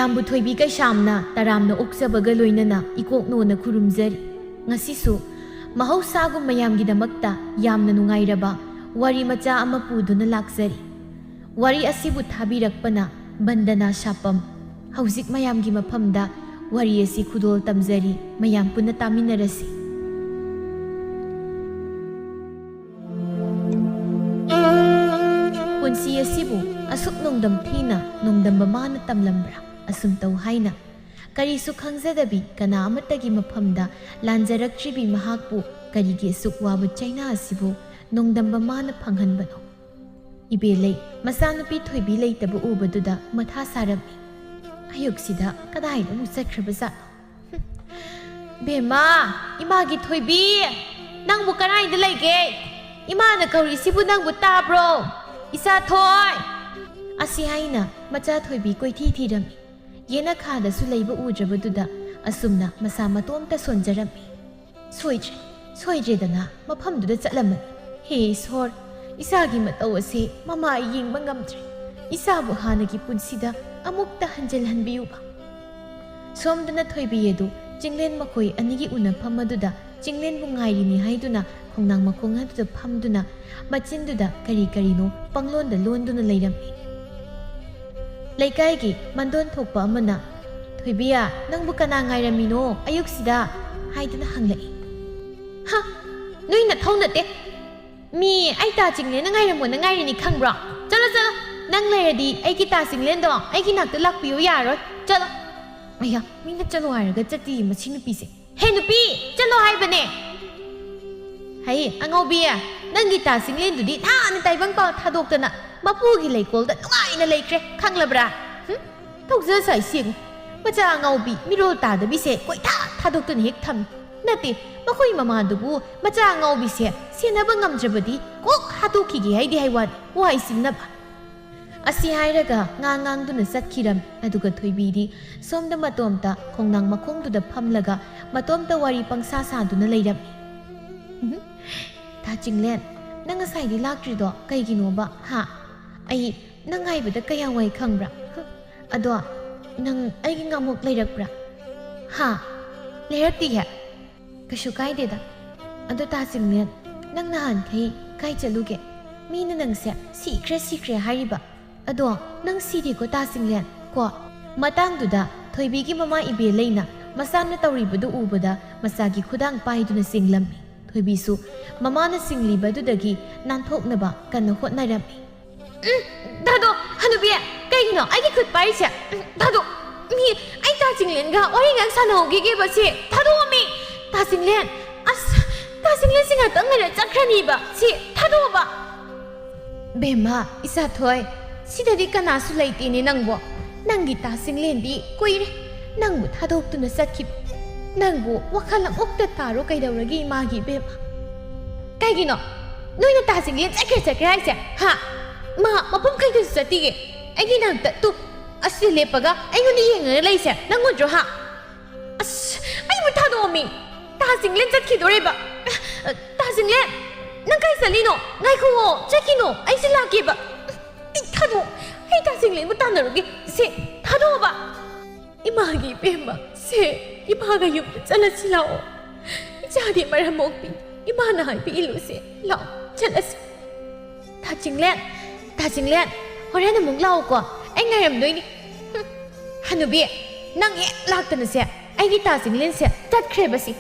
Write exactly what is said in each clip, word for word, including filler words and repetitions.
ꯃꯌꯥꯝꯕꯨ ꯊꯣꯏꯕꯤ ꯀꯩꯁꯥꯝꯅ ꯇꯔꯥꯝꯅ ꯑꯣꯛꯆꯕꯒ ꯂꯣꯏꯅꯅ ꯏꯀꯣꯛꯅꯣꯅ ꯈꯨꯔꯨꯝꯖꯔꯤ꯫ ꯉꯁꯤꯁꯨ ꯃꯍꯧꯁꯥꯒꯨꯝ ꯃꯌꯥꯝꯒꯤꯗꯃꯛꯇ ꯌꯥꯝꯅ ꯅꯨꯡꯉꯥꯏꯔꯕ ꯋꯥꯔꯤ ꯃꯆꯥ ꯑꯃ ꯄꯨꯗꯨꯅ ꯂꯥꯛꯆꯔꯤ꯫ ꯋꯥꯔꯤ ꯑꯁꯤꯕꯨ ꯊꯥꯕꯤꯔꯛꯄꯅ ꯕꯟꯗꯅꯥ ꯁꯥꯄꯝ꯫ ꯍꯧꯖꯤꯛ ꯃꯌꯥꯝꯒꯤ ꯃꯐꯝꯗ ꯋꯥꯔꯤ ꯑꯁꯤ ꯈꯨꯗꯣꯜ ꯇꯝꯖꯔꯤ, ꯃꯌꯥꯝ ꯄꯨꯟꯅ ꯇꯥꯃꯤꯟꯅꯔꯁꯤ꯫ ꯄꯨꯟꯁꯤ ꯑꯁꯤꯕꯨ ꯑꯁꯨꯛ ꯅꯣꯡꯗꯝ ꯊꯤꯅ ꯅꯣꯡꯗꯝꯕ ꯃꯥꯅ ꯇꯝꯂꯝꯕ꯭ꯔꯥ? ꯑꯁꯨꯝ ꯇꯧ ꯍꯥꯏꯅ ꯀꯔꯤꯁꯨ ꯈꯪꯖꯗꯕꯤ ꯀꯅꯥ ꯑꯃꯠꯇꯒꯤ ꯃꯐꯝꯗ ꯂꯥꯟꯖꯔꯛꯇ꯭ꯔꯤꯕꯤ ꯃꯍꯥꯛꯄꯨ ꯀꯔꯤꯒꯤ ꯑꯁꯨꯛ ꯋꯥꯕ ꯆꯩꯅꯥ ꯑꯁꯤꯕꯨ ꯅꯣꯡꯗꯝꯕ ꯃꯥꯅ ꯐꯪꯍꯟꯕꯅꯣ? ꯏꯕꯦꯂꯩ ꯃꯆꯥꯅꯨꯄꯤ ꯊꯣꯏꯕꯤ ꯂꯩꯇꯕ ꯎꯕꯗꯨꯗ ꯃꯊꯥ ꯁꯥꯔꯝꯃꯤ꯫ ꯑꯌꯨꯛꯁꯤꯗ ꯀꯗꯥꯏꯗ ꯑꯃꯨꯛ ꯆꯠꯈ꯭ꯔꯕꯖꯥꯠꯅꯣ? ꯕꯦꯝꯃ, ꯏꯃꯥꯒꯤ ꯊꯣꯏꯕꯤ, ꯅꯪꯕꯨ ꯀꯗꯥꯏꯗ ꯂꯩꯒꯦ? ꯏꯃꯥꯅ ꯀꯧꯔꯤꯁꯤꯕꯨ ꯅꯪꯕꯨ ꯇꯥꯕ꯭ꯔꯣ? ꯏꯆꯥ ꯊꯣꯏ! ꯑꯁꯤ ꯍꯥꯏꯅ ꯃꯆꯥ ꯊꯣꯏꯕꯤ ꯀꯣꯏꯊꯤ ꯊꯤꯔꯝꯃꯤ꯫ ꯌꯦꯅꯈꯥꯗꯁꯨ ꯂꯩꯕ ꯎꯗ꯭ꯔꯕꯗꯨꯗ ꯑꯁꯨꯝꯅ ꯃꯁꯥ ꯃꯇꯣꯝꯇ ꯁꯣꯟꯖꯔꯝꯃꯤ꯫ ꯁꯣꯏꯗ꯭ꯔꯦ, ꯁꯣꯏꯗ꯭ꯔꯦꯗꯅ ꯃꯐꯝꯗꯨꯗ ꯆꯠꯂꯝꯃꯅꯤ꯫ ꯍꯦ ꯏꯁꯣꯔ, ꯏꯆꯥꯒꯤ ꯃꯇꯧ ꯑꯁꯦ ꯃꯃꯥ ꯌꯦꯡꯕ ꯉꯝꯗ꯭ꯔꯦ꯫ ꯏꯆꯥꯕꯨ ꯍꯥꯟꯅꯒꯤ ꯄꯨꯟꯁꯤꯗ ꯑꯃꯨꯛꯇ ꯍꯟꯖꯤꯜꯍꯟꯕꯤꯌꯨꯕ꯫ ꯁꯣꯝꯗꯅ ꯊꯣꯏꯕꯤ ꯑꯗꯨ ꯆꯤꯡꯂꯦꯟ ꯃꯈꯣꯏ ꯑꯅꯤꯒꯤ ꯎꯅꯐꯝ ꯑꯗꯨꯗ ꯆꯤꯡꯂꯦꯟꯕꯨ ꯉꯥꯏꯔꯤꯅꯤ ꯍꯥꯏꯗꯨꯅ ꯈꯣꯡꯅꯥꯡ ꯃꯈꯣꯡ ꯑꯗꯨꯗ ꯐꯝꯗꯨꯅ ꯃꯆꯤꯟꯗꯨꯗ ꯀꯔꯤ ꯀꯔꯤꯅꯣ ꯄꯪꯂꯣꯟꯗ ꯂꯣꯟꯗꯨꯅ ꯂꯩꯔꯝꯃꯤ꯫ ꯂꯩꯀꯥꯏꯒꯤ ꯃꯟꯗꯣꯟ ꯊꯣꯛꯄ ꯑꯃꯅ, "ꯊꯣꯏꯕꯤꯌꯥ, ꯅꯪꯕꯨ ꯀꯅꯥ ꯉꯥꯏꯔꯝꯃꯤꯅꯣ ꯑꯌꯨꯛꯁꯤꯗ?" ꯍꯥꯏꯗꯨꯅ ꯍꯪꯂꯛꯏ꯫ "ꯍ, ꯅꯣꯏ ꯅꯊꯧ ꯅꯠꯇꯦ꯫ ꯃꯤ ꯑꯩ ꯇꯥ ꯆꯤꯡꯂꯦꯟꯅ ꯉꯥꯏꯔꯝꯃꯣꯅ ꯉꯥꯏꯔꯤꯅꯤ ꯈꯪꯕ꯭ꯔꯣ? ꯆꯠꯂꯣ, ꯆꯠꯂꯣ꯫ ꯅꯪ ꯂꯩꯔꯗꯤ ꯑꯩꯒꯤ ꯇꯥ ꯆꯤꯡꯂꯦꯟꯗꯣ ꯑꯩꯒꯤ ꯅꯥꯛꯇ ꯂꯥꯛꯄꯤꯌꯨ ꯌꯥꯔꯣꯏ꯫ ꯆꯠꯂꯣ꯫" ꯑꯌꯥ, ꯃꯤꯅ ꯆꯠꯂꯣ ꯍꯥꯏꯔꯒ ꯆꯠꯇꯦ ꯃꯁꯤ ꯅꯨꯄꯤꯁꯦ꯫ "ꯍꯦ ꯅꯨꯄꯤ, ꯆꯠꯂꯣ ꯍꯥꯏꯕꯅꯦ!" "ꯍꯩ, ꯑꯉꯧꯕꯤ, ꯅꯪꯒꯤ ꯇꯥ ꯆꯤꯡꯂꯦꯟꯗꯨꯗꯤ ꯅꯍꯥꯟꯅ ꯇꯥꯏꯕꯪ ꯄꯥꯜ ꯊꯥꯗꯣꯛꯇꯅ ꯃꯄꯨꯒꯤ ꯂꯩꯀꯣꯜꯗ ꯅꯨꯡꯉꯥꯏꯅ ꯂꯩꯈ꯭ꯔꯦ, ꯈꯪꯂꯕ꯭ꯔꯥ? ꯍꯨꯝ? ꯇꯧꯖꯁꯥꯏ ꯁꯤ ꯌꯦꯡꯉꯨ꯫ ꯃꯆꯥ ꯑꯉꯥꯎꯕꯤ, ꯃꯤꯔꯣꯜ ꯇꯥꯗꯕꯤꯁꯦ ꯀꯣꯏꯊꯥ ꯊꯥꯗꯣꯛꯇꯨꯅ ꯍꯦꯛ ꯊꯝꯃꯤ꯫ ꯅꯠꯇꯦ, ꯃꯈꯣꯏ ꯃꯃꯥꯗꯨꯕꯨ ꯃꯆꯥ ꯑꯉꯥꯎꯕꯤꯁꯦ ꯁꯦꯟꯅꯕ ꯉꯝꯗ꯭ꯔꯕꯗꯤ ꯀꯣꯛ ꯍꯥꯠꯇꯣꯛꯈꯤꯒꯦ ꯍꯥꯏꯗꯤ ꯍꯥꯏ ꯋꯥꯅꯤ, ꯋꯥꯏ ꯆꯤꯟꯅꯕ꯫" ꯑꯁꯤ ꯍꯥꯏꯔꯒ ꯉꯥꯡ ꯉꯥꯡꯗꯨꯅ ꯆꯠꯈꯤꯔꯝꯃꯤ꯫ ꯑꯗꯨꯒ ꯊꯣꯏꯕꯤꯗꯤ ꯁꯣꯝꯗ ꯃꯇꯣꯝꯇ ꯈꯣꯡꯅꯥꯡ ꯃꯈꯣꯡꯗꯨꯗ ꯐꯝꯂꯒ ꯃꯇꯣꯝꯇ ꯋꯥꯔꯤ ꯄꯪꯁꯥ ꯁꯥꯗꯨꯅ ꯂꯩꯔꯝꯃꯤ꯫ "ꯎꯝꯍꯨꯝ꯫ ꯇꯥ ꯆꯤꯡꯂꯦꯟ, ꯅꯪ ꯉꯁꯥꯏꯗꯤ ꯂꯥꯛꯇ꯭ꯔꯤꯗꯣ ꯀꯩꯒꯤꯅꯣꯕ? ꯍꯥ? ꯑꯩ ꯅꯪ ꯉꯥꯏꯕꯗ ꯀꯌꯥ ꯋꯥꯏ ꯈꯪꯕ꯭ꯔꯥ? ꯍꯨꯝ꯫ ꯑꯗꯣ ꯅꯪ ꯑꯩꯒꯤ ꯉꯥꯃꯣꯛ ꯂꯩꯔꯛꯄ꯭ꯔꯥ? ꯍꯥ? ꯂꯩꯔꯛꯇꯤꯌꯦ? ꯀꯩꯁꯨ ꯀꯥꯏꯗꯦꯗ꯫ ꯑꯗꯣ ꯇꯥ ꯆꯤꯡꯂꯦꯟ, ꯅꯪ ꯅꯍꯥꯟꯈꯩ ꯀꯥꯏ ꯆꯠꯂꯨꯒꯦ? ꯃꯤꯅ ꯅꯪꯁꯦ ꯁꯤꯈ꯭ꯔꯦ ꯁꯤꯈ꯭ꯔꯦ ꯍꯥꯏꯔꯤꯕ꯫ ꯑꯗꯣ ꯅꯪ ꯁꯤꯗꯦꯀꯣ ꯇꯥ ꯆꯤꯡꯂꯦꯟ ꯀꯣ? ꯃꯇꯥꯡꯗꯨꯗ ꯊꯣꯏꯕꯤꯒꯤ ꯃꯃꯥ ꯏꯕꯦꯂꯩꯅ ꯃꯆꯥꯅ ꯇꯧꯔꯤꯕꯗꯨ ꯎꯕꯗ ꯃꯆꯥꯒꯤ ꯈꯨꯗꯥꯡ ꯄꯥꯏꯗꯨꯅ ꯆꯤꯡꯂꯝꯃꯤ꯫ ꯊꯣꯏꯕꯤꯁꯨ ꯃꯃꯥꯅ ꯆꯤꯡꯂꯤꯕꯗꯨꯗꯒꯤ ꯅꯥꯟꯊꯣꯛꯅꯕ ꯀꯟꯅ ꯍꯣꯠꯅꯔꯝꯃꯤ꯫ ꯎꯝ, ꯊꯥꯗꯣꯛ, ꯍꯅꯨꯕꯤ, ꯀꯩꯒꯤꯅꯣ ꯑꯩꯒꯤ ꯈꯨꯠ ꯄꯥꯏꯔꯤꯁꯦ? ꯎꯝ, ꯊꯥꯗꯣꯛ꯫ ꯃꯤ, ꯑꯩ ꯇꯥ ꯆꯤꯡꯂꯦꯟꯒ ꯋꯥꯔꯤ ꯉꯥꯛ ꯁꯥꯟꯅꯍꯧꯈꯤꯒꯦꯕ ꯁꯤ꯫ ꯊꯥꯗꯣꯛꯑꯣ ꯃꯤ꯫ ꯇꯥ ꯆꯤꯡꯂꯦꯟ, ꯑꯁ, ꯇꯥ ꯆꯤꯡꯂꯦꯟ ꯁꯤ ꯉꯥꯛꯇꯪ ꯂꯩꯔ ꯆꯠꯈ꯭ꯔꯅꯤꯕ ꯁꯤ꯫ ꯊꯥꯗꯣꯛꯑꯣꯕ꯫ ꯕꯦꯝꯃ, ꯏꯆꯥꯊꯣꯏ, ꯁꯤꯗꯗꯤ ꯀꯅꯥꯁꯨ ꯂꯩꯇꯦꯅꯦ ꯅꯪꯕꯣ꯫ ꯅꯪꯒꯤ ꯇꯥ ꯆꯤꯡꯂꯦꯟꯗꯤ ꯀꯨꯏꯔꯦ ꯅꯪꯕꯨ ꯊꯥꯗꯣꯛꯇꯨꯅ ꯆꯠꯈꯤꯕ꯫ ꯅꯪꯕꯨ ꯋꯥꯈꯜ ꯑꯃꯨꯛꯇ ꯇꯥꯔꯣ ꯀꯩꯗꯧꯔꯒꯦ ꯏꯃꯥꯒꯤ ꯏꯕꯦꯝꯃ? ꯀꯩꯒꯤꯅꯣ ꯅꯣꯏꯅ ꯇꯥ ꯆꯤꯡꯂꯦꯟ ꯆꯠꯈ꯭ꯔꯦ ꯆꯠꯈ꯭ꯔꯦ ꯍꯥꯏꯁꯦ? ꯍꯥ? ꯃꯥ ꯃꯐꯝ ꯀꯩꯗꯁꯨ ꯆꯠꯇꯤꯌꯦ꯫ ꯑꯩꯒꯤ ꯅꯥꯛꯇ ꯇꯨ ꯑꯁꯤꯗ ꯂꯦꯞꯄꯒ ꯑꯩꯉꯣꯟꯗ ꯌꯦꯡꯉꯒ ꯂꯩꯁꯦ ꯅꯪ ꯎꯗ꯭ꯔꯣ ꯍꯥ? ꯑꯁ, ꯑꯩꯕꯨ ꯊꯥꯗꯣꯛꯑꯝꯃꯤ꯫ ꯇꯥ ꯆꯤꯡꯂꯦꯟ ꯆꯠꯈꯤꯗꯣꯔꯦꯕ꯫ ꯇꯥ ꯆꯤꯡꯂꯦꯟ, ꯅꯪ ꯀꯥꯏ ꯆꯠꯂꯤꯅꯣ? ꯉꯥꯏꯈꯨꯑꯣ, ꯆꯠꯈꯤꯅꯣ, ꯑꯩꯁꯦ ꯂꯥꯛꯀꯦꯕ꯫ ꯑꯩ ꯊꯥꯗꯣꯛ, ꯑꯩ ꯇꯥ ꯆꯤꯡꯂꯦꯟꯕꯨ ꯇꯥꯟꯅꯔꯨꯒꯦ꯫ ꯁꯦ, ꯊꯥꯗꯣꯛꯑꯣꯕ꯫ ꯏꯃꯥꯒꯤ ꯏꯕꯦꯝꯃ, ꯁꯦ, ꯏꯃꯥꯒ ꯌꯨꯝꯗ ꯆꯠꯂꯁꯤ ꯂꯥꯛꯑꯣ꯫ ꯏꯆꯥꯗꯤ ꯃꯔꯝ ꯃꯣꯛꯄꯤ, ꯏꯃꯥꯅ ꯍꯥꯏꯕ ꯏꯜꯂꯨꯁꯦ꯫ ꯂꯥꯛꯑꯣ, ꯆꯠꯂꯁꯤ꯫ ꯇꯥ ꯆꯤꯡꯂꯦꯟ, ꯇꯥ ꯆꯤꯡꯂꯦꯟ, ꯍꯣꯔꯦꯟ ꯑꯃꯨꯛ ꯂꯥꯛꯑꯣꯀꯣ, ꯑꯩ ꯉꯥꯏꯔꯝꯗꯣꯏꯅꯤ꯫ ꯍꯨꯝ, ꯍꯅꯨꯕꯤ, ꯅꯪ ꯍꯦꯛ ꯂꯥꯛꯇꯅꯁꯦ ꯑꯩꯒꯤ ꯇꯥ ꯆꯤꯡꯂꯦꯟꯁꯦ ꯇꯠꯈ꯭ꯔꯦꯕ ꯁꯤ꯫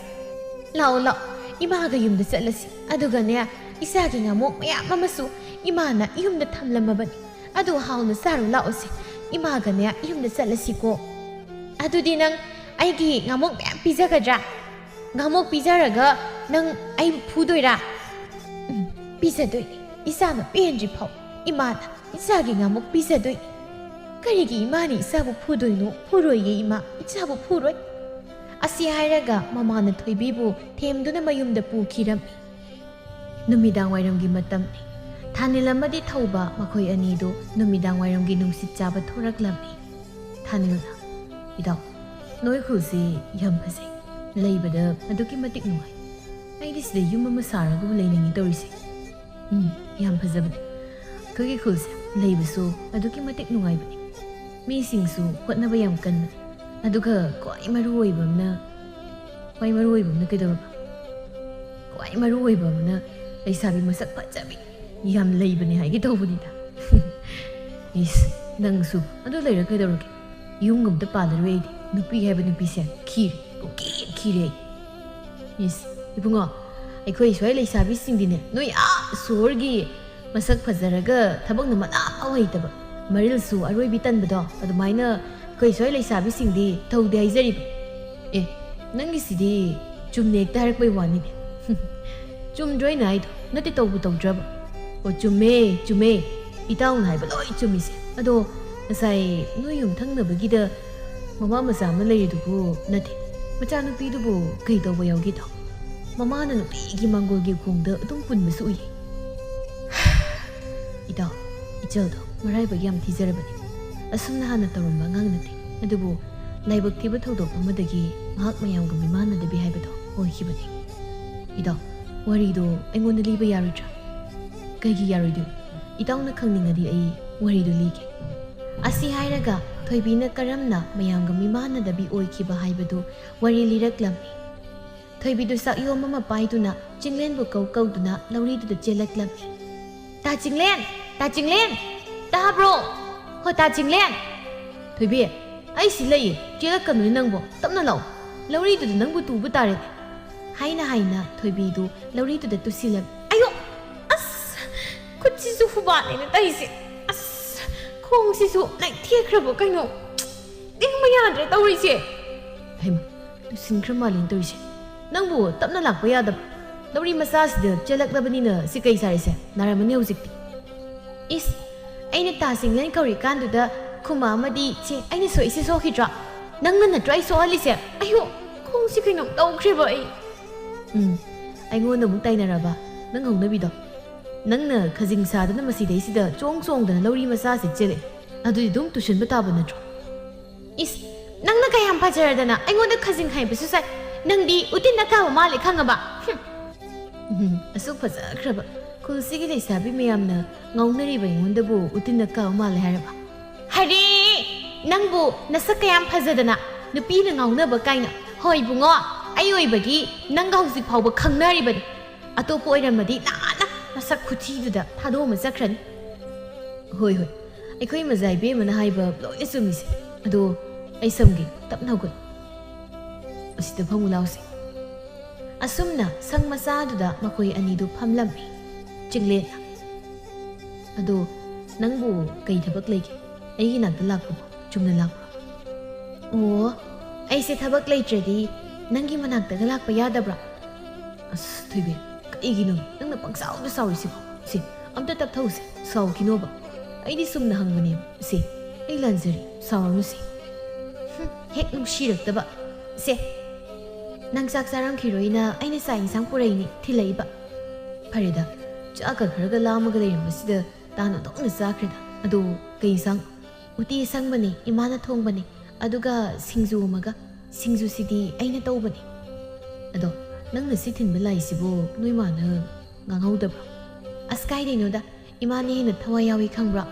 ꯂꯥꯛꯑꯣ, ꯂꯥꯛꯑꯣ, ꯏꯃꯥꯒ ꯌꯨꯝꯗ ꯆꯠꯂꯁꯤ꯫ ꯑꯗꯨꯒꯅꯦ, ꯏꯆꯥꯒꯤ ꯉꯥꯃꯣꯛ ꯃꯌꯥꯝ ꯑꯃꯁꯨ ꯏꯃꯥꯅ ꯌꯨꯝꯗ ꯊꯝꯂꯝꯃꯕꯅꯤ꯫ ꯑꯗꯨ ꯍꯥꯎꯅ ꯆꯥꯔꯨ ꯂꯥꯛꯑꯣꯁꯦ꯫ ꯏꯃꯥꯒꯅꯦ ꯌꯨꯝꯗ ꯆꯠꯂꯁꯤꯀꯣ꯫ ꯑꯗꯨꯗꯤ ꯅꯪ ꯑꯩꯒꯤ ꯉꯥꯃꯣꯛ ꯃꯌꯥꯝ ꯄꯤꯖꯒꯗ꯭ꯔꯥ? ꯉꯥꯃꯣꯛ ꯄꯤꯖꯔꯒ ꯅꯪ ꯑꯩꯕꯨ ꯐꯨꯗꯣꯏꯔꯥ? ꯎꯝ, ꯄꯤꯖꯗꯣꯏꯅꯤ꯫ ꯏꯆꯥꯅ ꯄꯦꯟꯗ꯭ꯔꯤ ꯐꯥꯎ ꯏꯃꯥꯅ ꯏꯆꯥꯒꯤ ꯉꯥꯃꯣꯛ ꯄꯤꯖꯗꯣꯏꯅꯤ꯫ ꯀꯔꯤꯒꯤ ꯏꯃꯥꯅ ꯏꯆꯥꯕꯨ ꯐꯨꯗꯣꯏꯅꯣ? ꯐꯨꯔꯣꯏꯌꯦ ꯏꯃꯥ, ꯏꯆꯥꯕꯨ ꯐꯨꯔꯣꯏ꯫ ꯑꯁꯤ ꯍꯥꯏꯔꯒ ꯃꯃꯥꯅ ꯊꯣꯏꯕꯤꯕꯨ ꯊꯦꯝꯗꯨꯅ ꯃꯌꯨꯝꯗ ꯄꯨꯈꯤꯔꯝꯃꯤ꯫ ꯅꯨꯃꯤꯗꯥꯡ ꯋꯥꯏꯔꯝꯒꯤ ꯃꯇꯝꯅꯤ꯫ ꯊꯥꯅꯤꯜ ꯑꯃꯗꯤ ꯊꯧꯕ ꯃꯈꯣꯏ ꯑꯅꯤꯗꯨ ꯅꯨꯃꯤꯗꯥꯡ ꯋꯥꯏꯔꯝꯒꯤ ꯅꯨꯡꯁꯤꯠ ꯆꯥꯕ ꯊꯣꯔꯛꯂꯝꯃꯤ꯫ ꯊꯥꯅꯤꯜꯅ, "ꯏꯇꯥꯎ, ꯅꯣꯏ ꯈꯨꯜꯁꯤ ꯌꯥꯝ ꯐꯖꯩ꯫ ꯂꯩꯕꯗ ꯑꯗꯨꯛꯀꯤ ꯃꯇꯤꯛ ꯅꯨꯡꯉꯥꯏ꯫ ꯑꯩꯗꯤ ꯁꯤꯗ ꯌꯨꯝ ꯑꯃ ꯁꯥꯔꯒꯕꯨ ꯂꯩꯅꯤꯡꯉꯤ ꯇꯧꯔꯤꯁꯦ꯫ ꯎꯝ, ꯌꯥꯝ ꯐꯖꯕꯅꯦ꯫ ꯑꯩꯈꯣꯏꯒꯤ ꯈꯨꯜꯁꯦ ꯂꯩꯕꯁꯨ ꯑꯗꯨꯛꯀꯤ ꯃꯇꯤꯛ ꯅꯨꯡꯉꯥꯏꯕꯅꯦ꯫ ꯃꯤꯁꯤꯡꯁꯨ ꯍꯣꯠꯅꯕ ꯌꯥꯝ ꯀꯟꯕꯅꯤ꯫ ꯑꯗꯨꯒ ꯈ꯭ꯋꯥꯏ ꯃꯔꯨ ꯑꯣꯏꯕ ꯑꯃꯅ, ꯈ꯭ꯋꯥꯏ ꯃꯔꯨ ꯑꯣꯏꯕ ꯑꯃꯅ ꯀꯩꯗꯧꯔꯕ? ꯈ꯭ꯋꯥꯏ ꯃꯔꯨ ꯑꯣꯏꯕ ꯑꯃꯅ ꯂꯩꯁꯥꯕꯤ ꯃꯁꯛ ꯐꯖꯕꯤ ꯌꯥꯝ ꯂꯩꯕꯅꯦ ꯍꯥꯏꯒꯦ ꯇꯧꯕꯅꯤꯗ꯫ ꯏꯁ, ꯅꯪꯁꯨ ꯑꯗꯨ ꯂꯩꯔ ꯀꯩꯗꯧꯔꯒꯦ? ꯌꯨꯝꯒ ꯑꯝꯇ ꯄꯥꯜꯂꯔꯣꯏ ꯑꯩꯗꯤ꯫ ꯅꯨꯄꯤ ꯍꯥꯏꯕ ꯅꯨꯄꯤꯁꯦ ꯈꯤꯔꯦ, ꯄꯨꯡꯈꯤ ꯈꯤꯔꯦ ꯑꯩ꯫ ꯏꯁ, ꯏꯕꯨꯡꯉꯣ, ꯑꯩꯈꯣꯏ ꯁ꯭ꯋꯥꯏ ꯂꯩꯁꯥꯕꯤꯁꯤꯡꯗꯤꯅꯦ, ꯅꯣꯏ ꯑꯥ ꯁꯣꯍꯣꯔꯒꯤ ꯃꯁꯛ ꯐꯖꯔꯒ ꯊꯕꯛꯅ ꯃꯅꯥ ꯐꯥꯎ ꯍꯩꯇꯕ, ꯃꯔꯤꯜꯁꯨ ꯑꯔꯣꯏꯕꯤ ꯇꯟꯕꯗꯣ, ꯑꯗꯨꯃꯥꯏꯅ ꯑꯩꯈꯣꯏ ꯁ꯭ꯋꯥꯏ ꯂꯩꯁꯥꯕꯤꯁꯤꯡꯗꯤ ꯇꯧꯗꯦ ꯍꯥꯏꯖꯔꯤꯕ꯫ ꯑꯦ, ꯅꯪꯒꯤꯁꯤꯗꯤ ꯆꯨꯝꯅ ꯍꯦꯛꯇ ꯍꯥꯏꯔꯛꯄꯩ ꯋꯥꯅꯤꯅꯦ꯫ ꯆꯨꯝꯗ꯭ꯔꯣ ꯑꯩꯅ ꯍꯥꯏꯗꯣ? ꯅꯠꯇꯦ, ꯇꯧꯕꯨ ꯇꯧꯗ꯭ꯔꯕ? ꯑꯣ, ꯆꯨꯝꯃꯦ, ꯆꯨꯝꯃꯦ꯫ ꯏꯇꯥꯎꯅ ꯍꯥꯏꯕ ꯂꯣꯏ ꯆꯨꯝꯃꯤꯁꯦ꯫ ꯑꯗꯣ ꯉꯁꯥꯏ ꯅꯣꯏ ꯌꯨꯝꯊꯪꯅꯕꯒꯤꯗ ꯃꯃꯥ ꯃꯆꯥ ꯑꯃ ꯂꯩꯔꯤꯗꯨꯕꯨ, ꯅꯠꯇꯦ, ꯃꯆꯥꯅꯨꯄꯤꯗꯨꯕꯨ ꯀꯩ ꯇꯧꯕ ꯌꯥꯎꯒꯦꯗꯣ? ꯃꯃꯥꯅ ꯅꯨꯡꯇꯤꯒꯤ ꯃꯥꯡꯒꯣꯜꯒꯤ ꯎꯈꯣꯡꯗ ꯑꯗꯨꯝ ꯄꯨꯟꯕꯁꯨ ꯎꯏ꯫ ꯏꯇꯥꯎ, ꯏꯆꯜꯗꯣ ꯃꯔꯥꯏꯕꯛ ꯌꯥꯝ ꯊꯤꯖꯔꯕꯅꯤ꯫ ꯑꯁꯨꯝꯅ ꯍꯥꯟꯅ ꯇꯧꯔꯝꯕ ꯑꯉꯥꯡ ꯅꯠꯇꯦ꯫ ꯑꯗꯨꯕꯨ ꯂꯥꯏꯕꯛ ꯊꯤꯕ ꯊꯧꯗꯣꯛ ꯑꯃꯗꯒꯤ ꯃꯍꯥꯛ ꯃꯌꯥꯝꯒ ꯃꯤꯃꯥꯟꯅꯗꯕꯤ ꯍꯥꯏꯕꯗꯣ ꯑꯣꯏꯈꯤꯕꯅꯤ꯫ ꯏꯇꯥꯎ, ꯋꯥꯔꯤꯗꯣ ꯑꯩꯉꯣꯟꯗ ꯂꯤꯕ ꯌꯥꯔꯣꯏꯗ꯭ꯔꯥ? ꯀꯩꯒꯤ ꯌꯥꯔꯣꯏꯗꯣꯏꯅꯣ? ꯏꯇꯥꯎꯅ ꯈꯪꯅꯤꯡꯉꯗꯤ ꯑꯩ ꯋꯥꯔꯤꯗꯣ ꯂꯤꯒꯦ꯫ ꯑꯁꯤ ꯍꯥꯏꯔꯒ ꯊꯣꯏꯕꯤꯅ ꯀꯔꯝꯅ ꯃꯌꯥꯝꯒ ꯃꯤꯃꯥꯟꯅꯗꯕꯤ ꯑꯣꯏꯈꯤꯕ ꯍꯥꯏꯕꯗꯨ ꯋꯥꯔꯤ ꯂꯤꯔꯛꯂꯝꯃꯤ꯫ ꯊꯣꯏꯕꯤꯗꯨ ꯆꯥꯛꯌꯣꯝ ꯑꯃ ꯄꯥꯏꯗꯨꯅ ꯆꯤꯡꯂꯦꯟꯕꯨ ꯀꯧ ꯀꯧꯗꯨꯅ ꯂꯧꯔꯤꯗꯨꯗ ꯆꯦꯜꯂꯛꯂꯝꯃꯤ꯫ "ꯇꯥ ꯆꯤꯡꯂꯦꯟ! ꯇꯥ ꯆꯤꯡꯂꯦꯟ! ꯇꯥꯕ꯭ꯔꯣ? ꯍꯣ, ꯇꯥ ꯆꯤꯡꯂꯦꯟ!" "ꯊꯣꯏꯕꯤ, ꯑꯩ ꯁꯤ ꯂꯩꯌꯦ, ꯆꯦꯜꯂꯛꯀꯅꯨꯅꯦ ꯅꯪꯕꯣ, ꯇꯞꯅ ꯂꯥꯛꯑꯣ꯫ ꯂꯧꯔꯤꯗꯨꯗ ꯅꯪꯕꯨ ꯇꯨꯕ ꯇꯥꯔꯦ," ꯍꯥꯏꯅ ꯍꯥꯏꯅ ꯊꯣꯏꯕꯤꯗꯨ ꯂꯧꯔꯤꯗꯨꯗ ꯇꯨꯁꯤꯜꯂꯝꯃꯤ꯫ "ꯑꯌꯣ! ꯑꯁ! ꯈꯨꯠꯁꯤꯁꯨ ꯍꯨꯕꯥꯠꯂꯦꯅ ꯇꯧꯔꯤꯁꯦ꯫ ꯑꯁ! ꯈꯣꯡꯁꯤꯁꯨ ꯂꯩꯊꯦꯛꯈ꯭ꯔꯕ ꯀꯩꯅꯣ? ꯂꯦꯡꯕ ꯌꯥꯗ꯭ꯔꯦ ꯇꯧꯔꯤꯁꯦ꯫" ꯍꯩꯃꯥ! ꯇꯨꯁꯤꯟꯈ꯭ꯔ ꯃꯥꯜꯂꯦꯅ ꯇꯧꯔꯤꯁꯦ꯫ ꯅꯪꯕꯨ ꯇꯞꯅ ꯂꯥꯛꯄ ꯌꯥꯗꯕ? ꯂꯧꯔꯤ ꯃꯆꯥꯁꯤꯗ ꯆꯦꯜꯂꯛꯂꯕꯅꯤꯅ ꯁꯤ ꯀꯩ ꯁꯥꯔꯤꯁꯦ? ꯅꯥꯔꯝꯃꯅꯤ ꯍꯧꯖꯤꯛꯇꯤ꯫ ꯏꯁ! ꯑꯩꯅ ꯇꯥ ꯆꯤꯡꯂꯦꯟ ꯀꯧꯔꯤꯀꯥꯟꯗꯨꯗ ꯈꯨꯝꯃꯛꯑꯝꯃꯗꯤ ꯁꯦ ꯑꯩꯅ ꯁꯣꯛꯏꯁꯦ ꯁꯣꯛꯈꯤꯗ꯭ꯔꯣ? ꯅꯪꯅ ꯅꯠꯇ꯭ꯔꯣ ꯑꯩ ꯁꯣꯛꯍꯜꯂꯤꯁꯦ? ꯑꯌꯣ! ꯈꯣꯡꯁꯤ ꯀꯩꯅꯣꯝ ꯇꯧꯈ꯭ꯔꯦꯕ ꯑꯩ꯫ ꯎꯝ, ꯑꯩꯉꯣꯟꯗ ꯑꯃꯨꯛ ꯇꯥꯏꯅꯔꯕ? ꯅꯪ ꯍꯧꯅꯕꯤꯗꯣ꯫ ꯅꯪꯅ ꯈꯖꯤꯡ ꯁꯥꯗꯅ ꯃꯁꯤꯗꯩꯁꯤꯗ ꯆꯣꯡ ꯆꯣꯡꯗꯅ ꯂꯧꯔꯤ ꯃꯆꯥꯁꯤ ꯆꯦꯜꯂꯛꯑꯦ꯫ ꯑꯗꯨꯗꯤ ꯑꯗꯨꯝ ꯇꯨꯁꯤꯟꯕ ꯇꯥꯕ ꯅꯠꯇ꯭ꯔꯣ? ꯏꯁ, ꯅꯪꯅ ꯀꯌꯥꯝ ꯐꯖꯔꯗꯅ ꯑꯩꯉꯣꯟꯗ ꯈꯖꯤꯡ ꯍꯥꯏꯕꯁꯨ ꯁꯥꯏ꯫ ꯅꯪꯗꯤ ꯎꯇꯤꯟ ꯑꯀꯥꯕ ꯃꯥꯜꯂꯦ ꯈꯪꯉꯕ? ꯍꯨꯝ꯫ ꯎꯝ, ꯑꯁꯨꯛ ꯐꯖꯈ꯭ꯔꯕ ꯈꯨꯜꯁꯤꯒꯤ ꯂꯩꯁꯥꯕꯤ ꯃꯌꯥꯝꯅ ꯉꯥꯎꯅꯔꯤꯕ ꯑꯩꯉꯣꯟꯗꯕꯨ ꯎꯇꯤꯟ ꯑꯀꯥꯕ ꯃꯥꯜꯂꯦ ꯍꯥꯏꯔꯕ? ꯍꯔꯦ! ꯅꯪꯕꯨ ꯅꯁꯛ ꯀꯌꯥꯝ ꯐꯖꯗꯅ, ꯅꯨꯄꯤꯅ ꯉꯥꯎꯅꯕ ꯀꯥꯏꯅ꯫ ꯍꯣꯏ ꯏꯕꯨꯡꯉꯣ, ꯑꯩ ꯑꯣꯏꯕꯒꯤ ꯅꯪꯒ ꯍꯧꯖꯤꯛ ꯐꯥꯎꯕ ꯈꯪꯅꯔꯤꯕꯅꯤ꯫ ꯑꯇꯣꯞꯄ ꯑꯣꯏꯔꯝꯃꯗꯤ ꯅꯍꯥꯟꯅ ꯅꯁꯛ ꯈꯨꯊꯤꯗꯨꯗ ꯊꯥꯗꯣꯛꯑꯝꯃ ꯆꯠꯈ꯭ꯔꯅꯤ꯫ ꯍꯣꯏ, ꯍꯣꯏ, ꯑꯩꯈꯣꯏ ꯃꯖꯥ ꯏꯕꯦꯝꯃꯅ ꯍꯥꯏꯕ ꯂꯣꯏꯅ ꯆꯨꯝꯃꯤꯁꯦ꯫ ꯑꯗꯣ ꯑꯩ ꯁꯝꯒꯦ, ꯇꯞꯅ ꯍꯧꯒꯠꯂꯨ꯫ ꯑꯁꯤꯗ ꯐꯝꯃꯨ ꯂꯥꯎꯁꯦ꯫ ꯑꯁꯨꯝꯅ ꯁꯪ ꯃꯆꯥꯗꯨꯗ ꯃꯈꯣꯏ ꯑꯅꯤꯗꯨ ꯐꯝꯂꯝꯃꯤ꯫ ꯆꯤꯡꯂꯦꯟꯅ, "ꯑꯗꯣ ꯅꯪꯕꯨ ꯀꯩ ꯊꯕꯛ ꯂꯩꯒꯦ? ꯑꯩꯒꯤ ꯅꯥꯛꯇ ꯂꯥꯛꯄꯕꯨ ꯆꯨꯝꯅ ꯂꯥꯛꯄ꯭ꯔꯣ?" "ꯑꯣ, ꯑꯩꯁꯦ ꯊꯕꯛ ꯂꯩꯇ꯭ꯔꯗꯤ ꯅꯪꯒꯤ ꯃꯅꯥꯛꯇꯒ ꯂꯥꯛꯄ ꯌꯥꯗꯕ꯭ꯔꯥ?" "ꯑꯁ ꯊꯣꯏꯕꯤ, ꯀꯩꯒꯤꯅꯣ ꯅꯪꯅ ꯄꯪꯁꯥꯎꯗ ꯁꯥꯎꯔꯤꯁꯤꯕꯣ? ꯁꯦ, ꯑꯝꯇ ꯇꯞꯊꯧꯁꯦ, ꯁꯥꯎꯈꯤꯅꯣꯕ꯫ ꯑꯩꯗꯤ ꯆꯨꯝꯅ ꯍꯪꯕꯅꯦꯕ꯫ ꯁꯦ, ꯑꯩ ꯂꯥꯟꯖꯔꯦ, ꯁꯥꯎꯔꯅꯨꯁꯦ꯫" "ꯍꯨꯝ, ꯍꯦꯛ ꯅꯨꯡꯁꯤꯔꯛꯇꯕ꯫ ꯁꯦ, ꯅꯪ ꯆꯥꯛ ꯆꯥꯔꯝꯈꯤꯔꯣꯏꯅ ꯑꯩꯅ ꯆꯥꯛ ꯏꯟꯁꯥꯡ ꯄꯨꯔꯛꯏꯅꯦ, ꯊꯤꯜꯂꯛꯏꯕ꯫" "ꯐꯔꯦꯗ, ꯆꯥꯛꯀ ꯈꯔꯒ ꯂꯥꯝꯃꯒ ꯂꯩꯔꯝꯕꯁꯤꯗ ꯇꯥꯅ ꯑꯣꯟꯊꯣꯛꯅ ꯆꯥꯈ꯭ꯔꯦꯗ꯫ ꯑꯗꯣ ꯀꯩ ꯏꯟꯁꯥꯡ?" "ꯎꯇꯤ ꯑꯁꯪꯕꯅꯦ, ꯏꯃꯥꯅ ꯊꯣꯡꯕꯅꯦ, ꯑꯗꯨꯒ ꯁꯤꯡꯖꯨ ꯑꯃꯒ꯫ ꯁꯤꯡꯖꯨꯁꯤꯗꯤ ꯑꯩꯅ ꯇꯧꯕꯅꯦ꯫" "ꯑꯗꯣ ꯅꯪꯅ ꯁꯤ ꯊꯤꯟꯕ ꯂꯥꯛꯏꯁꯤꯕꯨ ꯅꯣꯏ ꯃꯥꯅ ꯉꯥꯡꯍꯧꯗꯕ꯭ꯔꯣ?" "ꯑꯁ ꯀꯥꯏꯗꯩꯅꯣꯗ, ꯏꯃꯥꯅ ꯍꯦꯟꯅ ꯊꯋꯥꯏ ꯌꯥꯎꯏ ꯈꯪꯕ꯭ꯔꯣ?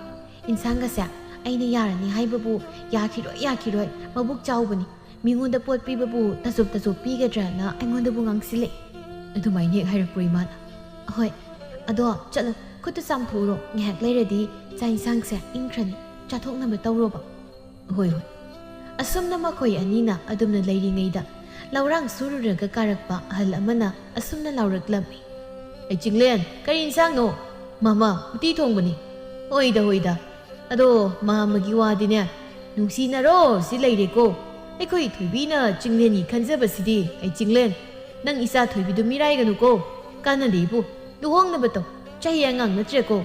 ꯏꯟꯁꯥꯡꯒꯁꯦ ꯑꯩꯅ ꯌꯥꯔꯅꯤ ꯍꯥꯏꯕꯕꯨ ꯌꯥꯈꯤꯔꯣꯏ, ꯌꯥꯈꯤꯔꯣꯏ, ꯃꯕꯨꯛ ꯆꯥꯎꯕꯅꯤ꯫ ꯃꯤꯉꯣꯟꯗ ꯄꯣꯠ ꯄꯤꯕꯕꯨ ꯇꯥꯖꯣꯞ ꯇꯥꯖꯣꯞ ꯄꯤꯒꯗ꯭ꯔꯥꯅ ꯑꯩꯉꯣꯟꯗꯕꯨ ꯉꯥꯡꯁꯤꯜꯂꯛꯏ꯫" "ꯑꯗꯨꯃꯥꯏꯅ ꯍꯦꯛ ꯍꯥꯏꯔꯛꯄ꯭ꯔꯣ ꯏꯃꯥꯅ?" "ꯍꯣꯏ, ꯑꯗꯣ ꯆꯠꯂꯣ, ꯈꯨꯠꯇꯨ ꯆꯥꯝꯊꯣꯛꯎꯔꯣ, ꯉꯥꯏꯍꯥꯛ ꯂꯩꯔꯗꯤ ꯆꯥꯛ ꯏꯟꯁꯥꯡꯁꯦ ꯏꯪꯈ꯭ꯔꯅꯤ, ꯆꯥꯊꯣꯛꯅꯕ ꯇꯧꯔꯣꯕ꯫" "ꯍꯣꯏ, ꯍꯣꯏ꯫" ꯑꯁꯨꯝꯅ ꯃꯈꯣꯏ ꯑꯅꯤꯅ ꯑꯗꯨꯝꯅ ꯂꯩꯔꯤꯉꯩꯗ ꯂꯧꯔꯥꯡ ꯁꯨꯔꯨꯔꯒ ꯀꯥꯔꯛꯄ ꯑꯍꯜ ꯑꯃꯅ ꯑꯁꯨꯝꯅ ꯂꯥꯎꯔꯛꯂꯝꯃꯤ꯫ "ꯑꯩ ꯆꯤꯡꯂꯦꯟ, ꯀꯔꯤ ꯏꯟꯁꯥꯡꯅꯣ?" "ꯃꯥꯃ, ꯎꯇꯤ ꯊꯣꯡꯕꯅꯤ꯫" "ꯍꯣꯏꯗ, ꯍꯣꯏꯗ꯫ ꯑꯗꯣ ꯃꯥꯃꯒꯤ ꯋꯥꯗꯤꯅꯦ, ꯅꯨꯡꯁꯤꯅꯔꯣ ꯁꯤ ꯂꯩꯔꯦꯀꯣ꯫ ꯑꯩꯈꯣꯏ ꯊꯣꯏꯕꯤꯅ ꯆꯤꯡꯂꯦꯟꯒꯤ ꯈꯟꯖꯕꯁꯤꯗꯤ, ꯑꯩ ꯆꯤꯡꯂꯦꯟ, ꯅꯪ ꯏꯆꯥ ꯊꯣꯏꯕꯤꯗꯨ ꯃꯤꯔꯥꯏꯒꯅꯨꯀꯣ꯫ ꯀꯥꯟꯅꯗꯦ ꯏꯕꯨ, ꯂꯨꯍꯣꯡꯅꯕ ꯇꯧ, ꯆꯍꯤ ꯑꯉꯥꯡ ꯅꯠꯇ꯭ꯔꯦꯀꯣ꯫"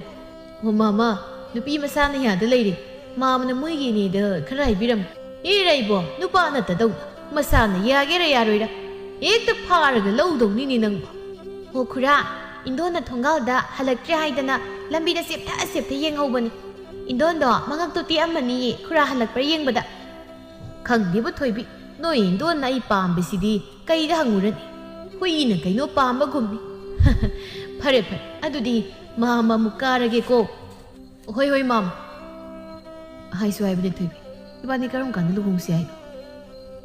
"ꯑꯣ ꯃꯥꯃ, ꯅꯨꯄꯤ ꯃꯁꯥꯅ ꯌꯥꯗ ꯂꯩꯔꯦ꯫ ꯃꯥꯃꯅ ꯃꯣꯏꯒꯤ ꯏꯅꯦꯗ ꯈꯔ ꯍꯥꯏꯕꯤꯔꯝꯃꯨ꯫" "ꯑꯦ ꯔꯩꯕꯣ, ꯅꯨꯄꯥ ꯅꯠꯇꯗꯧ, ꯃꯁꯥꯅ ꯌꯥꯒꯦꯔꯥ ꯌꯥꯔꯣꯏꯔꯥ, ꯍꯦꯛꯇ ꯐꯥꯔꯒ ꯂꯧꯗꯧꯅꯤꯅꯦ ꯅꯪꯕꯣ꯫" "ꯍꯣ ꯈꯨꯔꯥ, ꯏꯟꯗꯣꯟꯅ ꯊꯣꯡꯒꯥꯜꯗ ꯍꯜꯂꯛꯇ꯭ꯔꯦ ꯍꯥꯏꯗꯅ ꯂꯝꯕꯤꯗ ꯆꯦꯞꯊ ꯆꯦꯞꯊ ꯌꯦꯡꯍꯧꯕꯅꯤ꯫ ꯏꯟꯗꯣꯟꯗꯣ ꯃꯉꯛꯇꯣ ꯇꯦꯛꯑꯝꯃꯅꯤꯌꯦ ꯈꯨꯔꯥ ꯍꯜꯂꯛꯄ꯭ꯔꯥ ꯌꯦꯡꯕꯗ꯫" "ꯈꯪꯗꯦꯕꯨ ꯊꯣꯏꯕꯤ, ꯅꯣꯏ ꯏꯟꯗꯣꯟꯅ ꯑꯩ ꯄꯥꯝꯕꯁꯤꯗꯤ ꯀꯩꯗ ꯍꯪꯉꯨꯔꯅꯤ? ꯍꯨꯏꯅ ꯀꯩꯅꯣ ꯄꯥꯝꯕꯒꯨꯝꯅꯤ꯫" "ꯐꯔꯦ ꯐꯔꯦ, ꯑꯗꯨꯗꯤ ꯃꯥꯃ ꯑꯃꯨꯛ ꯀꯥꯔꯒꯦꯀꯣ꯫" "ꯍꯣꯏ ꯍꯣꯏ ꯃꯥꯃ꯫" ꯍꯥꯏꯁꯨ ꯍꯥꯏꯕꯅꯦ ꯊꯣꯏꯕꯤ, ꯏꯕꯥꯅꯤ ꯀꯔꯝ ꯀꯥꯟꯗ ꯂꯨꯍꯣꯡꯁꯤ ꯍꯥꯏꯅꯣ?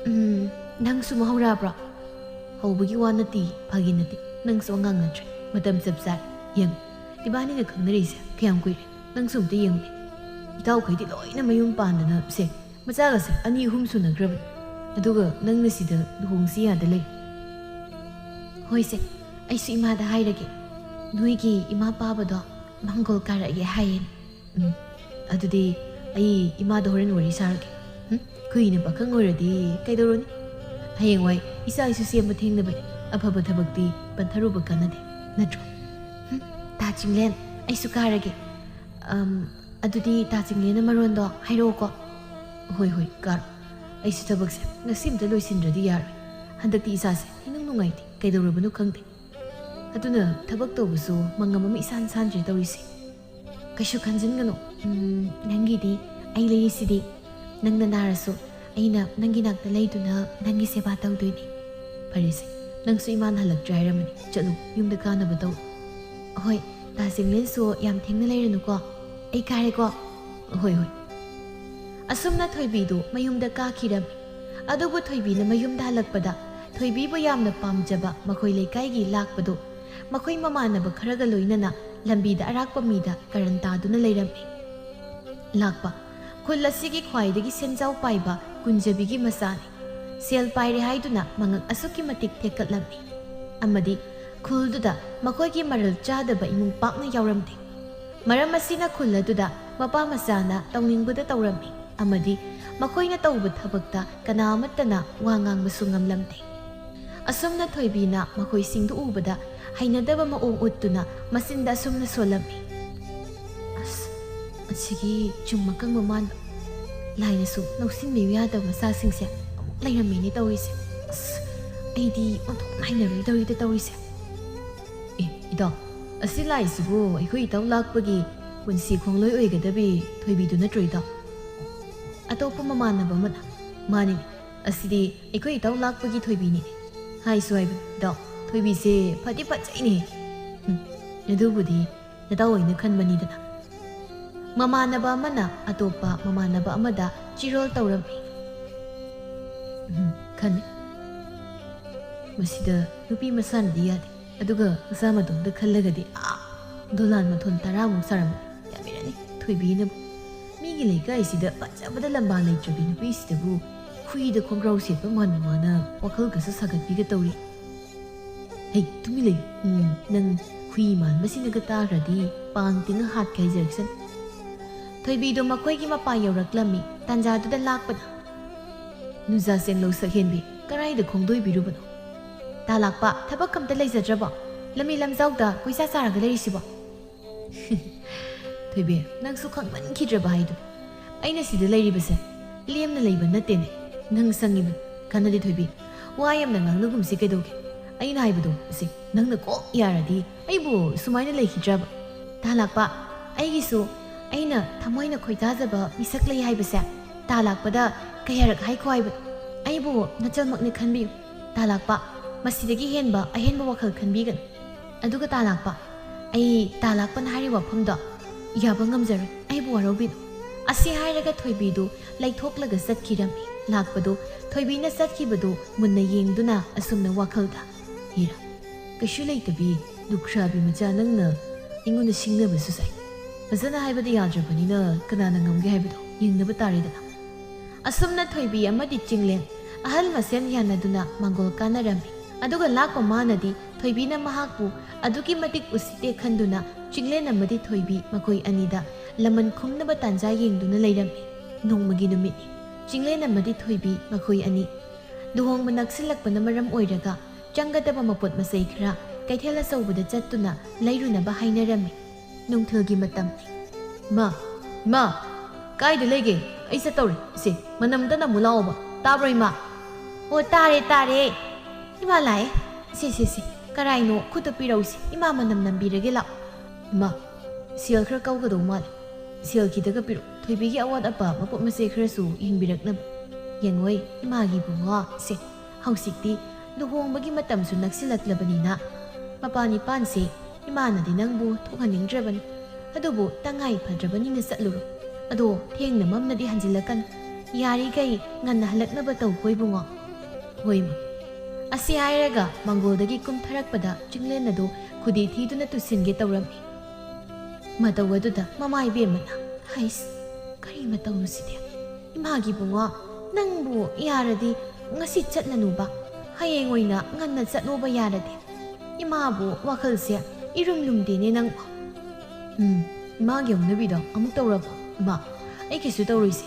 ꯎꯝ, ꯅꯪꯁꯨ ꯃꯍꯧꯔꯥꯕ꯭ꯔꯣ? ꯍꯧꯕꯒꯤ ꯋꯥ ꯅꯠꯇꯦ, ꯐꯥꯒꯤ ꯅꯠꯇꯦ꯫ ꯅꯪꯁꯨ ꯑꯉꯥꯡ ꯅꯠꯇ꯭ꯔꯦ꯫ ꯃꯇꯝ ꯆꯞ ꯆꯥꯔꯦ꯫ ꯌꯦꯡꯉꯨ, ꯏꯕꯥꯅꯤꯅ ꯈꯪꯅꯔꯛꯏꯁꯦ ꯀꯌꯥꯝ ꯀꯨꯏꯔꯦ? ꯅꯪꯁꯨ ꯑꯝꯇ ꯌꯦꯡꯉꯨꯅꯦ꯫ ꯏꯇꯥꯎꯈꯩꯗꯤ ꯂꯣꯏꯅ ꯃꯌꯨꯝ ꯄꯥꯟꯗꯅ ꯁꯦ, ꯃꯆꯥꯒꯁꯦ ꯑꯅꯤ ꯑꯍꯨꯝ ꯁꯨꯅꯈ꯭ꯔꯕꯅꯤ꯫ ꯑꯗꯨꯒ ꯅꯪꯅ ꯁꯤꯗ ꯂꯨꯍꯣꯡꯁꯤ ꯌꯥꯗ ꯂꯩ꯫ ꯍꯣꯏꯁꯦ, ꯑꯩꯁꯨ ꯏꯃꯥꯗ ꯍꯥꯏꯔꯒꯦ꯫ ꯅꯣꯏꯒꯤ ꯏꯃꯥ ꯄꯥꯕꯗꯣ ꯃꯪꯒꯣꯜ ꯀꯥꯔꯛꯑꯒꯦ ꯍꯥꯏꯌꯦꯅꯦ꯫ ꯎꯝ, ꯑꯗꯨꯗꯤ ꯑꯩ ꯏꯃꯥꯗ ꯍꯣꯔꯦꯟ ꯋꯥꯔꯤ ꯁꯥꯔꯒꯦ꯫ ꯎꯝ, ꯀꯨꯏꯅ ꯄꯥꯈꯪ ꯑꯣꯏꯔꯗꯤ ꯀꯩꯗꯧꯔꯨꯅꯤ? ꯍꯌꯦꯡꯋꯥꯏ ꯏꯆꯥ ꯏꯁꯨ ꯁꯦꯝꯕ ꯊꯦꯡꯅꯕꯅꯤ꯫ ꯑꯐꯕ ꯊꯕꯛꯇꯤ ꯄꯟꯊꯔꯨꯕ ꯀꯥꯟꯅꯗꯦ, ꯅꯠꯇ꯭ꯔꯣ? ꯎꯝ, ꯇꯥ ꯆꯤꯡꯂꯦꯟ, ꯑꯩꯁꯨ ꯀꯥꯔꯒꯦ꯫ ꯑꯝ, ꯑꯗꯨꯗꯤ ꯇꯥ ꯆꯤꯡꯂꯦꯟꯅ ꯃꯔꯣꯟꯗꯣ ꯍꯥꯏꯔꯛꯑꯣꯀꯣ꯫ ꯍꯣꯏ, ꯍꯣꯏ, ꯀꯥꯔꯣ꯫ ꯑꯩꯁꯨ ꯊꯕꯛꯁꯦ ꯉꯁꯤ ꯑꯝꯇ ꯂꯣꯏꯁꯤꯟꯗ꯭ꯔꯗꯤ ꯌꯥꯔꯣꯏ꯫ ꯍꯟꯗꯛꯇꯤ ꯏꯁꯥꯁꯦ ꯏꯅꯨꯡ ꯅꯨꯡꯉꯥꯏꯇꯦ, ꯀꯩꯗꯧꯔꯕꯅꯣ ꯈꯪꯗꯦ꯫ ꯑꯗꯨꯅ ꯊꯕꯛ ꯇꯧꯕꯁꯨ ꯃꯉꯝ ꯑꯃ ꯏꯁꯥꯟ ꯁꯥꯟꯗ꯭ꯔꯦ ꯇꯧꯔꯤꯁꯦ꯫ ꯀꯩꯁꯨ ꯈꯟꯖꯤꯟꯒꯅꯨ꯫ ꯎꯝ, ꯅꯪꯒꯤꯗꯤ ꯑꯩ ꯂꯩꯔꯤꯁꯤꯗꯤ꯫ ꯅꯪꯅ ꯅꯥꯔꯁꯨ ꯑꯩꯅ ꯅꯪꯒꯤ ꯅꯥꯛꯇ ꯂꯩꯗꯨꯅ ꯅꯪꯒꯤ ꯁꯦꯕꯥ ꯇꯧꯗꯣꯏꯅꯤ꯫ ꯐꯔꯦꯁꯦ, ꯅꯪꯁꯨ ꯏꯃꯥꯅ ꯍꯜꯂꯛꯇ꯭ꯔꯦ ꯍꯥꯏꯔꯝꯃꯅꯤ꯫ ꯆꯠꯂꯨ, ꯌꯨꯝꯗ ꯀꯥꯅꯕ ꯇꯧ꯫ ꯍꯣꯏ, ꯇꯥ ꯆꯤꯡꯂꯦꯟꯁꯨ ꯌꯥꯝ ꯊꯦꯡꯅ ꯂꯩꯔꯅꯨꯀꯣ꯫ ꯑꯩ ꯀꯥꯔꯦꯀꯣ꯫ ꯍꯣꯏ, ꯍꯣꯏ꯫ ꯑꯁꯨꯝꯅ ꯊꯣꯏꯕꯤꯗꯨ ꯃꯌꯨꯝꯗ ꯀꯥꯈꯤꯔꯝꯃꯤ꯫ ꯑꯗꯨꯕꯨ ꯊꯣꯏꯕꯤꯅ ꯃꯌꯨꯝꯗ ꯍꯜꯂꯛꯄꯗ ꯊꯣꯏꯕꯤꯕꯨ ꯌꯥꯝꯅ ꯄꯥꯝꯖꯕ ꯃꯈꯣꯏ ꯂꯩꯀꯥꯏꯒꯤ ꯂꯥꯛꯄꯗꯨ ꯃꯈꯣꯏ ꯃꯃꯥꯟꯅꯕ ꯈꯔꯒ ꯂꯣꯏꯅꯅ ꯂꯝꯕꯤꯗ ꯑꯔꯥꯛꯄ ꯃꯤꯗ ꯀꯔꯟ ꯇꯥꯗꯨꯅ ꯂꯩꯔꯝꯃꯤ꯫ ꯂꯥꯛꯄ, ꯈꯨꯜ ꯑꯁꯤꯒꯤ ꯈ꯭ꯋꯥꯏꯗꯒꯤ ꯁꯦꯟꯖꯥꯎ ꯄꯥꯏꯕ ꯀꯨꯟꯖꯕꯤꯒꯤ ꯃꯆꯥꯅꯤ꯫ ꯁꯦꯜ ꯄꯥꯏꯔꯦ ꯍꯥꯏꯗꯨꯅ ꯃꯉꯛ ꯑꯁꯨꯛꯀꯤ ꯃꯇꯤꯛ ꯊꯦꯛꯀꯠꯂꯝꯃꯤ꯫ ꯑꯃꯗꯤ ꯈꯨꯜꯗꯨꯗ ꯃꯈꯣꯏꯒꯤ ꯃꯔꯜ ꯆꯥꯗꯕ ꯏꯃꯨꯡ ꯄꯥꯛꯅ ꯌꯥꯎꯔꯝꯗꯦ꯫ ꯃꯔꯝ ꯑꯁꯤꯅ ꯈꯨꯜ ꯑꯗꯨꯗ ꯃꯄꯥ ꯃꯆꯥꯅ ꯇꯧꯅꯤꯡꯕꯗ ꯇꯧꯔꯝꯃꯤ ꯑꯃꯗꯤ ꯃꯈꯣꯏꯅ ꯇꯧꯕ ꯊꯕꯛꯇ ꯀꯅꯥ ꯑꯃꯠꯇꯅ ꯋꯥ ꯉꯥꯡꯕꯁꯨ ꯉꯝꯂꯝꯗꯦ꯫ ꯑꯁꯨꯝꯅ ꯊꯣꯏꯕꯤꯅ ꯃꯈꯣꯏꯁꯤꯡꯗꯨ ꯎꯕꯗ ꯍꯩꯅꯗꯕ ꯃꯑꯣꯡ ꯎꯠꯇꯨꯅ ꯃꯆꯤꯟꯗ ꯑꯁꯨꯝꯅ ꯁꯣꯜꯂꯝꯃꯤ, "ꯑꯁ, ꯑꯁꯤꯒꯤ ꯆꯨꯝ ꯑꯀꯪꯕ ꯃꯥꯟꯕ ꯂꯥꯏꯅꯁꯨ ꯂꯧꯁꯤꯟꯕꯤꯌꯨ ꯌꯥꯗꯕ ꯃꯆꯥꯁꯤꯡꯁꯦ ꯑꯃꯨꯛ ꯂꯩꯔꯝꯃꯦꯅꯦ ꯇꯧꯔꯤꯁꯦ꯫ ꯑꯁ, ꯑꯩꯗꯤ ꯑꯣꯟꯊꯣꯛꯅ ꯍꯩꯅꯔꯣꯏꯗꯧꯔꯤꯗ ꯇꯧꯔꯤꯁꯦ꯫ ꯑꯦ, ꯏꯇꯥꯎ, ꯑꯁꯤ ꯂꯥꯏꯁꯤꯕꯨ ꯑꯩꯈꯣꯏ ꯏꯇꯥꯎ ꯂꯥꯛꯄꯒꯤ ꯄꯨꯟꯁꯤ ꯈꯣꯡꯂꯣꯏ ꯑꯣꯏꯒꯗꯕꯤ ꯊꯣꯏꯕꯤꯗꯨ ꯅꯠꯇ꯭ꯔꯣ, ꯏꯇꯥꯎ?" ꯑꯇꯣꯞꯄ ꯃꯃꯥꯟꯅꯕ ꯑꯃꯅ, "ꯃꯥꯅꯤꯅꯦ, ꯑꯁꯤꯗꯤ ꯑꯩꯈꯣꯏ ꯏꯇꯥꯎ ꯂꯥꯛꯄꯒꯤ ꯊꯣꯏꯕꯤꯅꯤꯅꯦ꯫ ꯍꯥꯏꯁꯨ ꯍꯥꯏꯕꯅꯤ, ꯏꯇꯥꯎ, ꯊꯣꯏꯕꯤꯁꯦ ꯐꯗꯤ ꯐꯖꯩꯅꯦ꯫ ꯎꯝ, ꯑꯗꯨꯕꯨꯗꯤ ꯅꯇꯥꯎ ꯍꯣꯏꯅ ꯈꯟꯕꯅꯤꯗꯅ꯫" ꯃꯃꯥꯟꯅꯕ ꯑꯃꯅ ꯑꯇꯣꯞꯄ ꯃꯃꯥꯟꯅꯕ ꯑꯃꯗ ꯆꯤꯔꯣꯜ ꯇꯧꯔꯝꯃꯤ꯫ ꯎꯝ, ꯈꯟꯅꯤ꯫ ꯃꯁꯤꯗ ꯅꯨꯄꯤ ꯃꯁꯥꯅꯗꯤ ꯌꯥꯗꯦ, ꯑꯗꯨꯒ ꯃꯆꯥ ꯃꯇꯣꯝꯗ ꯈꯜꯂꯒꯗꯤ ꯑꯥ ꯗꯣꯂꯥꯟ ꯃꯊꯣꯟ ꯇꯔꯥꯃꯨꯛ ꯁꯥꯔꯝꯃꯅꯤ꯫ ꯌꯥꯝꯃꯤꯔꯅꯤ ꯊꯣꯏꯕꯤꯅꯕꯨ꯫ ꯃꯤꯒꯤ ꯂꯩꯀꯥꯏꯁꯤꯗ ꯐꯖꯕꯗ ꯂꯝꯕꯥ ꯂꯩꯇ꯭ꯔꯕꯤ ꯅꯨꯄꯤꯁꯤꯗꯕꯨ ꯈꯨꯏꯗ ꯈꯣꯡꯒ꯭ꯔꯥꯎ ꯁꯦꯠꯄ ꯃꯥꯟꯕ ꯃꯥꯅ ꯋꯥꯈꯜꯒꯁꯨ ꯁꯥꯒꯠꯄꯤꯒ ꯇꯧꯔꯤ꯫ ꯍꯩ, ꯇꯨꯃꯤꯟ ꯂꯩꯌꯨ꯫ ꯎꯝ, ꯅꯪ ꯍꯨꯏ ꯃꯥꯟꯕꯁꯤꯅꯒ ꯇꯥꯈ꯭ꯔꯗꯤ ꯄꯥꯡ ꯇꯤꯡꯉ ꯍꯥꯠꯀꯦ ꯍꯥꯏꯖꯔꯛꯁꯅꯤ꯫ ꯊꯣꯏꯕꯤꯗꯣ ꯃꯈꯣꯏꯒꯤ ꯃꯄꯥ ꯌꯧꯔꯛꯂꯝꯃꯤ꯫ ꯇꯥꯟꯖꯥꯗꯨꯗ ꯂꯥꯛꯄꯅ, "ꯅꯨꯖꯥ ꯆꯦꯡꯂꯧ ꯁꯛꯍꯦꯟꯕꯤ, ꯀꯔꯥꯏꯗ ꯈꯣꯡꯗꯣꯏꯕꯤꯔꯨꯕꯅꯣ? ꯇꯥ ꯂꯥꯛꯄ, ꯊꯕꯛ ꯑꯝꯇ ꯂꯩꯖꯗ꯭ꯔꯕꯣ? ꯂꯝꯃꯤ ꯂꯝꯖꯥꯎꯗ ꯀꯣꯏꯆꯥ ꯆꯥꯔꯒ ꯂꯩꯔꯤꯁꯤꯕꯣ?" "ꯊꯣꯏꯕꯤ, ꯅꯪꯁꯨ ꯈꯪꯃꯟꯈꯤꯗ꯭ꯔꯕ ꯍꯥꯏꯗꯨ꯫ ꯑꯩꯅ ꯁꯤꯗ ꯂꯩꯔꯤꯕꯁꯦ ꯂꯦꯝꯅ ꯂꯩꯕ ꯅꯠꯇꯦꯅꯦ꯫ ꯅꯪ ꯁꯪꯉꯤꯕꯅꯤ꯫ ꯀꯥꯟꯅꯗꯦ ꯊꯣꯏꯕꯤ, ꯋꯥ ꯌꯥꯝꯅ ꯉꯥꯡꯅꯒꯨꯝꯁꯤ ꯀꯩꯗꯧꯒꯦ? ꯑꯩꯅ ꯍꯥꯏꯕꯗꯣ ꯑꯁꯤ ꯅꯪꯅ ꯀꯣꯛ ꯌꯥꯔꯗꯤ ꯑꯩꯕꯨ ꯁꯨꯃꯥꯏꯅ ꯂꯩꯈꯤꯗ꯭ꯔꯕ?" "ꯇꯥ ꯂꯥꯛꯄ, ꯑꯩꯒꯤꯁꯨ ꯑꯩꯅ ꯊꯃꯣꯏꯅ ꯈꯣꯏꯗꯥꯖꯕ ꯃꯤꯁꯛ ꯂꯩ ꯍꯥꯏꯕꯁꯦ ꯇꯥ ꯂꯥꯛꯄꯗ ꯀꯌꯥꯔꯛ ꯍꯥꯏꯈꯣ ꯍꯥꯏꯕꯅꯣ? ꯑꯩꯕꯨ ꯅꯆꯜꯃꯛꯅꯤ ꯈꯟꯕꯤꯌꯨ꯫ ꯇꯥ ꯂꯥꯛꯄ, ꯃꯁꯤꯗꯒꯤ ꯍꯦꯟꯕ ꯑꯍꯦꯟꯕ ꯋꯥꯈꯜ ꯈꯟꯕꯤꯒꯅꯨ꯫ ꯑꯗꯨꯒ ꯇꯥ ꯂꯥꯛꯄ, ꯑꯩ ꯇꯥ ꯂꯥꯛꯄꯅ ꯍꯥꯏꯔꯤꯕ ꯋꯥꯐꯝꯗꯣ ꯌꯥꯕ ꯉꯝꯖꯔꯣꯏ꯫ ꯑꯩꯕꯨ ꯋꯥꯔꯧꯕꯤꯅꯨ꯫" ꯑꯁꯤ ꯍꯥꯏꯔꯒ ꯊꯣꯏꯕꯤꯗꯨ ꯂꯩꯊꯣꯛꯂꯒ ꯆꯠꯈꯤꯔꯝꯃꯤ꯫ ꯂꯥꯛꯄꯗꯨ ꯊꯣꯏꯕꯤꯅ ꯆꯠꯈꯤꯕꯗꯨ ꯃꯨꯟꯅ ꯌꯦꯡꯗꯨꯅ ꯑꯁꯨꯝꯅ ꯋꯥꯈꯜꯗ, "ꯍꯤꯔꯥ, ꯀꯩꯁꯨ ꯂꯩꯇꯕꯤ ꯂꯨꯈ꯭ꯔꯥꯕꯤ ꯃꯆꯥ ꯅꯪꯅ ꯑꯩꯉꯣꯟꯗ ꯁꯤꯡꯅꯕꯁꯨ ꯁꯥꯏ꯫ ꯐꯖꯅ ꯍꯥꯏꯕꯗꯤ ꯌꯥꯗ꯭ꯔꯕꯅꯤꯅ ꯀꯅꯥꯅ ꯉꯝꯒꯦ ꯍꯥꯏꯕꯗꯣ ꯌꯦꯡꯅꯕ ꯇꯥꯔꯦꯗꯅ꯫" ꯑꯁꯨꯝꯅ ꯊꯣꯏꯕꯤ ꯑꯃꯗꯤ ꯆꯤꯡꯂꯦꯟ ꯑꯍꯜ ꯃꯁꯦꯟ ꯌꯥꯅꯗꯨꯅ ꯃꯥꯡꯒꯣꯜ ꯀꯥꯅꯔꯝꯃꯤ꯫ ꯑꯗꯨꯒ ꯂꯥꯛꯄ ꯃꯥꯅꯗꯤ ꯊꯣꯏꯕꯤꯅ ꯃꯍꯥꯛꯄꯨ ꯑꯗꯨꯛꯀꯤ ꯃꯇꯤꯛ ꯎꯁꯤꯠꯇꯦ ꯈꯟꯗꯨꯅ ꯆꯤꯡꯂꯦꯟ ꯑꯃꯗꯤ ꯊꯣꯏꯕꯤ ꯃꯈꯣꯏ ꯑꯅꯤꯗ ꯂꯃꯟ ꯈꯨꯝꯅꯕ ꯇꯥꯟꯖꯥ ꯌꯦꯡꯗꯨꯅ ꯂꯩꯔꯝꯃꯤ꯫ ꯅꯣꯡꯃꯒꯤ ꯅꯨꯃꯤꯠꯅꯤ꯫ ꯆꯤꯡꯂꯦꯟ ꯑꯃꯗꯤ ꯊꯣꯏꯕꯤ ꯃꯈꯣꯏ ꯑꯅꯤ ꯂꯨꯍꯣꯡꯕ ꯅꯛꯁꯤꯜꯂꯛꯄꯅ ꯃꯔꯝ ꯑꯣꯏꯔꯒ ꯆꯪꯒꯗꯕ ꯃꯄꯣꯠ ꯃꯆꯩ ꯈꯔ ꯀꯩꯊꯦꯜ ꯑꯆꯧꯕꯗ ꯆꯠꯇꯨꯅ ꯂꯩꯔꯨꯅꯕ ꯍꯥꯏꯅꯔꯝꯃꯤ꯫ ꯅꯨꯡꯊꯤꯜꯒꯤ ꯃꯇꯝꯅꯤ꯫ "ꯏꯃꯥ, ꯏꯃꯥ, ꯀꯥꯏꯗ ꯂꯩꯒꯦ? ꯑꯩ ꯆꯠꯇꯧꯔꯦ꯫ ꯏꯆꯦ, ꯃꯅꯝ ꯑꯝꯇ ꯅꯝꯃꯨ ꯂꯥꯛꯑꯣꯕ꯫ ꯇꯥꯕ꯭ꯔꯣ, ꯏꯃꯥ?" "ꯑꯣ, ꯇꯥꯔꯦ, ꯇꯥꯔꯦ꯫ ꯏꯃꯥ ꯂꯥꯛꯑꯦ꯫ ꯁꯦ, ꯁꯦ, ꯁꯦ, ꯀꯔꯥꯏꯅꯣ? ꯈꯨꯠꯇ ꯄꯤꯔꯛꯎꯁꯦ꯫ ꯏꯃꯥ ꯃꯅꯝ ꯅꯝꯕꯤꯔꯒꯦ ꯂꯥꯛꯑꯣ꯫" "ꯏꯃꯥ, ꯁꯦꯜ ꯈꯔ ꯀꯧꯒꯗꯧ ꯃꯥꯜꯂꯦ꯫ ꯁꯦꯜ ꯈꯤꯇꯒ ꯄꯤꯔꯛꯎ꯫ ꯊꯣꯏꯕꯤꯒꯤ ꯑꯋꯥꯠ ꯑꯄꯥ ꯃꯄꯣꯠ ꯃꯆꯩ ꯈꯔꯁꯨ ꯌꯦꯡꯕꯤꯔꯛꯅꯕ꯫" "ꯌꯦꯡꯉꯣꯏ, ꯏꯃꯥꯒꯤ ꯏꯕꯨꯡꯉꯣ꯫ ꯁꯦ, ꯍꯧꯖꯤꯛꯇꯤ ꯂꯨꯍꯣꯡꯕꯒꯤ ꯃꯇꯝꯁꯨ ꯅꯛꯁꯤꯜꯂꯛꯂꯕꯅꯤꯅ ꯃꯄꯥꯟ ꯏꯄꯥꯟꯁꯦ ꯏꯃꯥꯅꯗꯤ ꯅꯪꯕꯨ ꯊꯣꯛꯍꯟꯅꯤꯡꯗ꯭ꯔꯕꯅꯤ꯫ ꯑꯗꯨꯕꯨ ꯇꯉꯥꯏ ꯐꯗ꯭ꯔꯕꯅꯤꯅ ꯆꯠꯂꯨꯔꯣ꯫ ꯑꯗꯣ ꯊꯦꯡꯅ ꯃꯝꯅꯗꯤ ꯍꯟꯖꯤꯜꯂꯛꯀꯅꯨ꯫" "ꯌꯥꯔꯤꯈꯩ ꯉꯟꯅ ꯍꯜꯂꯛꯅꯕ ꯇꯧꯀꯣ ꯏꯕꯨꯡꯉꯣ꯫" "ꯍꯣꯏ ꯃꯥ꯫" ꯑꯁꯤ ꯍꯥꯏꯔꯒ ꯃꯪꯒꯣꯜꯗꯒꯤ ꯀꯨꯝꯊꯔꯛꯄꯗ ꯆꯤꯡꯂꯦꯟ ꯑꯗꯨ ꯈꯨꯗꯤ ꯊꯤꯗꯨꯅ ꯇꯨꯁꯤꯟꯒꯦ ꯇꯧꯔꯝꯃꯤ꯫ ꯃꯇꯧ ꯑꯗꯨꯗ ꯃꯃꯥ ꯏꯕꯦꯝꯃꯅ, "ꯍꯩꯁ, ꯀꯔꯤ ꯃꯇꯧꯅꯣ ꯁꯤꯗꯤ? ꯏꯃꯥꯒꯤ ꯏꯕꯨꯡꯉꯣ, ꯅꯪꯕꯨ ꯌꯥꯔꯗꯤ ꯉꯁꯤ ꯆꯠꯂꯅꯨꯕ, ꯍꯌꯦꯡ ꯑꯣꯏꯅ ꯉꯟꯅ ꯆꯠꯂꯣꯕ ꯌꯥꯔꯗꯤ꯫ ꯏꯃꯥꯕꯨ ꯋꯥꯈꯜꯁꯦ ꯏꯔꯨꯝ ꯂꯨꯝꯗꯦꯅꯦ ꯅꯪꯕꯨ꯫" "ꯎꯝ, ꯏꯃꯥꯒꯤ ꯍꯧꯅꯕꯤꯗꯣ ꯑꯃꯨꯛ ꯇꯧꯔꯕꯣ? ꯏꯃꯥ, ꯑꯩ ꯀꯩꯁꯨ ꯇꯧꯔꯣꯏꯁꯦ꯫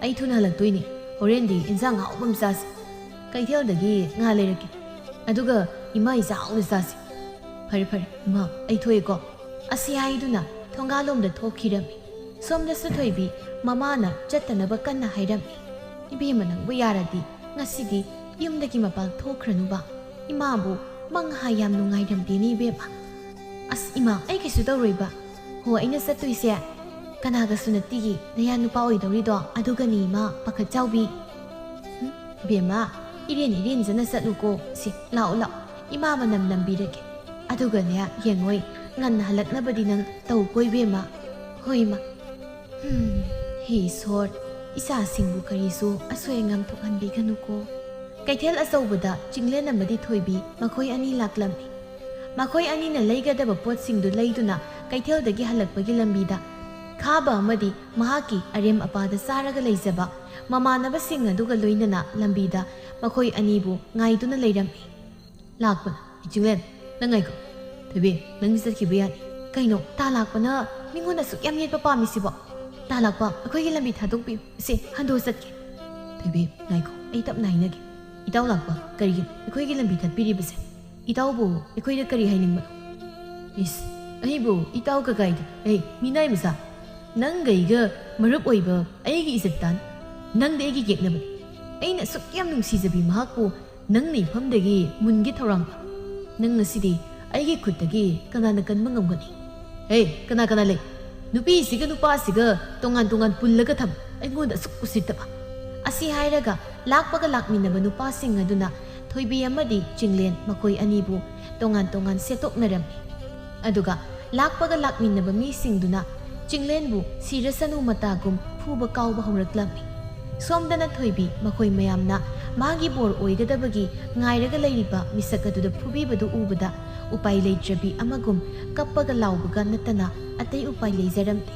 ꯑꯩ ꯊꯨꯅ ꯍꯜꯂꯛꯇꯣꯏꯅꯦ꯫ ꯍꯣꯔꯦꯟꯗꯤ ꯏꯟꯖꯥꯡ ꯑꯍꯥꯎꯕ ꯑꯃ ꯆꯥꯁꯦ꯫ ꯀꯩꯊꯦꯜꯗꯒꯤ ꯉꯥ ꯂꯩꯔꯛꯀꯦ꯫ ꯑꯗꯨꯒ ꯏꯃꯥ ꯏꯆꯥ ꯍꯥꯎꯅ ꯆꯥꯁꯦ꯫ ꯐꯔꯦ, ꯐꯔꯦ, ꯏꯃꯥ, ꯑꯩ ꯊꯣꯛꯑꯦꯀꯣ꯫" ꯑꯁꯤ ꯍꯥꯏꯗꯨꯅ ꯊꯣꯡꯒꯥꯜꯂꯣꯝꯗ ꯊꯣꯛꯈꯤꯔꯝꯃꯤ꯫ ꯁꯣꯝꯗꯁꯨ ꯊꯣꯏꯕꯤ ꯃꯃꯥꯅ ꯆꯠꯇꯅꯕ ꯀꯟꯅ ꯍꯥꯏꯔꯝꯃꯤ꯫ "ꯏꯕꯦꯝꯃ, ꯅꯪꯕꯨ ꯌꯥꯔꯗꯤ ꯉꯁꯤꯗꯤ ꯌꯨꯝꯗꯒꯤ ꯃꯄꯥꯟ ꯊꯣꯛꯈ꯭ꯔꯅꯨꯕ꯫ ꯏꯃꯥꯕꯨ ꯃꯪ ꯍꯥꯏ ꯌꯥꯝ ꯅꯨꯡꯉꯥꯏꯔꯝꯗꯦꯅꯦ ꯏꯕꯦꯝꯃ꯫" "ꯑꯁ ꯏꯃꯥ, ꯑꯩ ꯀꯩꯁꯨ ꯇꯧꯔꯣꯏꯕ꯫ ꯍꯣ, ꯑꯩꯅ ꯆꯠꯇꯣꯏꯁꯦ ꯀꯅꯥꯒꯁꯨ ꯅꯠꯇꯤꯌꯦ, ꯅꯌꯥ ꯅꯨꯄꯥ ꯑꯣꯏꯗꯧꯔꯤꯗꯣ ꯑꯗꯨꯒꯅꯤ ꯏꯃꯥ, ꯄꯥꯈꯠ ꯆꯥꯎꯕꯤ꯫" "ꯎꯝ, ꯏꯕꯦꯝꯃ, ꯏꯔꯦꯟ ꯏꯔꯦꯟꯖꯅ ꯆꯠꯂꯨꯀꯣ꯫ ꯁꯤ, ꯂꯥꯛꯑꯣ, ꯂꯥꯛꯑꯣ, ꯏꯃꯥ ꯃꯅꯝ ꯅꯝꯕꯤꯔꯒꯦ꯫ ꯑꯗꯨꯒꯅꯦ, ꯌꯦꯡꯉꯣꯏ, ꯉꯟꯅ ꯍꯜꯂꯛꯅꯕꯗꯤ ꯅꯪ ꯇꯧꯀꯣ ꯏꯕꯦꯝꯃ꯫" "ꯍꯣꯏ ꯏꯃꯥ꯫" ꯍꯝ, ꯍꯦ ꯏꯁꯣꯔ, ꯏꯆꯥꯁꯤꯡꯕꯨ ꯀꯔꯤꯁꯨ ꯑꯁꯣꯏ ꯑꯉꯥꯝ ꯊꯣꯛꯍꯟꯕꯤꯒꯅꯨꯀꯣ꯫ ꯀꯩꯊꯦꯜ ꯑꯆꯧꯕꯗ ꯆꯤꯡꯂꯦꯟ ꯑꯃꯗꯤ ꯊꯣꯏꯕꯤ ꯃꯈꯣꯏ ꯑꯅꯤ ꯂꯥꯛꯂꯝꯃꯤ꯫ ꯃꯈꯣꯏ ꯑꯅꯤꯅ ꯂꯩꯒꯗꯕ ꯄꯣꯠꯁꯤꯡꯗꯨ ꯂꯩꯗꯨꯅ ꯀꯩꯊꯦꯜꯗꯒꯤ ꯍꯜꯂꯛꯄꯒꯤ ꯂꯝꯕꯤꯗ ꯈꯥꯕ ꯑꯃꯗꯤ ꯃꯍꯥꯛꯀꯤ ꯑꯔꯦꯝ ꯑꯄꯥꯗ ꯆꯥꯔꯒ ꯂꯩꯖꯕ ꯃꯃꯥꯟꯅꯕꯁꯤꯡ ꯑꯗꯨꯒ ꯂꯣꯏꯅꯅ ꯂꯝꯕꯤꯗ ꯃꯈꯣꯏ ꯑꯅꯤꯕꯨ ꯉꯥꯏꯗꯨꯅ ꯂꯩꯔꯝꯃꯤ꯫ ꯂꯥꯛꯄꯅ, "ꯆꯤꯡꯂꯦꯟ, ꯅꯪ ꯉꯥꯏꯈꯣ꯫ ꯊꯣꯏꯕꯤ, ꯅꯪꯗꯤ ꯆꯠꯈꯤꯕ ꯌꯥꯅꯤ꯫" "ꯀꯩꯅꯣ, ꯇꯥ ꯂꯥꯛꯄꯅ ꯃꯤꯉꯣꯟꯗ ꯑꯁꯨꯛ ꯌꯥꯝ ꯌꯦꯠꯄ ꯄꯥꯝꯃꯤꯁꯤꯕꯣ? ꯇꯥ ꯂꯥꯛꯄ, ꯑꯩꯈꯣꯏꯒꯤ ꯂꯝꯕꯤ ꯊꯥꯗꯣꯛꯄꯤꯌꯨ꯫ ꯁꯦ, ꯍꯟꯗꯣꯛꯑ ꯆꯠꯀꯦ꯫" "ꯊꯣꯏꯕꯤ, ꯉꯥꯏꯈꯣ, ꯑꯩ ꯇꯞꯅ ꯍꯥꯏꯅꯒꯦ꯫ ꯏꯇꯥꯎ ꯂꯥꯛꯄ, ꯀꯔꯤꯒꯤꯅꯣ ꯑꯩꯈꯣꯏꯒꯤ ꯂꯝꯕꯤ ꯊꯠꯄꯤꯔꯤꯕꯁꯦ? ꯏꯇꯥꯎꯕꯨ ꯑꯩꯈꯣꯏꯗ ꯀꯔꯤ ꯍꯥꯏꯅꯤꯡꯕꯅꯣ?" "ꯏꯁ, ꯑꯩꯕꯨ ꯏꯇꯥꯎ ꯀꯀꯥꯏꯗꯤ, ꯑꯩ ꯃꯤꯅꯥꯏ ꯃꯆꯥ, ꯅꯪꯒ ꯑꯩꯒ ꯃꯔꯨꯞ ꯑꯣꯏꯕ ꯑꯩꯒꯤ ꯏꯖꯠ ꯇꯥꯟ, ꯅꯪꯗꯤ ꯑꯩꯒꯤ ꯌꯦꯛꯅꯕꯅꯤ꯫ ꯑꯩꯅ ꯑꯁꯨꯛ ꯌꯥꯝ ꯅꯨꯡꯁꯤꯖꯕꯤ ꯃꯍꯥꯛꯄꯨ ꯅꯪꯅ ꯏꯐꯝꯗꯒꯤ ꯃꯨꯟꯒꯤ ꯊꯧꯔꯥꯡꯕ꯫ ꯅꯪ ꯉꯁꯤꯗꯤ ꯑꯩꯒꯤ ꯈꯨꯠꯇꯒꯤ ꯀꯅꯥꯅ ꯀꯟꯕ ꯉꯝꯒꯅꯤ?" "ꯍꯦ, ꯀꯅꯥ ꯀꯅꯥ ꯂꯩ? ꯅꯨꯄꯤꯁꯤꯒ ꯅꯨꯄꯥꯁꯤꯒ ꯇꯣꯉꯥꯟ ꯇꯣꯉꯥꯟ ꯄꯨꯜꯂꯒ ꯊꯝ, ꯑꯩꯉꯣꯟꯗ ꯑꯁꯨꯛ ꯎꯁꯤꯠꯇꯕ꯫" ꯑꯁꯤ ꯍꯥꯏꯔꯒ ꯂꯥꯛꯄꯒ ꯂꯥꯛꯃꯤꯟꯅꯕ ꯅꯨꯄꯥꯁꯤꯡ ꯑꯗꯨꯅ ꯊꯣꯏꯕꯤ ꯑꯃꯗꯤ ꯆꯤꯡꯂꯦꯟ ꯃꯈꯣꯏ ꯑꯅꯤꯕꯨ ꯇꯣꯉꯥꯟ ꯇꯣꯉꯥꯟ ꯁꯦꯠꯇꯣꯛꯅꯔꯝꯃꯤ꯫ ꯑꯗꯨꯒ ꯂꯥꯛꯄꯒ ꯂꯥꯛꯃꯤꯟꯅꯕ ꯃꯤꯁꯤꯡꯗꯨꯅ ꯆꯤꯡꯂꯦꯟꯕꯨ ꯁꯤꯔꯁꯅꯨ ꯃꯇꯥꯒꯨꯝ ꯐꯨꯕ ꯀꯥꯎꯕ ꯍꯧꯔꯛꯂꯝꯃꯤ꯫ ꯁꯣꯝꯗꯅ ꯊꯣꯏꯕꯤ ꯃꯈꯣꯏ ꯃꯌꯥꯝꯅ ꯃꯥꯒꯤ ꯕꯣꯔ ꯑꯣꯏꯒꯗꯕꯒꯤ ꯉꯥꯏꯔꯒ ꯂꯩꯔꯤꯕ ꯃꯤꯁꯛ ꯑꯗꯨꯗ ꯐꯨꯕꯤꯕꯗꯨ ꯎꯕꯗ ꯎꯄꯥꯏ ꯂꯩꯇ꯭ꯔꯕꯤ ꯑꯃꯒꯨꯝ ꯀꯞꯄꯒ ꯂꯥꯎꯕꯒ ꯅꯠꯇꯅ ꯑꯇꯩ ꯎꯄꯥꯏ ꯂꯩꯖꯔꯝꯗꯦ꯫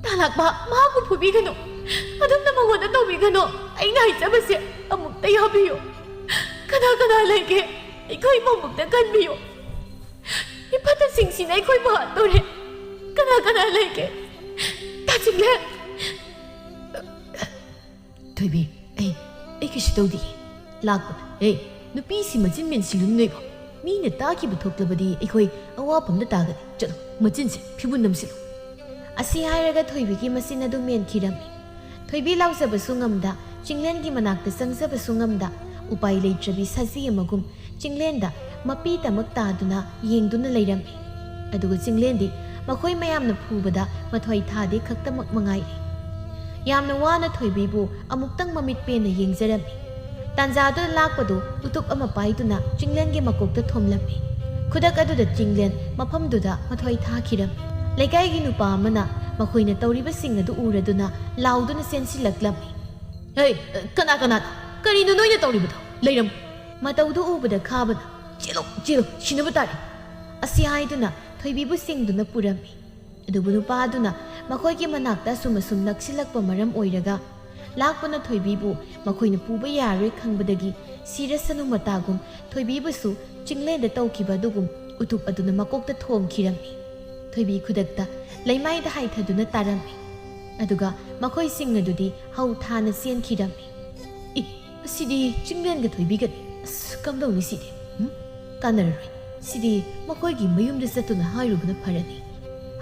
"ꯇꯥꯂꯥꯛꯄ, ꯃꯍꯥꯛꯄꯨ ꯐꯨꯕꯤꯒꯅꯨ, ꯑꯗꯨꯝꯅ ꯃꯉꯣꯟꯗ ꯇꯧꯕꯤꯒꯅꯨ꯫ ꯑꯩꯅ ꯍꯥꯏꯖꯕꯁꯦ ꯑꯃꯨꯛꯇ ꯌꯥꯕꯤꯌꯨ꯫ ꯀꯅꯥ ꯀꯅꯥ ꯂꯩꯒꯦ? ꯑꯩꯈꯣꯏ ꯃꯃꯨꯛꯇ ꯀꯟꯕꯤꯌꯨ꯫ ꯃꯤꯐꯠꯇꯁꯤꯡꯁꯤꯅ ꯑꯩꯈꯣꯏꯕꯨ ꯍꯥꯠꯇꯣꯔꯦ꯫ ꯀꯅꯥ ꯀꯅꯥ ꯂꯩꯒꯦ? ꯇꯥ ꯆꯤꯡꯂꯦꯟ!" "ꯊꯣꯏꯕꯤ, ꯑꯩ, ꯑꯩ ꯀꯩꯁꯨ ꯇꯧꯗꯤꯌꯦ꯫ ꯂꯥꯛꯄ, ꯑꯦ, ꯅꯨꯄꯤꯁꯤ ꯃꯆꯤꯟ ꯃꯦꯟꯁꯤꯜꯂꯨ ꯅꯣꯏꯕꯣ꯫ ꯃꯤꯅ ꯇꯥꯈꯤꯕ ꯊꯣꯛꯂꯕꯗꯤ ꯑꯩꯈꯣꯏ ꯑꯋꯥꯐꯝꯗ ꯇꯥꯒꯅꯤ꯫ ꯆꯠꯂꯣ, ꯃꯆꯤꯟꯁꯦ ꯐꯤꯕꯨꯟ ꯅꯝꯁꯤꯜꯂꯨ꯫" ꯑꯁꯤ ꯍꯥꯏꯔꯒ ꯊꯣꯏꯕꯤꯒꯤ ꯃꯆꯤꯟ ꯑꯗꯨ ꯃꯦꯟꯈꯤꯔꯝꯃꯤ꯫ ꯊꯣꯏꯕꯤ ꯂꯥꯎꯖꯕꯁꯨ ꯉꯝꯗ, ꯆꯤꯡꯂꯦꯟꯒꯤ ꯃꯅꯥꯛꯇ ꯆꯪꯖꯕꯁꯨ ꯉꯝꯗ, ꯎꯄꯥꯏ ꯂꯩꯇ꯭ꯔꯕꯤ ꯁꯖꯤ ꯑꯃꯒꯨꯝ ꯆꯤꯡꯂꯦꯟꯗ ꯃꯄꯤ ꯇꯃꯛ ꯇꯥꯗꯨꯅ ꯌꯦꯡꯗꯨꯅ ꯂꯩꯔꯝꯃꯤ꯫ ꯑꯗꯨꯒ ꯆꯤꯡꯂꯦꯟꯗꯤ ꯃꯈꯣꯏ ꯃꯌꯥꯝꯅ ꯐꯨꯕꯗ ꯃꯊ꯭ꯋꯥꯏ ꯊꯥꯗꯦ ꯈꯛꯇꯃꯛ ꯃꯉꯥꯏꯔꯦ꯫ ꯌꯥꯝꯅ ꯋꯥꯅ ꯊꯣꯏꯕꯤꯕꯨ ꯑꯃꯨꯛꯇꯪ ꯃꯃꯤꯠ ꯄꯦꯟꯅ ꯌꯦꯡꯖꯔꯝꯃꯤ꯫ ꯇꯥꯟꯖꯥꯗꯨꯗ ꯂꯥꯛꯄꯗꯨ ꯎꯇꯨꯞ ꯑꯃ ꯄꯥꯏꯗꯨꯅ ꯆꯤꯡꯂꯦꯟꯒꯤ ꯃꯀꯣꯛꯇ ꯊꯣꯝꯂꯝꯃꯤ꯫ ꯈꯨꯗꯛ ꯑꯗꯨꯗ ꯆꯤꯡꯂꯦꯟ ꯃꯐꯝꯗꯨꯗ ꯃꯊ꯭ꯋꯥꯏ ꯊꯥꯈꯤꯔꯝꯃꯤ꯫ ꯂꯩꯀꯥꯏꯒꯤ ꯅꯨꯄꯥ ꯑꯃꯅ ꯃꯈꯣꯏꯅ ꯇꯧꯔꯤꯕꯁꯤꯡ ꯑꯗꯨ ꯎꯔꯗꯨꯅ ꯂꯥꯎꯗꯨꯅ ꯆꯦꯟꯁꯤꯜꯂꯛꯂꯝꯃꯤ꯫ "ꯍꯦ, ꯀꯅꯥ ꯀꯅꯥꯅꯣ? ꯀꯔꯤꯅꯣ ꯅꯣꯏꯅ ꯇꯧꯔꯤꯕꯗꯣ? ꯂꯩꯔꯝꯃꯨ!" ꯃꯇꯧꯗꯨ ꯎꯕꯗ ꯈꯥꯕꯅ, "ꯆꯦꯜꯂꯣ, ꯆꯦꯜꯂꯣ, ꯁꯤꯅꯕ ꯇꯥꯔꯦ!" ꯑꯁꯤ ꯍꯥꯏꯗꯨꯅ ꯊꯣꯏꯕꯤꯕꯨ ꯆꯤꯡꯗꯨꯅ ꯄꯨꯔꯝꯃꯤ꯫ ꯑꯗꯨꯕꯨ ꯅꯨꯄꯥ ꯑꯗꯨꯅ ꯃꯈꯣꯏꯒꯤ ꯃꯅꯥꯛꯇ ꯑꯁꯨꯝ ꯑꯁꯨꯝ ꯅꯛꯁꯤꯜꯂꯛꯄ ꯃꯔꯝ ꯑꯣꯏꯔꯒ ꯂꯥꯛꯄꯅ ꯊꯣꯏꯕꯤꯕꯨ ꯃꯈꯣꯏꯅ ꯄꯨꯕ ꯌꯥꯔꯣꯏ ꯈꯪꯕꯗꯒꯤ ꯁꯤꯔꯁꯅꯨ ꯃꯇꯥꯒꯨꯝ ꯊꯣꯏꯕꯤꯕꯨꯁꯨ ꯆꯤꯡꯂꯦꯟꯗ ꯇꯧꯈꯤꯕ ꯑꯗꯨꯒꯨꯝ ꯎꯇꯨꯞ ꯑꯗꯨꯅ ꯃꯀꯣꯛꯇ ꯊꯣꯝꯈꯤꯔꯝꯃꯤ꯫ ꯊꯣꯏꯕꯤ ꯈꯨꯗꯛꯇ ꯂꯩꯃꯥꯏꯗ ꯍꯥꯏꯊꯗꯨꯅ ꯇꯥꯔꯝꯃꯤ꯫ ꯑꯗꯨꯒ ꯃꯈꯣꯏꯁꯤꯡ ꯑꯗꯨꯗꯤ ꯍꯧ ꯊꯥꯅ ꯆꯦꯟꯈꯤꯔꯝꯃꯤ꯫ "ꯏ, ꯑꯁꯤꯗꯤ ꯆꯤꯡꯂꯦꯟꯒ ꯊꯣꯏꯕꯤꯒꯅꯤ꯫ ꯑꯁ, ꯀꯝꯗꯧꯅꯤ ꯁꯤꯗꯤ? ꯎꯝ? ꯀꯥꯟꯅꯔꯔꯣꯏ꯫ ꯁꯤꯗꯤ ꯃꯈꯣꯏꯒꯤ ꯃꯌꯨꯝꯗ ꯆꯠꯇꯨꯅ ꯍꯥꯏꯔꯨꯕꯅ ꯐꯔꯅꯤ,"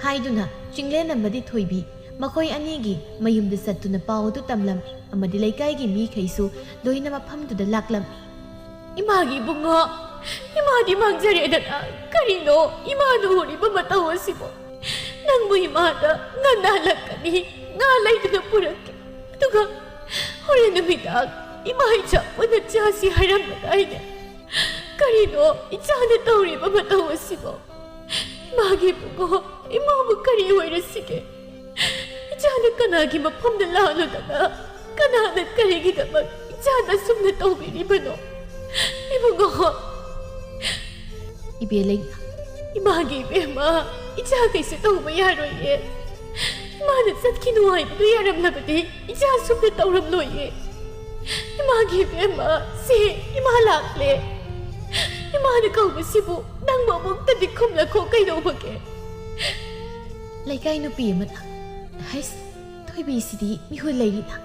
ꯍꯥꯏꯗꯨꯅ ꯆꯤꯡꯂꯦꯟ ꯑꯃꯗꯤ ꯊꯣꯏꯕꯤ ꯃꯈꯣꯏ ꯑꯅꯤꯒꯤ ꯃꯌꯨꯝꯗ ꯆꯠꯇꯨꯅ ꯄꯥꯎ ꯑꯗꯨ ꯇꯝꯂꯝꯃꯤ ꯑꯃꯗꯤ ꯂꯩꯀꯥꯏꯒꯤ ꯃꯤꯈꯩꯁꯨ ꯂꯣꯏꯅ ꯃꯐꯝꯗꯨꯗ ꯂꯥꯛꯂꯝꯃꯤ꯫ "ꯏꯃꯥꯒꯤ ꯏꯕꯨꯡꯉꯣ, ꯏꯃꯥꯗꯤ ꯃꯥꯡꯖꯔꯦꯗꯅ꯫ ꯀꯔꯤꯅꯣ ꯏꯃꯥꯅ ꯎꯔꯤꯕ ꯃꯇꯧ ꯑꯁꯤꯕꯣ? ꯅꯪꯕꯨ ꯏꯃꯥꯗ ꯉꯟꯅ ꯍꯜꯂꯛꯀꯅꯤ, ꯉꯥ ꯂꯩꯗꯨꯅ ꯄꯨꯔꯛꯀꯦ꯫ ꯑꯗꯨꯒ ꯍꯣꯔꯦꯟ ꯅꯨꯃꯤꯗꯥꯡ ꯏꯃꯥ ꯏꯆꯥ ꯄꯨꯟꯅ ꯆꯥꯁꯤ ꯍꯥꯏꯔꯝꯕꯗꯥꯏꯅꯦ? ꯀꯔꯤꯅꯣ ꯏꯆꯥꯅ ꯇꯧꯔꯤꯕ ꯃꯇꯧ ꯑꯁꯤꯕꯣ? ꯏꯃꯥꯒꯤ ꯏꯕꯨꯡꯉꯣ, ꯏꯃꯥꯕꯨ ꯀꯔꯤ ꯑꯣꯏꯔꯁꯤꯒꯦ? ꯏꯆꯥꯅ ꯀꯅꯥꯒꯤ ꯃꯐꯝꯗ ꯂꯥꯛꯂꯨꯗꯅ?" ꯀꯅꯥꯅ ꯀꯔꯤꯒꯤꯗꯃꯛ ꯏꯆꯥꯗ ꯑꯁꯨꯝꯅ ꯇꯧꯕꯤꯔꯤꯕꯅꯣ? ꯏꯕꯨꯡꯉꯣ꯫ ꯏꯕꯦꯂꯩ꯫ ꯏꯃꯥꯒꯤ ꯏꯕꯦꯝꯃ, ꯏꯆꯥ ꯀꯩꯁꯨ ꯇꯧꯕ ꯌꯥꯔꯣꯏꯌꯦ꯫ ꯏꯃꯥꯅ ꯆꯠꯈꯤꯅꯨ ꯍꯥꯏꯕꯗꯨ ꯌꯥꯔꯝꯂꯕꯗꯤ ꯏꯆꯥ ꯑꯁꯨꯝꯅ ꯇꯧꯔꯝꯂꯣꯏꯌꯦ꯫ ꯏꯃꯥꯒꯤ ꯏꯕꯦꯝꯃ, ꯁꯦ, ꯏꯃꯥ ꯂꯥꯛꯂꯦ꯫ ꯏꯃꯥꯅ ꯀꯧꯕꯁꯤꯕꯨ ꯅꯪꯕꯨ ꯑꯃꯨꯛꯇꯗꯤ ꯈꯨꯝꯂꯛꯈꯣ ꯀꯩꯗꯧꯕꯒꯦ? ꯂꯩꯀꯥꯏ ꯅꯨꯄꯤ ꯑꯃꯅ, ꯍꯩꯁ, ꯊꯣꯏꯕꯤꯁꯤꯗꯤ ꯃꯤꯍꯨꯜ ꯂꯩꯔꯤꯅ꯫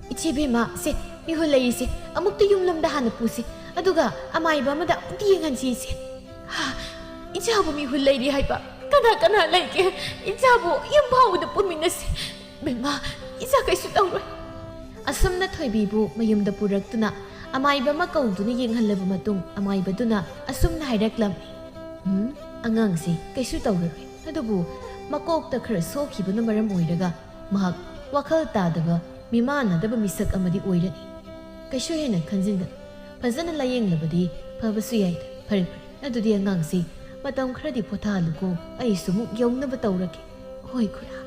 ꯏꯆꯦ ꯕꯦꯝꯃ, ꯁꯦ, ꯃꯤꯍꯨꯜ ꯂꯩꯔꯤꯁꯦ ꯑꯃꯨꯛꯇ ꯌꯨꯝꯂꯣꯝꯗ ꯍꯥꯟꯅ ꯄꯨꯁꯤ, ꯑꯗꯨꯒ ꯑꯃꯥꯏꯕ ꯑꯃꯗ ꯑꯃꯨꯛꯇ ꯌꯦꯡꯍꯟꯁꯤ ꯏꯆꯦ꯫ ꯍꯥ, ꯏꯆꯥꯕꯨ ꯃꯤꯍꯨꯜ ꯂꯩꯔꯤ ꯍꯥꯏꯕ ꯀꯅꯥ ꯀꯅꯥ ꯂꯩꯒꯦ? ꯏꯆꯥꯕꯨ ꯌꯨꯝ ꯐꯥꯎꯕꯗ ꯄꯨꯃꯤꯟꯅꯁꯤ꯫ ꯕꯦꯝꯃ, ꯏꯆꯥ ꯀꯩꯁꯨ ꯇꯧꯔꯣꯏ꯫ ꯑꯁꯨꯝꯅ ꯊꯣꯏꯕꯤꯕꯨ ꯃꯌꯨꯝꯗ ꯄꯨꯔꯛꯇꯨꯅ ꯑꯃꯥꯏꯕ ꯑꯃ ꯀꯧꯗꯨꯅ ꯌꯦꯡꯍꯜꯂꯕ ꯃꯇꯨꯡ ꯑꯃꯥꯏꯕꯗꯨꯅ ꯑꯁꯨꯝꯅ ꯍꯥꯏꯔꯛꯂꯝꯃꯤ, "ꯎꯝ, ꯑꯉꯥꯡꯁꯤ ꯀꯩꯁꯨ ꯇꯧꯔꯔꯣꯏ, ꯑꯗꯨꯕꯨ ꯃꯀꯣꯛꯇ ꯈꯔ ꯁꯣꯛꯈꯤꯕꯅ ꯃꯔꯝ ꯑꯣꯏꯔꯒ ꯃꯍꯥꯛ ꯋꯥꯈꯜ ꯇꯥꯗꯕ, ꯃꯤꯃꯥꯟꯅꯗꯕ ꯃꯤꯁꯛ ꯑꯃꯗꯤ ꯑꯣꯏꯔꯅꯤ꯫ ꯀꯩꯁꯨ ꯍꯦꯟꯅ ꯈꯟꯖꯤꯟꯒꯅꯨ꯫ ꯐꯖꯅ ꯂꯥꯌꯦꯡꯂꯕꯗꯤ ꯐꯕꯁꯨ ꯌꯥꯏꯗ꯫ ꯐꯔꯦ, ꯐꯔꯦ꯫ ꯑꯗꯨꯗꯤ ꯑꯉꯥꯡꯁꯤ ꯃꯇꯝ ꯈꯔꯗꯤ ꯄꯣꯊꯥꯍꯜꯂꯨꯀꯣ꯫ ꯑꯩꯁꯨ ꯑꯃꯨꯛ ꯌꯧꯅꯕ ꯇꯧꯔꯒꯦ꯫" "ꯍꯣꯏ, ꯈꯨꯔꯥ꯫"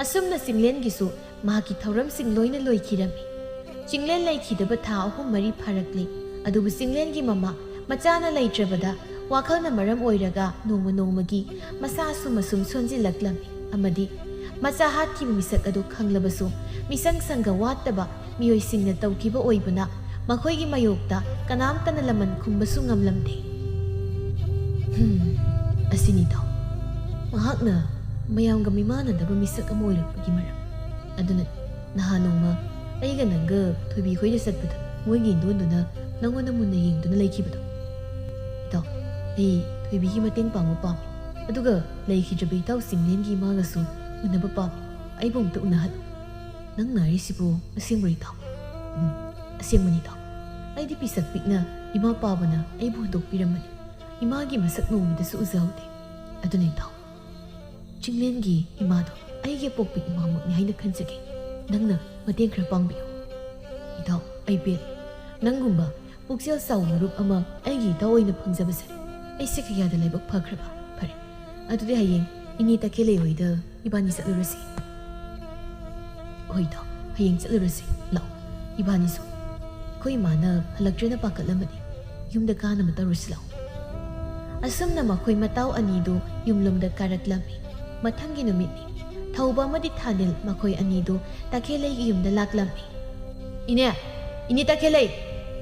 ꯑꯁꯨꯝꯅ ꯆꯤꯡꯂꯦꯟꯒꯤꯁꯨ ꯃꯍꯥꯛꯀꯤ ꯊꯧꯔꯝꯁꯤꯡ ꯂꯣꯏꯅ ꯂꯣꯏꯈꯤꯔꯝꯃꯤ꯫ ꯆꯤꯡꯂꯦꯟ ꯂꯩꯈꯤꯗꯕ ꯊꯥ ꯑꯍꯨꯝ ꯃꯔꯤ ꯐꯥꯔꯛꯂꯦ꯫ ꯑꯗꯨꯕꯨ ꯆꯤꯡꯂꯦꯟꯒꯤ ꯃꯃꯥ ꯃꯆꯥꯅ ꯂꯩꯇ꯭ꯔꯕꯗ ꯋꯥꯈꯜꯅ ꯃꯔꯝ ꯑꯣꯏꯔꯒ ꯅꯣꯡꯃ ꯅꯣꯡꯃꯒꯤ ꯃꯁꯥ ꯑꯁꯨꯝ ꯑꯁꯨꯝ ꯁꯣꯟꯖꯤꯜꯂꯛꯂꯝꯃꯤ꯫ ꯑꯃꯗꯤ ꯃꯆꯥ ꯍꯥꯠꯈꯤꯕ ꯃꯤꯁꯛ ꯑꯗꯨ ꯈꯪꯂꯕꯁꯨ ꯃꯤꯆꯪ ꯁꯪꯒ ꯋꯥꯠꯇꯕ ꯃꯤꯑꯣꯏꯁꯤꯡꯅ ꯇꯧꯈꯤꯕ ꯑꯣꯏꯕꯅ ꯃꯈꯣꯏꯒꯤ ꯃꯥꯌꯣꯛꯇ ꯀꯅꯥꯝꯇꯅ ꯂꯃꯟ ꯈꯨꯝꯕꯁꯨ ꯉꯝꯂꯝꯗꯦ꯫ ꯍꯝ, ꯑꯁꯤꯅꯤꯗꯣ꯫ ꯃꯍꯥꯛꯅ ꯃꯌꯥꯝꯒ ꯃꯤꯃꯥꯟꯅꯗꯕ ꯃꯤꯁꯛ ꯑꯃ ꯑꯣꯏꯔꯛꯄꯒꯤ ꯃꯔꯝ꯫ ꯑꯗꯨꯅ ꯅꯍꯥꯟ ꯅꯣꯡꯃ ꯑꯩꯒ ꯅꯪꯒ ꯊꯣꯏꯕꯤ ꯈꯣꯏꯗ ꯆꯠꯄꯗ ꯃꯣꯏꯒꯤ ꯏꯟꯗꯣꯟꯗꯨꯅ ꯅꯪꯉꯣꯟꯗ ꯃꯨꯟꯅ ꯌꯦꯡꯗꯨꯅ ꯂꯩꯈꯤꯕꯗꯣ꯫ ꯏꯇꯥꯎ, ꯑꯩ ꯊꯣꯏꯕꯤꯒꯤ ꯃꯇꯦꯡ ꯄꯥꯡꯕ ꯄꯥꯝꯃꯤ꯫ ꯑꯗꯨꯒ ꯂꯩꯈꯤꯗ꯭ꯔꯕ ꯏꯇꯥꯎ ꯆꯤꯡꯂꯦꯟꯒꯤ ꯏꯃꯥꯒꯁꯨ ꯎꯅꯕ ꯄꯥꯝꯃꯤ꯫ ꯑꯩꯕꯨ ꯑꯝꯇ ꯎꯅꯍꯜꯂꯨ꯫ ꯅꯪ ꯅꯥꯔꯤꯁꯤꯕꯨ ꯑꯁꯦꯡꯕꯔꯣ ꯏꯇꯥꯎ? ꯎꯝ, ꯑꯁꯦꯡꯕꯅꯤ ꯏꯇꯥꯎ꯫ ꯑꯩꯗꯤ ꯄꯤꯁꯛ ꯄꯤꯛꯅ ꯏꯃꯥ ꯄꯥꯕꯅ ꯑꯩꯕꯨ ꯍꯨꯟꯗꯣꯛꯄꯤꯔꯝꯕꯅꯤ꯫ ꯏꯃꯥꯒꯤ ꯃꯁꯛ ꯅꯣꯡꯃꯗꯁꯨ ꯎꯖꯍꯧꯗꯦ꯫ ꯑꯗꯨꯅ ꯏꯇꯥꯎ, ꯆꯤꯡꯂꯦꯟꯒꯤ ꯏꯃꯥꯗꯣ ꯑꯩꯒꯤ ꯑꯄꯣꯛꯄ ꯏꯃꯥꯃꯛꯅꯤ ꯍꯥꯏꯅ ꯈꯟꯖꯒꯦ꯫ ꯅꯪꯅ ꯃꯇꯦꯡ ꯈꯔ ꯄꯥꯡꯕꯤꯌꯨ꯫ ꯏꯇꯥꯎ, ꯑꯩ ꯄꯦꯜꯂꯦ꯫ ꯅꯪꯒꯨꯝꯕ ꯄꯨꯛꯆꯦꯜ ꯆꯥꯎꯕ ꯃꯔꯨꯞ ꯑꯃ ꯑꯩꯒꯤ ꯏꯇꯥꯎ ꯑꯣꯏꯅ ꯐꯪꯖꯕꯁꯦ ꯑꯩꯁꯦ ꯀꯌꯥꯗ ꯂꯥꯏꯕꯛ ꯐꯈ꯭ꯔꯕ꯫ ꯐꯔꯦ, ꯑꯗꯨꯗꯤ ꯍꯌꯦꯡ ꯏꯅꯦ ꯇꯈꯦꯜꯂꯩ ꯍꯣꯏꯗ ꯏꯕꯥꯅꯤ ꯆꯠꯂꯨꯔꯁꯤ꯫ ꯍꯣꯏ ꯏꯇꯥꯎ, ꯍꯌꯦꯡ ꯆꯠꯂꯨꯔꯁꯤ꯫ ꯂꯥꯛꯑꯣ, ꯏꯕꯥꯅꯤꯁꯨ꯫ ꯑꯩꯈꯣꯏ ꯏꯃꯥꯅ ꯍꯜꯂꯛꯇ꯭ꯔꯦꯅ ꯄꯥꯈꯠꯂꯝꯃꯗꯤ ꯌꯨꯝꯗ ꯀꯥꯅꯕ ꯇꯧꯔꯨꯁꯤ꯫ ꯂꯥꯛꯑꯣ꯫ ꯑꯁꯨꯝꯅ ꯃꯈꯣꯏ ꯃꯇꯥꯎ ꯑꯅꯤꯗꯨ ꯌꯨꯝꯂꯣꯝꯗ ꯀꯥꯔꯛꯂꯝꯃꯤ꯫ ꯃꯊꯪꯒꯤ ꯅꯨꯃꯤꯠꯅꯤ꯫ ꯊꯧꯕ ꯑꯃꯗꯤ ꯊꯥꯅꯤꯜ ꯃꯈꯣꯏ ꯑꯅꯤꯗꯨ ꯇꯈꯦꯜꯂꯩꯒꯤ ꯌꯨꯝꯗ ꯂꯥꯛꯂꯝꯃꯤ꯫ "ꯏꯅꯦ, ꯏꯅꯦ ꯇꯈꯦꯜꯂꯩ,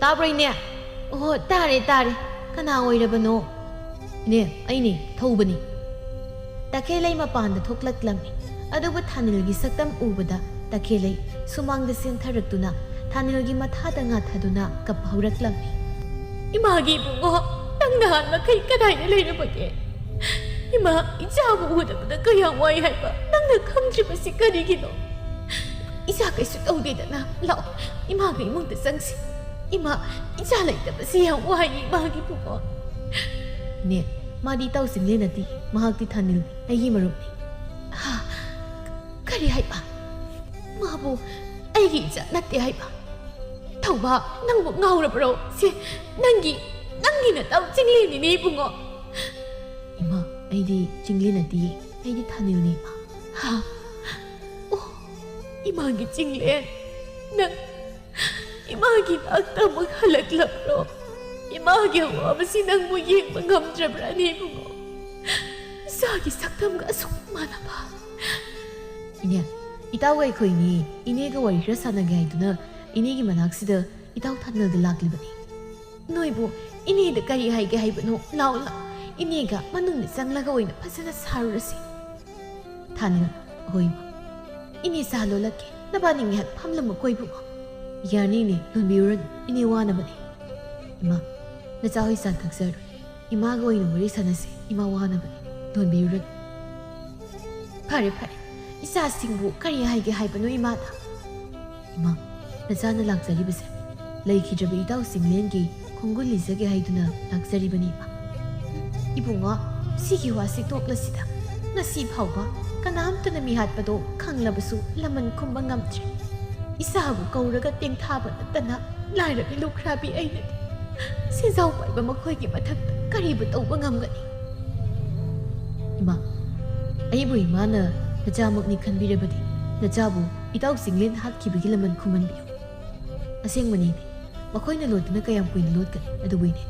ꯇꯥꯕ꯭ꯔꯣ ꯏꯅꯦ?" "ꯑꯣꯍꯣ, ꯇꯥꯔꯦ, ꯇꯥꯔꯦ꯫ ꯀꯅꯥ ꯑꯣꯏꯔꯕꯅꯣ?" "ꯏꯅꯦ, ꯑꯩꯅꯤ, ꯊꯧꯕꯅꯤ꯫" ꯇꯈꯦꯜꯂꯩ ꯃꯄꯥꯟꯗ ꯊꯣꯛꯂꯛꯂꯝꯃꯤ꯫ ꯑꯗꯨꯕꯨ ꯊꯥꯅꯤꯜꯒꯤ ꯁꯛꯇꯝ ꯎꯕꯗ ꯇꯈꯦꯜꯂꯩ ꯁꯨꯃꯥꯡꯗ ꯆꯦꯟꯊꯔꯛꯇꯨꯅ ꯊꯥꯅꯤꯜꯒꯤ ꯃꯊꯥꯗ ꯉꯥꯊꯗꯨꯅ ꯀꯞ ꯍꯧꯔꯛꯂꯝꯃꯤ꯫ "ꯏꯃꯥꯒꯤ ꯏꯕꯨꯡꯉꯣ, ꯅꯪ ꯅꯍꯥꯟ ꯃꯈꯩ ꯀꯗꯥꯏꯗ ꯂꯩꯔꯨꯕꯒꯦ? ꯏꯃꯥ, ꯏꯆꯥꯕꯨ ꯎꯗꯕꯗ ꯀꯌꯥ ꯋꯥꯏ ꯍꯥꯏꯕ ꯅꯪꯅ ꯈꯪꯗ꯭ꯔꯤꯕꯁꯤ ꯀꯔꯤꯒꯤꯅꯣ? ꯏꯆꯥ ꯀꯩꯁꯨ ꯇꯧꯗꯦꯗꯅ꯫ ꯂꯥꯛꯑꯣ, ꯏꯃꯥꯒ ꯏꯃꯨꯡꯗ ꯆꯪꯁꯤ꯫ ꯏꯃꯥ, ꯏꯆꯥ ꯂꯩꯇꯕꯁꯤ ꯌꯥꯝ ꯋꯥꯏ, ꯏꯃꯥꯒꯤ ꯏꯕꯨꯡꯉꯣ꯫" "ꯅꯦ, ꯃꯥꯗꯤ ꯏꯇꯥꯎ ꯆꯤꯡꯂꯦꯟ ꯅꯠꯇꯦ, ꯃꯍꯥꯛꯇꯤ ꯊꯥꯅꯤꯜꯅꯤ, ꯑꯩꯒꯤ ꯃꯔꯨꯞꯅꯤ꯫" "ꯍꯥ? ꯀꯔꯤ ꯍꯥꯏꯕ? ꯃꯥꯕꯨ ꯑꯩꯒꯤ ꯏꯆꯥ ꯅꯠꯇꯦ ꯍꯥꯏꯕ? ꯊꯧꯕ, ꯅꯪꯕꯨ ꯉꯥꯎꯔꯕ꯭ꯔꯣ? ꯁꯤ ꯅꯪꯒꯤ, ꯅꯪꯒꯤ ꯅꯇꯥꯎ ꯆꯤꯡꯂꯦꯟꯅꯤꯅꯦ ꯏꯕꯨꯡꯉꯣ꯫" "ꯏꯃꯥ, ꯑꯩꯗꯤ ꯆꯤꯡꯂꯦꯟ ꯅꯠꯇꯤꯌꯦ, ꯑꯩꯗꯤ ꯊꯥꯅꯤꯜꯅꯦ, ꯏꯃꯥ꯫" "ꯍꯥ? ꯑꯣ, ꯏꯃꯥꯒꯤ ꯆꯤꯡꯂꯦꯟ, ꯅꯪ ꯏꯃꯥꯒꯤ ꯅꯥꯛꯇ ꯑꯃꯨꯛ ꯍꯜꯂꯛꯂꯕ꯭ꯔꯣ? ꯏꯃꯥꯒꯤ ꯑꯋꯥꯕꯁꯤ ꯅꯪꯕꯨ ꯌꯦꯡꯕ ꯉꯝꯗ꯭ꯔꯕ꯭ꯔꯥꯅꯦ ꯏꯕꯨꯡꯉꯣ? ꯏꯆꯥꯒꯤ ꯁꯛꯇꯝꯒ ꯑꯁꯨꯛ ꯃꯥꯟꯅꯕ꯫" "ꯏꯅꯦ, ꯏꯇꯥꯎꯒ ꯑꯩꯈꯣꯏꯅꯤ ꯏꯅꯦꯒ ꯋꯥꯔꯤ ꯈꯔ ꯁꯥꯟꯅꯒꯦ ꯍꯥꯏꯗꯨꯅ ꯏꯅꯦꯒꯤ ꯃꯅꯥꯛꯁꯤꯗ ꯏꯇꯥꯎ ꯊꯥꯅꯤꯜꯗ ꯂꯥꯛꯂꯤꯕꯅꯤ꯫" "ꯅꯣꯏꯕꯨ ꯏꯅꯦꯗ ꯀꯔꯤ ꯍꯥꯏꯒꯦ ꯍꯥꯏꯕꯅꯣ? ꯂꯥꯛꯑꯣ, ꯂꯥꯛꯑꯣ, ꯏꯅꯦꯒ ꯃꯅꯨꯡꯗ ꯆꯪꯂꯒ ꯑꯣꯏꯅ ꯐꯖꯅ ꯁꯥꯔꯨꯔꯁꯤ꯫" ꯊꯥꯅꯤꯜ, "ꯍꯣꯏ ꯏꯃꯥ꯫ ꯏꯅꯦ ꯆꯥ ꯂꯣꯜꯂꯛꯀꯦ, ꯅꯕꯥꯅꯤ ꯉꯥꯏꯍꯥꯛ ꯐꯝꯂꯝꯃꯨꯀꯣ ꯏꯕꯨꯡꯉꯣ꯫" "ꯌꯥꯅꯤ ꯏꯅꯦ, ꯂꯣꯟꯕꯤꯔꯨꯔꯅꯨ, ꯏꯅꯦ ꯋꯥꯅꯕꯅꯦ꯫" "ꯏꯃꯥ, ꯅꯆꯥ ꯍꯣꯏ ꯆꯥ ꯊꯛꯆꯔꯣꯏ, ꯏꯃꯥꯒ ꯑꯣꯏꯅ ꯋꯥꯔꯤ ꯁꯥꯟꯅꯁꯦ, ꯏꯃꯥ ꯋꯥꯅꯕꯅꯦ, ꯂꯣꯟꯕꯤꯔꯨꯔꯅꯨ꯫" "ꯐꯔꯦ, ꯐꯔꯦ, ꯏꯆꯥꯁꯤꯡꯕꯨ ꯀꯔꯤ ꯍꯥꯏꯒꯦ ꯍꯥꯏꯕꯅꯣ ꯏꯃꯥꯗ?" "ꯏꯃꯥ, ꯅꯆꯥꯅ ꯂꯥꯛꯆꯔꯤꯕꯁꯦ ꯂꯩꯈꯤꯗ꯭ꯔꯕ ꯏꯇꯥꯎ ꯆꯤꯡꯂꯦꯟꯒꯤ ꯈꯣꯡꯒꯨꯜ ꯂꯤꯖꯒꯦ ꯍꯥꯏꯗꯨꯅ ꯂꯥꯛꯆꯔꯤꯕꯅꯤ ꯏꯃꯥ꯫" "ꯏꯕꯨꯡꯉꯣ, ꯁꯤꯒꯤ ꯋꯥꯁꯤ ꯇꯣꯛꯂꯁꯤꯗ꯫ ꯉꯁꯤ ꯐꯥꯎꯕ ꯀꯅꯥꯝꯇꯅ ꯃꯤꯍꯥꯠꯄꯗꯣ ꯈꯪꯂꯕꯁꯨ ꯂꯃꯟ ꯈꯨꯝꯕ ꯉꯝꯗ꯭ꯔꯦ꯫ ꯏꯆꯥꯕꯨ ꯀꯧꯔꯒ ꯇꯦꯡꯊꯥꯕ ꯅꯠꯇꯅ ꯂꯥꯏꯔꯕꯤ ꯂꯨꯈ꯭ꯔꯥꯕꯤ ꯑꯩꯅꯗꯤ ꯁꯦꯟꯖꯥꯎ ꯄꯥꯏꯕ ꯃꯈꯣꯏꯒꯤ ꯃꯊꯛꯇ ꯀꯔꯤꯕꯨ ꯇꯧꯕ ꯉꯝꯒꯅꯤ?" "ꯏꯃꯥ, ꯑꯩꯕꯨ ꯏꯃꯥꯅ ꯅꯆꯥꯃꯛꯅꯤ ꯈꯟꯕꯤꯔꯕꯗꯤ ꯅꯆꯥꯕꯨ ꯏꯇꯥꯎ ꯆꯤꯡꯂꯦꯟ ꯍꯥꯠꯈꯤꯕꯒꯤ ꯂꯃꯟ ꯈꯨꯝꯍꯟꯕꯤꯌꯨ꯫ ꯑꯁꯦꯡꯕꯅꯤꯅꯦ, ꯃꯈꯣꯏꯅ ꯂꯣꯠꯇꯨꯅ ꯀꯌꯥꯝ ꯀꯨꯏꯅ ꯂꯣꯠꯀꯅꯤ? ꯑꯗꯨꯕꯨ ꯏꯅꯦ,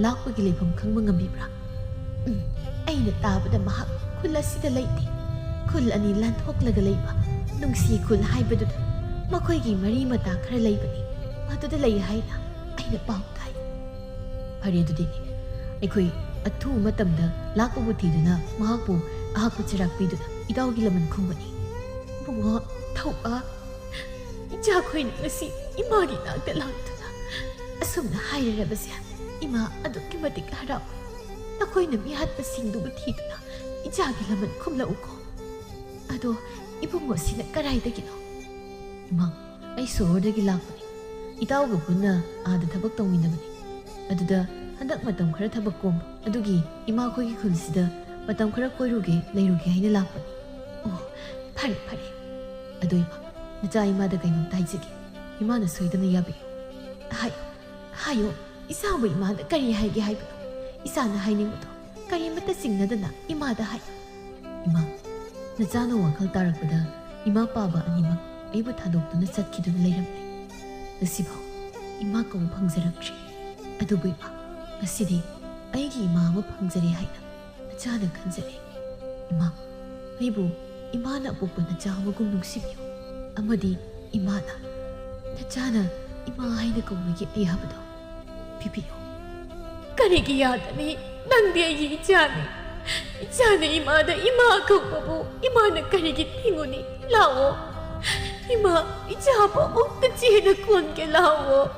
ꯂꯥꯛꯄꯒꯤ ꯂꯩꯐꯝ ꯈꯪꯕ ꯉꯝꯕꯤꯕ꯭ꯔꯥ? ꯎꯝ, ꯑꯩꯅ ꯇꯥꯕꯗ ꯃꯍꯥꯛ ꯈꯨꯜ ꯑꯁꯤꯗ ꯂꯩꯇꯦ꯫ ꯈꯨꯜ ꯑꯅꯤ ꯂꯥꯟꯊꯣꯛꯂꯒ ꯂꯩꯕ ꯅꯨꯡꯁꯤ ꯈꯨꯜ ꯍꯥꯏꯕꯗꯨꯗ ꯃꯈꯣꯏꯒꯤ ꯃꯔꯤ ꯃꯇꯥ ꯈꯔ ꯂꯩꯕꯅꯤ, ꯃꯗꯨꯗ ꯂꯩ ꯍꯥꯏꯅ ꯑꯩꯅ ꯄꯥꯎ ꯇꯥꯏ꯫ ꯐꯔꯦ, ꯑꯗꯨꯗꯤ ꯑꯩꯈꯣꯏ ꯑꯊꯨꯕ ꯃꯇꯝꯗ ꯂꯥꯛꯄꯕꯨ ꯊꯤꯗꯨꯅ ꯃꯍꯥꯛꯄꯨ ꯑꯍꯥꯛꯄ ꯆꯩꯔꯥꯛ ꯄꯤꯗꯨꯅ ꯏꯇꯥꯎꯒꯤ ꯂꯃꯟ ꯈꯨꯝꯒꯅꯤ꯫ ꯏꯕꯨꯡꯉꯣ ꯊꯧꯕ, ꯏꯆꯥꯈꯣꯏꯅ ꯉꯁꯤ ꯏꯃꯥꯒꯤ ꯅꯥꯛꯇ ꯂꯥꯛꯇꯨꯅ ꯑꯁꯨꯝꯅ ꯍꯥꯏꯔꯔꯕꯁꯦ ꯏꯃꯥ ꯑꯗꯨꯛꯀꯤ ꯃꯇꯤꯛ ꯍꯔꯥꯎꯏ꯫ ꯅꯈꯣꯏꯅ ꯃꯤꯍꯥꯠꯄꯁꯤꯡꯗꯨꯕꯨ ꯊꯤꯗꯨꯅ ꯏꯆꯥꯒꯤ ꯂꯃꯟ ꯈꯨꯝꯂꯛꯎꯀꯣ꯫ ꯑꯗꯣ ꯏꯕꯨꯡꯉꯣꯁꯤꯅ ꯀꯗꯥꯏꯗꯒꯤꯅꯣ? ꯏꯃꯥ, ꯑꯩ ꯁꯣꯍꯣꯔꯗꯒꯤ ꯂꯥꯛꯄꯅꯤ꯫ ꯏꯇꯥꯎꯒ ꯄꯨꯟꯅ ꯑꯥꯗ ꯊꯕꯛ ꯇꯧꯃꯤꯟꯅꯕꯅꯤ꯫ ꯑꯗꯨꯗ ꯍꯟꯗꯛ ꯃꯇꯝ ꯈꯔ ꯊꯕꯛ ꯀꯣꯝꯕ ꯑꯗꯨꯒꯤ ꯏꯃꯥꯈꯣꯏꯒꯤ ꯈꯨꯜꯁꯤꯗ ꯃꯇꯝ ꯈꯔ ꯀꯣꯏꯔꯨꯒꯦ, ꯂꯩꯔꯨꯒꯦ ꯍꯥꯏꯅ ꯂꯥꯛꯄꯅꯤ꯫ ꯑꯣ, ꯐꯔꯦ, ꯐꯔꯦ꯫ ꯑꯗꯣ ꯏꯃꯥ, ꯅꯆꯥ ꯏꯃꯥꯗ ꯀꯩꯅꯣꯝꯇ ꯍꯥꯏꯖꯒꯦ꯫ ꯏꯃꯥꯅ ꯁꯣꯏꯗꯅ ꯌꯥꯕꯤꯌꯨ꯫ ꯍꯥꯏꯌꯨ, ꯍꯥꯏꯌꯨ꯫ ꯏꯆꯥꯕꯨ ꯏꯃꯥꯗ ꯀꯔꯤ ꯍꯥꯏꯒꯦ ꯍꯥꯏꯕꯅꯣ? ꯏꯆꯥꯅ ꯍꯥꯏꯅꯤꯡꯕꯗꯣ ꯀꯔꯤꯃꯠꯇ ꯆꯤꯡꯅꯗꯅ ꯏꯃꯥꯗ ꯍꯥꯏꯌꯨ꯫ ꯏꯃꯥ, ꯅꯆꯥꯅ ꯋꯥꯈꯜ ꯇꯥꯔꯛꯄꯗ ꯏꯃꯥ ꯄꯥꯕ ꯑꯅꯤꯃꯛ ꯑꯩꯕꯨ ꯊꯥꯗꯣꯛꯇꯨꯅ ꯆꯠꯈꯤꯗꯨꯅ ꯂꯩꯔꯝꯂꯦ꯫ ꯉꯁꯤꯐꯥꯎ ꯏꯃꯥ ꯀꯧꯕ ꯐꯪꯖꯔꯛꯇ꯭ꯔꯤ꯫ ꯑꯗꯨꯕꯨ ꯏꯃꯥ, ꯉꯁꯤꯗꯤ ꯑꯩꯒꯤ ꯏꯃꯥ ꯑꯃ ꯐꯪꯖꯔꯦ ꯍꯥꯏꯅ ꯅꯆꯥꯅ ꯈꯟꯖꯔꯦ꯫ ꯏꯃꯥ, ꯑꯩꯕꯨ ꯏꯃꯥꯅ ꯑꯄꯣꯛꯄ ꯅꯆꯥ ꯑꯃꯒꯨꯝ ꯅꯨꯡꯁꯤꯕꯤꯌꯨ꯫ ꯑꯃꯗꯤ ꯏꯃꯥꯅ, ꯅꯆꯥꯅ ꯏꯃꯥ ꯍꯥꯏꯅ ꯀꯧꯕꯒꯤ ꯑꯌꯥꯕꯗꯣ ꯄꯤꯕꯤꯌꯨ꯫ ꯀꯔꯤꯒꯤ ꯌꯥꯗꯅꯤ? ꯅꯪꯗꯤ ꯑꯩꯒꯤ ꯏꯆꯥꯅꯤ꯫ ꯏꯆꯥꯅ ꯏꯃꯥꯗ ꯏꯃꯥ ꯀꯧꯕꯕꯨ ꯏꯃꯥꯅ ꯀꯔꯤꯒꯤ ꯊꯤꯡꯉꯨꯅꯤ? ꯂꯥꯛꯑꯣ꯫ ꯏꯃꯥ, ꯏꯆꯥꯕꯨ ꯑꯃꯨꯛꯇ ꯆꯦꯅ ꯀꯣꯟꯒꯦ, ꯂꯥꯛꯑꯣ꯫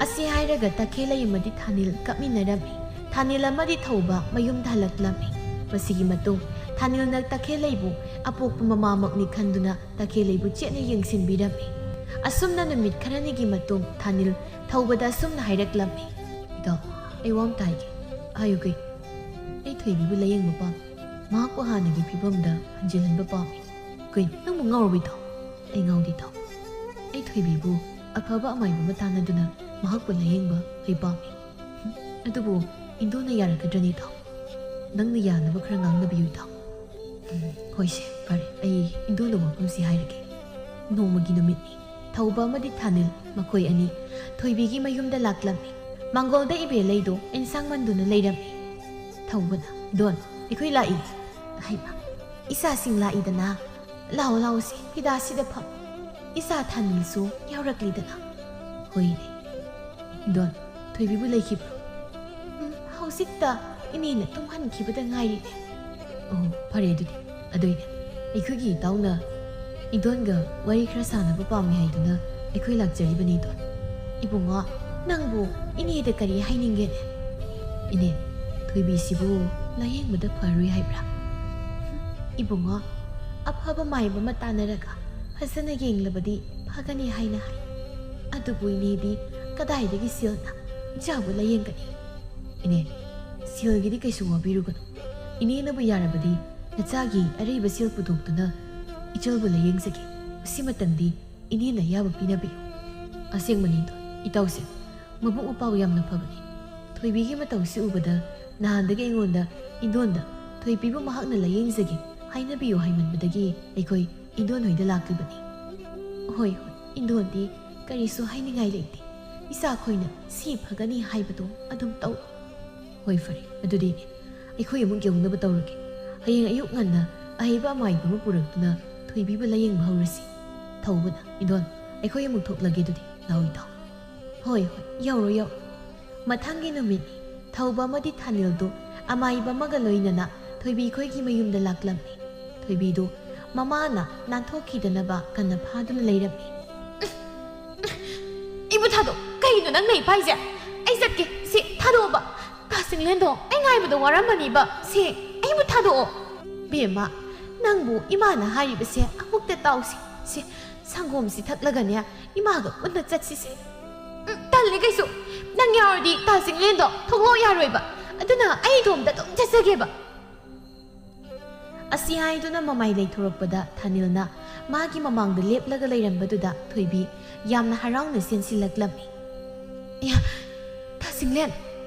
ꯑꯁꯤ ꯍꯥꯏꯔꯒ ꯇꯈꯦꯜꯂꯩ ꯑꯃꯗꯤ ꯊꯥꯅꯤꯜ ꯀꯞꯃꯤꯟꯅꯔꯝꯃꯤ꯫ ꯊꯥꯅꯤꯜ ꯑꯃꯗꯤ ꯊꯧꯕ ꯃꯌꯨꯝꯗ ꯍꯜꯂꯛꯂꯝꯃꯤ꯫ ꯃꯁꯤꯒꯤ ꯃꯇꯨꯡ ꯊꯥꯅꯤꯜꯅ ꯇꯈꯦꯜꯂꯩꯕꯨ ꯑꯄꯣꯛꯄ ꯃꯃꯥꯃꯛꯅꯤ ꯈꯟꯗꯨꯅ ꯇꯈꯦꯜꯂꯩꯕꯨ ꯆꯦꯠꯅ ꯌꯦꯡꯁꯤꯟꯕꯤꯔꯝꯃꯤ꯫ ꯑꯁꯨꯝꯅ ꯅꯨꯃꯤꯠ ꯈꯔꯅꯤꯒꯤ ꯃꯇꯨꯡ ꯊꯥꯅꯤꯜ ꯊꯧꯕꯗ ꯑꯁꯨꯝꯅ ꯍꯥꯏꯔꯛꯂꯝꯃꯤ, "ꯏꯇꯥꯎ, ꯑꯩ ꯋꯥ ꯑꯃ ꯇꯥꯏꯒꯦ꯫ ꯍꯥꯏꯌꯨ ꯀꯩ? ꯑꯩ ꯊꯣꯏꯕꯤꯕꯨ ꯂꯥꯌꯦꯡꯕ ꯄꯥꯝꯃꯤ꯫ ꯃꯍꯥꯛꯄꯨ ꯍꯥꯟꯅꯒꯤ ꯐꯤꯕꯝꯗ ꯍꯟꯖꯤꯜꯍꯟꯕ ꯄꯥꯝꯃꯤ꯫" "ꯀꯩꯅꯣ, ꯅꯪꯕꯨ ꯉꯥꯎꯔꯕꯣ ꯏꯇꯥꯎ?" "ꯑꯩ ꯉꯥꯎꯗꯦ ꯏꯇꯥꯎ꯫ ꯑꯩ ꯊꯣꯏꯕꯤꯕꯨ ꯑꯐꯕ ꯑꯃꯥꯏꯕ ꯑꯃ ꯇꯥꯟꯅꯗꯨꯅ ꯃꯍꯥꯛꯄꯨ ꯂꯥꯌꯦꯡꯕ ꯑꯩ ꯄꯥꯝꯃꯤ꯫" "ꯑꯗꯨꯕꯨ ꯏꯟꯗꯣꯅ ꯌꯥꯔꯛꯀꯗ꯭ꯔꯅꯤ ꯏꯇꯥꯎ? ꯅꯪꯅ ꯌꯥꯅꯕ ꯈꯔ ꯉꯥꯡꯅꯕꯤꯌꯨ ꯏꯇꯥꯎ꯫" ꯍꯣꯏꯁꯦ, ꯐꯔꯦ, ꯑꯩ ꯏꯟꯗꯣꯟꯗ ꯋꯥꯐꯝꯁꯤ ꯍꯥꯏꯔꯒꯦ꯫ ꯅꯣꯡꯃꯒꯤ ꯅꯨꯃꯤꯠꯅꯤ꯫ ꯊꯧꯕ ꯑꯃꯗꯤ ꯊꯥꯅꯤꯜ, ꯃꯈꯣꯏ ꯑꯅꯤ ꯊꯣꯏꯕꯤꯒꯤ ꯃꯌꯨꯝꯗ ꯂꯥꯛꯂꯝꯃꯤ꯫ ꯃꯥꯡꯒꯣꯜꯗ ꯏꯕꯦ ꯂꯩꯗꯣ ꯑꯦꯟꯁꯥꯡ ꯃꯟꯗꯨꯅ ꯂꯩꯔꯝꯃꯤ꯫ ꯊꯧꯕꯅ, "ꯏꯟꯗꯣꯟ, ꯑꯩꯈꯣꯏ ꯂꯥꯛꯏ꯫" "ꯍꯩꯃꯥ, ꯏꯆꯥꯁꯤꯡ ꯂꯥꯛꯏꯗꯅ꯫ ꯂꯥꯛꯑꯣ, ꯂꯥꯛꯑꯣꯁꯦ, ꯐꯤꯗꯥꯁꯤꯗ ꯐꯝ꯫ ꯏꯆꯥ ꯊꯥꯅꯤꯜꯁꯨ ꯌꯥꯎꯔꯛꯂꯤꯗꯅ꯫" "ꯍꯣꯏꯅꯦ꯫ ꯏꯟꯗꯣꯟ, ꯊꯣꯏꯕꯤꯕꯨ ꯂꯩꯈꯤꯕ꯭ꯔꯣ?" "ꯎꯝ, ꯍꯧꯖꯤꯛꯇ ꯏꯅꯦꯅ ꯇꯨꯝꯍꯟꯈꯤꯕꯗ ꯉꯥꯏꯔꯤꯅꯦ꯫" "ꯑꯣ, ꯐꯔꯦ ꯑꯗꯨꯗꯤ꯫ ꯑꯗꯨꯏꯅꯦ, ꯑꯩꯈꯣꯏꯒꯤ ꯏꯇꯥꯎꯅ ꯏꯟꯗꯣꯟꯒ ꯋꯥꯔꯤ ꯈꯔ ꯁꯥꯟꯅꯕ ꯄꯥꯝꯃꯤ ꯍꯥꯏꯗꯨꯅ ꯑꯩꯈꯣꯏ ꯂꯥꯛꯆꯔꯤꯕꯅꯤ, ꯏꯟꯗꯣꯟ꯫ ꯏꯕꯨꯡꯉꯣ, ꯅꯪꯕꯨ ꯏꯅꯦꯗ ꯀꯔꯤ ꯍꯥꯏꯅꯤꯡꯒꯦꯅꯦ?" "ꯏꯅꯦ, ꯊꯣꯏꯕꯤꯁꯤꯕꯨ ꯂꯥꯌꯦꯡꯕꯗ ꯐꯔꯣꯏ ꯍꯥꯏꯕ꯭ꯔꯥ?" "ꯏꯕꯨꯡꯉꯣ, ꯑꯐꯕ ꯃꯥꯏꯕ ꯑꯃ ꯇꯥꯟꯅꯔꯒ ꯐꯖꯅ ꯌꯦꯡꯂꯕꯗꯤ ꯐꯒꯅꯤ ꯍꯥꯏꯅ ꯍꯥꯏ꯫ ꯑꯗꯨꯕꯨ ꯏꯅꯦꯗꯤ ꯀꯗꯥꯏꯗꯒꯤ ꯁꯦꯜꯅ ꯏꯆꯥꯕꯨ ꯂꯥꯌꯦꯡꯒꯅꯤ?" "ꯏꯅꯦ, ꯁꯦꯜꯒꯤꯗꯤ ꯀꯩꯁꯨ ꯋꯥꯕꯤꯔꯨꯒꯅꯨ꯫ ꯏꯅꯦꯅꯕꯨ ꯌꯥꯔꯕꯗꯤ ꯅꯆꯥꯒꯤ ꯑꯔꯩꯕ ꯁꯦꯜ ꯄꯨꯊꯣꯛꯇꯨꯅ ꯏꯆꯜꯕꯨ ꯂꯥꯌꯦꯡꯖꯒꯦ꯫ ꯃꯁꯤꯃꯇꯪꯗꯤ ꯏꯅꯦꯅ ꯑꯌꯥꯕ ꯄꯤꯅꯕꯤꯌꯨ꯫" "ꯑꯁꯦꯡꯕꯅꯤ, ꯏꯇꯥꯎꯁꯦ ꯃꯕꯨꯛ ꯃꯄꯥꯎ ꯌꯥꯝꯅ ꯐꯕꯅꯤ꯫ ꯊꯣꯏꯕꯤꯒꯤ ꯃꯇꯧꯁꯤ ꯎꯕꯗ ꯅꯍꯥꯟꯗꯒꯤ ꯑꯩꯉꯣꯟꯗ ꯏꯟꯗꯣꯟꯗ ꯊꯣꯏꯕꯤꯕꯨ ꯃꯍꯥꯛꯅ ꯂꯥꯌꯦꯡꯖꯒꯦ ꯍꯥꯏꯅꯕꯤꯌꯨ ꯍꯥꯏꯃꯟꯕꯗꯒꯤ ꯑꯩꯈꯣꯏ ꯏꯟꯗꯣꯟ ꯍꯣꯏꯗ ꯂꯥꯛꯂꯤꯕꯅꯤ꯫" "ꯍꯣꯏ, ꯍꯣꯏ, ꯏꯟꯗꯣꯟꯗꯤ ꯀꯔꯤꯁꯨ ꯍꯥꯏꯅꯤꯡꯉꯥꯏ ꯂꯩꯇꯦ꯫ ꯏꯆꯥꯈꯣꯏꯅ ꯁꯤ ꯐꯒꯅꯤ ꯍꯥꯏꯕꯗꯣ ꯑꯗꯨꯝ ꯇꯧ꯫" "ꯍꯣꯏ, ꯐꯔꯦ, ꯑꯗꯨꯗꯤ ꯑꯩꯈꯣꯏ ꯑꯃꯨꯛ ꯌꯧꯅꯕ ꯇꯧꯔꯒꯦ꯫ ꯍꯌꯦꯡ ꯑꯌꯨꯛ ꯉꯟꯅ ꯑꯍꯩꯕ ꯑꯃꯥꯏꯕ ꯑꯃ ꯄꯨꯔꯛꯇꯨꯅ ꯊꯣꯏꯕꯤꯕꯨ ꯂꯥꯌꯦꯡꯕ ꯍꯧꯔꯁꯤ꯫" ꯊꯧꯕꯅ, "ꯏꯟꯗꯣꯟ, ꯑꯩꯈꯣꯏ ꯑꯃꯨꯛ ꯊꯣꯛꯂꯒꯦ ꯑꯗꯨꯗꯤ, ꯂꯥꯛꯑꯣ ꯏꯇꯥꯎ꯫" "ꯍꯣꯏ, ꯍꯣꯏ, ꯌꯧꯔꯣ, ꯌꯧꯔꯣ꯫" ꯃꯊꯪꯒꯤ ꯅꯨꯃꯤꯠ, ꯊꯧꯕ ꯑꯃꯗꯤ ꯊꯥꯅꯤꯜꯗꯨ ꯑꯃꯥꯏꯕ ꯑꯃꯒ ꯂꯣꯏꯅꯅ ꯊꯣꯏꯕꯤ ꯈꯣꯏꯒꯤ ꯃꯌꯨꯝꯗ ꯂꯥꯛꯂꯝꯃꯤ꯫ ꯊꯣꯏꯕꯤꯗꯨ ꯃꯃꯥꯅ ꯅꯥꯟꯊꯣꯛꯈꯤꯗꯅꯕ ꯀꯟꯅ ꯐꯥꯗꯨꯅ ꯂꯩꯔꯝꯃꯤ꯫ "ꯑꯩꯕꯨ ꯊꯥꯗꯣꯛ꯫ ꯀꯩꯅꯣ ꯅꯪꯅ ꯏꯄꯥꯏꯁꯦ? ꯑꯩ ꯆꯠꯀꯦ꯫ ꯁꯤ ꯊꯥꯗꯣꯛꯑꯣꯕ꯫ ꯀꯥ ꯆꯤꯡꯂꯦꯟꯗꯣ, ꯑꯩ ꯉꯥꯏꯕꯗ ꯋꯥꯔꯝꯃꯅꯤꯕ꯫ ꯁꯤ ꯑꯩꯕꯨ ꯊꯥꯗꯣꯛꯑꯣ꯫" "ꯕꯦꯝꯃ, ꯅꯪꯕꯨ ꯏꯃꯥꯅ ꯍꯥꯏꯔꯤꯕꯁꯦ ꯑꯃꯨꯛꯇ ꯇꯥꯎꯁꯤ꯫ ꯁꯤ ꯁꯪꯒꯣꯝꯁꯤ ꯊꯛꯂꯒꯅꯦ, ꯏꯃꯥꯒ ꯄꯨꯟꯅ ꯆꯠꯁꯤꯁꯦ꯫" "ꯎꯝ, ꯇꯜꯂꯦ ꯀꯩꯁꯨ꯫ ꯅꯪ ꯌꯥꯎꯔꯗꯤ ꯀꯥ ꯆꯤꯡꯂꯦꯟꯗꯣ ꯊꯣꯛꯂꯛꯑꯣ ꯌꯥꯔꯣꯏꯕ꯫ ꯑꯗꯨꯅ ꯑꯩ ꯏꯇꯣꯝꯇ ꯑꯗꯨꯝ ꯆꯠꯆꯒꯦꯕ꯫" ꯑꯁꯤ ꯍꯥꯏꯗꯨꯅ ꯃꯃꯥꯏ ꯂꯩꯊꯣꯔꯛꯄꯗ ꯊꯥꯅꯤꯜꯅ ꯃꯥꯒꯤ ꯃꯃꯥꯡꯗ ꯂꯦꯞꯂꯒ ꯂꯩꯔꯝꯕꯗꯨꯗ ꯊꯣꯏꯕꯤ ꯌꯥꯝꯅ ꯍꯔꯥꯎꯅ ꯆꯦꯟꯁꯤꯜꯂꯛꯂꯝꯃꯤ꯫ "ꯑꯌꯥ, ꯀꯥ ꯆꯤꯡꯂꯦꯟ,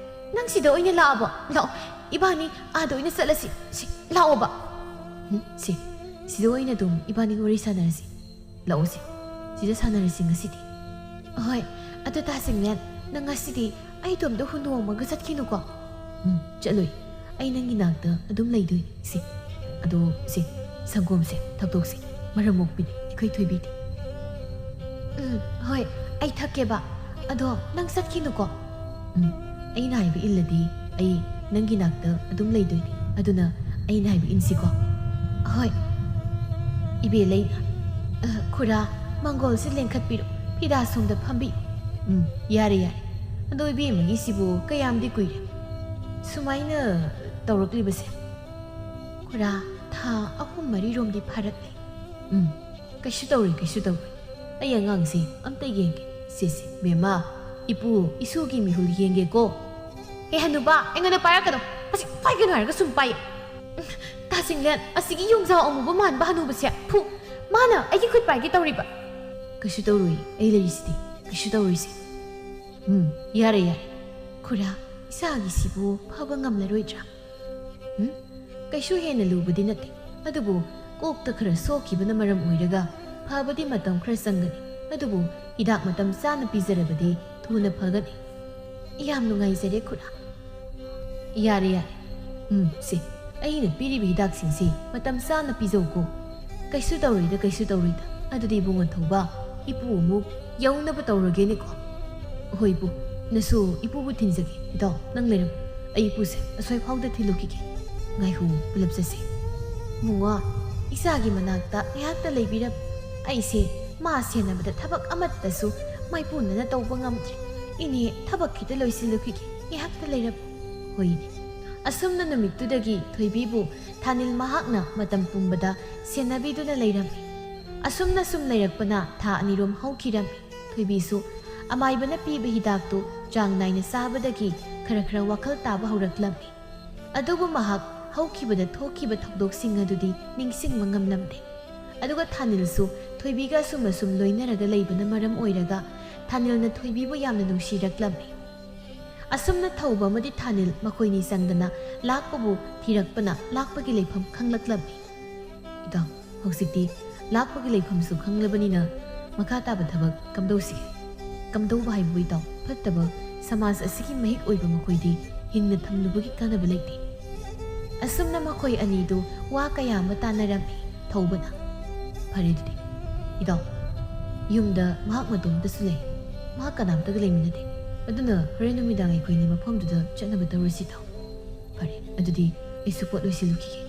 ꯅꯪ ꯁꯤꯗ ꯑꯣꯏꯅ ꯂꯥꯛꯑꯕꯣ? ꯂꯥꯛꯑꯣ, ꯏꯕꯥꯅꯤ ꯑꯥꯗ ꯑꯣꯏꯅ ꯆꯠꯂꯁꯤ꯫ ꯁꯤ, ꯂꯥꯛꯑꯣꯕ꯫" ꯎꯝ, ꯁꯦ, ꯁꯤꯗ ꯑꯣꯏꯅ ꯑꯗꯨꯝ ꯏꯕꯥꯅꯤ ꯋꯥꯔꯤ ꯁꯥꯟꯅꯔꯁꯤ꯫ ꯂꯥꯛꯑꯣꯁꯦ, ꯁꯤꯗ ꯁꯥꯟꯅꯔꯁꯤ ꯉꯁꯤꯗꯤ꯫ ꯍꯣꯏ, ꯑꯗꯨ ꯇꯥꯁꯤꯡꯂꯦꯟ, ꯅꯪ ꯉꯁꯤꯗꯤ ꯑꯩ ꯏꯇꯣꯝꯇ ꯍꯨꯟꯗꯣꯛꯑꯝꯃꯒ ꯆꯠꯈꯤꯅꯨꯀꯣ꯫ ꯎꯝ, ꯆꯠꯂꯣꯏ꯫ ꯑꯩ ꯅꯪꯒꯤ ꯅꯥꯛꯇ ꯑꯗꯨꯝ ꯂꯩꯗꯣꯏꯅꯤ꯫ ꯁꯦ, ꯑꯗꯣ ꯁꯦ, ꯁꯪꯒꯣꯝꯁꯦ ꯊꯛꯇꯣꯛꯁꯦ꯫ ꯃꯔꯝ ꯃꯣꯛꯄꯤꯅꯤ ꯑꯩꯈꯣꯏ ꯊꯣꯏꯕꯤꯗꯤ꯫ ꯎꯝ, ꯍꯣꯏ, ꯑꯩ ꯊꯛꯀꯦꯕ꯫ ꯑꯗꯣ ꯅꯪ ꯆꯠꯈꯤꯅꯨꯀꯣ꯫ ꯎꯝ, ꯑꯩꯅ ꯍꯥꯏꯕ ꯏꯜꯂꯗꯤ ꯑꯩ ꯅꯪꯒꯤ ꯅꯥꯛꯇ ꯑꯗꯨꯝ ꯂꯩꯗꯣꯏꯅꯤ꯫ ꯑꯗꯨꯅ ꯑꯩꯅ ꯍꯥꯏꯕ ꯏꯟꯁꯤꯀꯣ꯫ ꯍꯣꯏ꯫ ꯏꯕꯦꯂꯩꯅ, "ꯑ, ꯈꯨꯔꯥ, ꯃꯪꯒꯣꯜꯁꯦ ꯂꯦꯡꯈꯠꯄꯤꯔꯣ, ꯐꯤꯗꯥ ꯁꯣꯝꯗ ꯐꯝꯕꯤꯌꯨ꯫" ꯎꯝ, ꯌꯥꯔꯦ, ꯌꯥꯔꯦ꯫ ꯑꯗꯣ ꯏꯕꯦꯝꯃꯒꯤꯁꯤꯕꯨ ꯀꯌꯥꯝꯗꯤ ꯀꯨꯏꯔꯦ ꯁꯨꯃꯥꯏꯅ ꯇꯧꯔꯛꯂꯤꯕꯁꯦ? ꯈꯨꯔꯥ, ꯊꯥ ꯑꯍꯨꯝ ꯃꯔꯤꯔꯣꯝꯗꯤ ꯐꯥꯔꯛꯂꯦ꯫ ꯎꯝ, ꯀꯩꯁꯨ ꯇꯧꯔꯣꯏ, ꯀꯩꯁꯨ ꯇꯧꯔꯣꯏ꯫ ꯑꯩ ꯑꯉꯥꯡꯁꯦ ꯑꯝꯇ ꯌꯦꯡꯒꯦ꯫ ꯁꯦ, ꯁꯦ, ꯕꯦꯝꯃ, ꯏꯄꯨ, ꯏꯁꯨꯒꯤ ꯃꯤꯍꯨꯜ ꯌꯦꯡꯒꯦꯀꯣ꯫ ꯍꯦ, ꯍꯅꯨꯕ, ꯑꯩꯉꯣꯟꯗ ꯄꯥꯏꯔꯛꯀꯅꯨ꯫ ꯑꯁꯤ ꯄꯥꯏꯒꯅꯨ ꯍꯥꯏꯔꯒ ꯁꯨꯝ ꯄꯥꯏꯌꯦ꯫ ꯎꯝ, ꯇꯥꯁꯤꯡꯂꯦꯟ, ꯑꯁꯤꯒꯤ ꯌꯣꯡꯖꯥꯎ ꯑꯃꯨꯕ ꯃꯥꯟꯕ ꯍꯅꯨꯕꯁꯦ, ꯐꯨ, ꯃꯥꯅ ꯑꯩꯒꯤ ꯈꯨꯠ ꯄꯥꯏꯒꯦ ꯇꯧꯔꯤꯕ꯫ ꯀꯩꯁꯨ ꯇꯧꯔꯣꯏ, ꯑꯩ ꯂꯩꯔꯤꯁꯤꯗꯤ꯫ ꯀꯩꯁꯨ ꯇꯧꯔꯣꯏꯁꯦ꯫ ꯎꯝ, ꯌꯥꯔꯦ, ꯌꯥꯔꯦ꯫ ꯈꯨꯔꯥ, ꯏꯆꯥꯒꯤꯁꯤꯕꯨ ꯐꯕ ꯉꯝꯂꯔꯣꯏꯗ꯭ꯔꯥ? ꯎꯝ? ꯀꯩꯁꯨ ꯍꯦꯟꯅ ꯂꯨꯕꯗꯤ ꯅꯠꯇꯦ꯫ ꯑꯗꯨꯕꯨ ꯀꯣꯛꯇ ꯈꯔ ꯁꯣꯛꯈꯤꯕꯅ ꯃꯔꯝ ꯑꯣꯏꯔꯒ ꯐꯕꯗꯤ ꯃꯇꯝ ꯈꯔ ꯆꯪꯒꯅꯤ꯫ ꯑꯗꯨꯕꯨ ꯍꯤꯗꯥꯛ ꯃꯇꯝ ꯆꯥꯅ ꯄꯤꯖꯔꯕꯗꯤ ꯊꯨꯅ ꯐꯒꯅꯤ꯫ ꯌꯥꯝ ꯅꯨꯡꯉꯥꯏꯖꯔꯦ, ꯈꯨꯔꯥ꯫ ꯌꯥꯔꯦ, ꯌꯥꯔꯦ꯫ ꯎꯝ, ꯁꯦ, ꯑꯩꯅ ꯄꯤꯔꯤꯕ ꯍꯤꯗꯥꯛꯁꯤꯡꯁꯤ ꯃꯇꯝ ꯆꯥꯅ ꯄꯤꯖꯧꯀꯣ꯫ ꯀꯩꯁꯨ ꯇꯧꯔꯣꯏꯗ, ꯀꯩꯁꯨ ꯇꯧꯔꯣꯏꯗ꯫ ꯑꯗꯨꯗꯤ ꯏꯕꯨꯡꯉꯣ ꯊꯧꯕ, ꯏꯄꯨ ꯑꯃꯨꯛ ꯌꯧꯅꯕ ꯇꯧꯔꯒꯦꯅꯦꯀꯣ꯫ ꯍꯣꯏ, ꯏꯄꯨ, ꯅꯁꯨ ꯏꯄꯨꯕꯨ ꯊꯤꯟꯖꯒꯦ꯫ ꯏꯇꯥꯎ, ꯅꯪ ꯂꯩꯔꯝꯃꯨ꯫ ꯑꯩ ꯏꯄꯨꯁꯦ ꯑꯁꯣꯏ ꯐꯥꯎꯗ ꯊꯤꯜꯂꯨꯈꯤꯒꯦ꯫ ꯉꯥꯏꯈꯣ, ꯄꯨꯂꯞ ꯆꯠꯁꯦ꯫ ꯃꯨꯉꯥ, ꯏꯆꯥꯒꯤ ꯃꯅꯥꯛꯇ ꯉꯥꯏꯍꯥꯛꯇ ꯂꯩꯕꯤꯔꯝ꯫ ꯑꯩꯁꯦ ꯃꯥ ꯁꯦꯟꯅꯕꯗ ꯊꯕꯛ ꯑꯃꯠꯇꯁꯨ ꯃꯥꯏꯄꯨꯅꯅ ꯇꯧꯕ ꯉꯝꯗ꯭ꯔꯦ꯫ ꯏꯅꯦ, ꯊꯕꯛ ꯈꯤꯇ ꯂꯣꯏꯁꯤꯜꯂꯨꯈꯤꯒꯦ, ꯉꯥꯏꯍꯥꯛꯇ ꯂꯩꯔꯝꯃꯨ꯫ ꯍꯣꯏ, ꯏꯅꯦ꯫ ꯑꯁꯨꯝꯅ ꯅꯨꯃꯤꯠꯇꯨꯗꯒꯤ ꯊꯣꯏꯕꯤꯕꯨ ꯊꯥꯅꯤꯜ ꯃꯍꯥꯛꯅ ꯃꯇꯝ ꯄꯨꯝꯕꯗ ꯁꯦꯟꯅꯕꯤꯗꯨꯅ ꯂꯩꯔꯝꯃꯤ꯫ ꯑꯁꯨꯝꯅ ꯁꯨꯝ ꯂꯩꯔꯛꯄꯅ ꯊꯥ ꯑꯅꯤꯔꯣꯝ ꯍꯧꯈꯤꯔꯝꯃꯤ꯫ ꯊꯣꯏꯕꯤꯁꯨ ꯑꯃꯥꯏꯕꯅ ꯄꯤꯕ ꯍꯤꯗꯥꯛꯇꯨ ꯆꯥꯡ ꯅꯥꯏꯅ ꯆꯥꯕꯗꯒꯤ ꯈꯔ ꯈꯔ ꯋꯥꯈꯜ ꯇꯥꯕ ꯍꯧꯔꯛꯂꯝꯃꯤ꯫ ꯑꯗꯨꯕꯨ ꯃꯍꯥꯛ ꯍꯧꯈꯤꯕꯗ ꯊꯣꯛꯈꯤꯕ ꯊꯧꯗꯣꯛꯁꯤꯡ ꯑꯗꯨꯗꯤ ꯅꯤꯡꯁꯤꯡꯕ ꯉꯝꯂꯝꯗꯦ꯫ ꯑꯗꯨꯒ ꯊꯥꯅꯤꯜꯁꯨ ꯊꯣꯏꯕꯤꯒ ꯑꯁꯨꯝ ꯑꯁꯨꯝ ꯂꯣꯏꯅꯔꯒ ꯂꯩꯕꯅ ꯃꯔꯝ ꯑꯣꯏꯔꯒ ꯊꯥꯅꯤꯜꯅ ꯊꯣꯏꯕꯤꯕꯨ ꯌꯥꯝꯅ ꯅꯨꯡꯁꯤꯔꯛꯂꯝꯃꯤ꯫ ꯑꯁꯨꯝꯅ ꯊꯧꯕ ꯑꯃꯗꯤ ꯊꯥꯅꯤꯜ ꯃꯈꯣꯏꯅꯤ ꯆꯪꯗꯅ ꯂꯥꯛꯄꯕꯨ ꯊꯤꯔꯛꯄꯅ ꯂꯥꯛꯄꯒꯤ ꯂꯩꯐꯝ ꯈꯪꯂꯛꯂꯝꯃꯤ꯫ ꯍꯧꯖꯤꯛꯇꯤ ꯂꯥꯛꯄꯒꯤ ꯂꯩꯐꯝꯁꯨ ꯈꯪꯂꯕꯅꯤꯅ ꯃꯈꯥ ꯇꯥꯕ ꯊꯕꯛ ꯀꯝꯗꯧꯁꯤꯒꯦ? ꯀꯝꯗꯧꯕ ꯍꯥꯏꯕꯕꯨ ꯏꯇꯥꯎ, ꯐꯠꯇꯕ ꯁꯃꯥꯖ ꯑꯁꯤꯒꯤ ꯃꯍꯤꯛ ꯑꯣꯏꯕ ꯃꯈꯣꯏꯗꯤ ꯍꯤꯡꯅ ꯊꯝꯂꯨꯕꯒꯤ ꯀꯥꯟꯅꯕ ꯂꯩꯇꯦ꯫ ꯑꯁꯨꯝꯅ ꯃꯈꯣꯏ ꯑꯅꯤꯗꯨ ꯋꯥ ꯀꯌꯥ ꯑꯃ ꯇꯥꯟꯅꯔꯝꯃꯤ ꯊꯧꯕꯅ꯫ ꯐꯔꯦ ꯑꯗꯨꯗꯤ ꯏꯇꯥꯎ, ꯌꯨꯝꯗ ꯃꯍꯥꯛ ꯃꯇꯣꯝꯇꯁꯨ ꯂꯩ, ꯃꯍꯥꯛ ꯀꯅꯥꯝꯇꯒ ꯂꯩꯃꯤꯟꯅꯗꯦ꯫ ꯑꯗꯨꯅ ꯍꯣꯔꯦꯟ ꯅꯨꯃꯤꯗꯥꯡ ꯑꯩꯈꯣꯏꯅꯤ ꯃꯐꯝꯗꯨꯗ ꯆꯠꯅꯕ ꯇꯧꯔꯁꯤ ꯏꯇꯥꯎ꯫ ꯐꯔꯦ ꯑꯗꯨꯗꯤ ꯑꯩꯁꯨ ꯄꯣꯠ ꯂꯣꯏꯁꯤꯜꯂꯨꯈꯤꯒꯦ꯫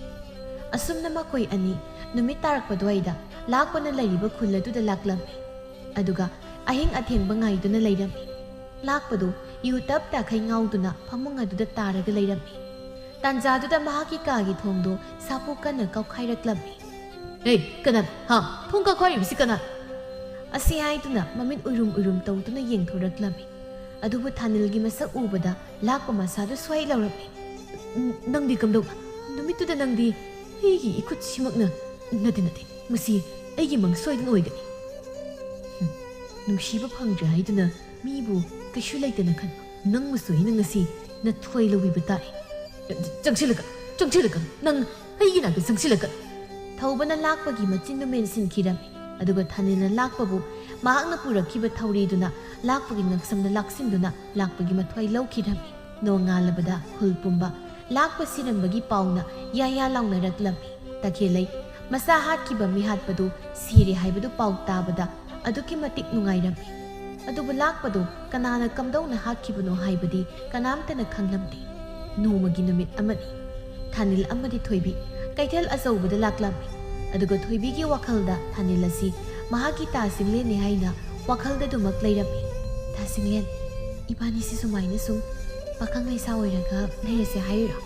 ꯑꯁꯨꯝꯅ ꯃꯈꯣꯏ ꯑꯅꯤ ꯅꯨꯃꯤꯠ ꯇꯥꯔꯛꯄ ꯑꯗꯨꯋꯥꯏꯗ ꯂꯥꯛꯄꯅ ꯂꯩꯔꯤꯕ ꯈꯨꯜ ꯑꯗꯨꯗ ꯂꯥꯛꯂꯝꯃꯤ꯫ ꯑꯗꯨꯒ ꯑꯍꯤꯡ ꯑꯊꯦꯡꯕ ꯉꯥꯏꯗꯨꯅ ꯂꯩꯔꯝꯃꯤ꯫ ꯂꯥꯛꯄꯗꯨ ꯌꯨ ꯇꯞ ꯇꯥꯈꯩ ꯉꯥꯎꯗꯨꯅ ꯐꯃꯨꯡ ꯑꯗꯨꯗ ꯇꯥꯔꯒ ꯂꯩꯔꯝꯃꯤ꯫ ꯇꯥꯟꯖꯥꯗꯨꯗ ꯃꯍꯥꯛꯀꯤ ꯀꯥꯒꯤ ꯊꯣꯡꯗꯨ ꯁꯥꯄꯨ ꯀꯟꯅ ꯀꯥꯎꯈꯥꯏꯔꯛꯂꯝꯃꯤ꯫ "ꯍꯦ, ꯀꯅꯥ? ꯍꯥ? ꯊꯣꯡ ꯀꯥꯎꯈꯥꯏꯔꯤꯕꯁꯤ ꯀꯅꯥ?" ꯑꯁꯤ ꯍꯥꯏꯗꯨꯅ ꯃꯃꯤꯠ ꯎꯏꯔꯨꯝ ꯎꯏꯔꯨꯝ ꯇꯧꯗꯨꯅ ꯌꯦꯡꯊꯣꯔꯛꯂꯝꯃꯤ꯫ ꯑꯗꯨꯕꯨ ꯊꯥꯅꯤꯜꯒꯤ ꯃꯁꯛ ꯎꯕꯗ ꯂꯥꯛꯄ ꯃꯁꯥꯗꯨ ꯁ꯭ꯋꯥꯏ ꯂꯥꯎꯔꯝꯃꯤ꯫ "ꯅ-, ꯅꯪꯗꯤ ꯀꯝꯗꯧꯕ? ꯅꯨꯃꯤꯠꯇꯨꯗ ꯅꯪꯗꯤ ꯑꯩꯒꯤ ꯏꯈꯨꯠꯁꯤꯃꯛꯅ, ꯅꯠꯇꯦ, ꯅꯠꯇꯦ, ꯃꯁꯤ ꯑꯩꯒꯤ ꯃꯪ ꯁꯣꯏꯗꯅ ꯑꯣꯏꯒꯅꯤ꯫ ꯍꯨꯝ, ꯅꯨꯡꯁꯤꯕ ꯐꯪꯗ꯭ꯔꯦ ꯍꯥꯏꯗꯨꯅ ꯃꯤꯕꯨ ꯀꯩꯁꯨ ꯂꯩꯇꯅ ꯈꯟꯕ ꯅꯪꯕꯨꯁꯨ ꯑꯩꯅ ꯉꯁꯤ ꯅꯊ꯭ꯋꯥꯏ ꯂꯧꯕꯤꯕ ꯇꯥꯔꯦ꯫ ꯆꯪꯁꯤꯜꯂꯛꯀꯅꯨ, ꯆꯪꯁꯤꯜꯂꯛꯀꯅꯨ, ꯅꯪ ꯑꯩꯒꯤ ꯅꯥꯛꯇ ꯆꯪꯁꯤꯜꯂꯛꯀꯅꯨ!" ꯊꯧꯕꯅ ꯂꯥꯛꯄꯒꯤ ꯃꯆꯤꯟꯗꯨ ꯃꯦꯟꯁꯤꯟꯈꯤꯔꯝꯃꯤ꯫ ꯑꯗꯨꯒ ꯊꯥꯅꯤꯜꯅ ꯂꯥꯛꯄꯕꯨ ꯃꯍꯥꯛꯅ ꯄꯨꯔꯛꯈꯤꯕ ꯊꯧꯔꯤꯗꯨꯅ ꯂꯥꯛꯄꯒꯤ ꯉꯛꯁꯝꯗ ꯂꯥꯛꯁꯤꯟꯗꯨꯅ ꯂꯥꯛꯄꯒꯤ ꯃꯊ꯭ꯋꯥꯏ ꯂꯧꯈꯤꯔꯝꯃꯤ꯫ ꯅꯣꯡꯉꯥꯜꯂꯕꯗ ꯈꯨꯜ ꯄꯨꯝꯕ ꯂꯥꯛꯄ ꯁꯤꯔꯝꯕꯒꯤ ꯄꯥꯎꯅ ꯌꯥ ꯌꯥ ꯂꯥꯎꯅꯔꯛꯂꯝꯃꯤ꯫ ꯇꯈꯦꯜꯂꯩ ꯃꯁꯥ ꯍꯥꯠꯈꯤꯕ ꯃꯤꯍꯥꯠꯄꯗꯨ ꯁꯤꯔꯦ ꯍꯥꯏꯕꯗꯨ ꯄꯥꯎ ꯇꯥꯕꯗ ꯑꯗꯨꯛꯀꯤ ꯃꯇꯤꯛ ꯅꯨꯡꯉꯥꯏꯔꯝꯃꯤ꯫ ꯑꯗꯨꯕꯨ ꯂꯥꯛꯄꯗꯨ ꯀꯅꯥꯅ ꯀꯝꯗꯧꯅ ꯍꯥꯠꯈꯤꯕꯅꯣ ꯍꯥꯏꯕꯗꯤ ꯀꯅꯥꯝꯇꯅ ꯈꯪꯂꯝꯗꯦ꯫ ꯅꯣꯡꯃꯒꯤ ꯅꯨꯃꯤꯠ ꯑꯃꯅꯤ꯫ ꯊꯥꯅꯤꯜ ꯑꯃꯗꯤ ꯊꯣꯏꯕꯤ ꯀꯩꯊꯦꯜ ꯑꯆꯧꯕꯗ ꯂꯥꯛꯂꯝꯃꯤ꯫ ꯑꯗꯨꯒ ꯊꯣꯏꯕꯤꯒꯤ ꯋꯥꯈꯜꯗ ꯊꯥꯅꯤꯜ ꯑꯁꯤ ꯃꯍꯥꯛꯀꯤ ꯇꯥ ꯁꯤꯡꯂꯦꯟꯅꯤ ꯍꯥꯏꯅ ꯋꯥꯈꯜꯗ ꯑꯗꯨꯃꯛ ꯂꯩꯔꯝꯃꯤ꯫ "ꯇꯥ ꯁꯤꯡꯂꯦꯟ, ꯏꯕꯥꯅꯤꯁꯤ ꯁꯨꯃꯥꯏꯅ ꯁꯨꯝ ꯄꯥꯈꯪ ꯂꯩꯁꯥ ꯑꯣꯏꯔꯒ ꯂꯩꯔꯁꯦ ꯍꯥꯏꯔꯤꯔꯣ?"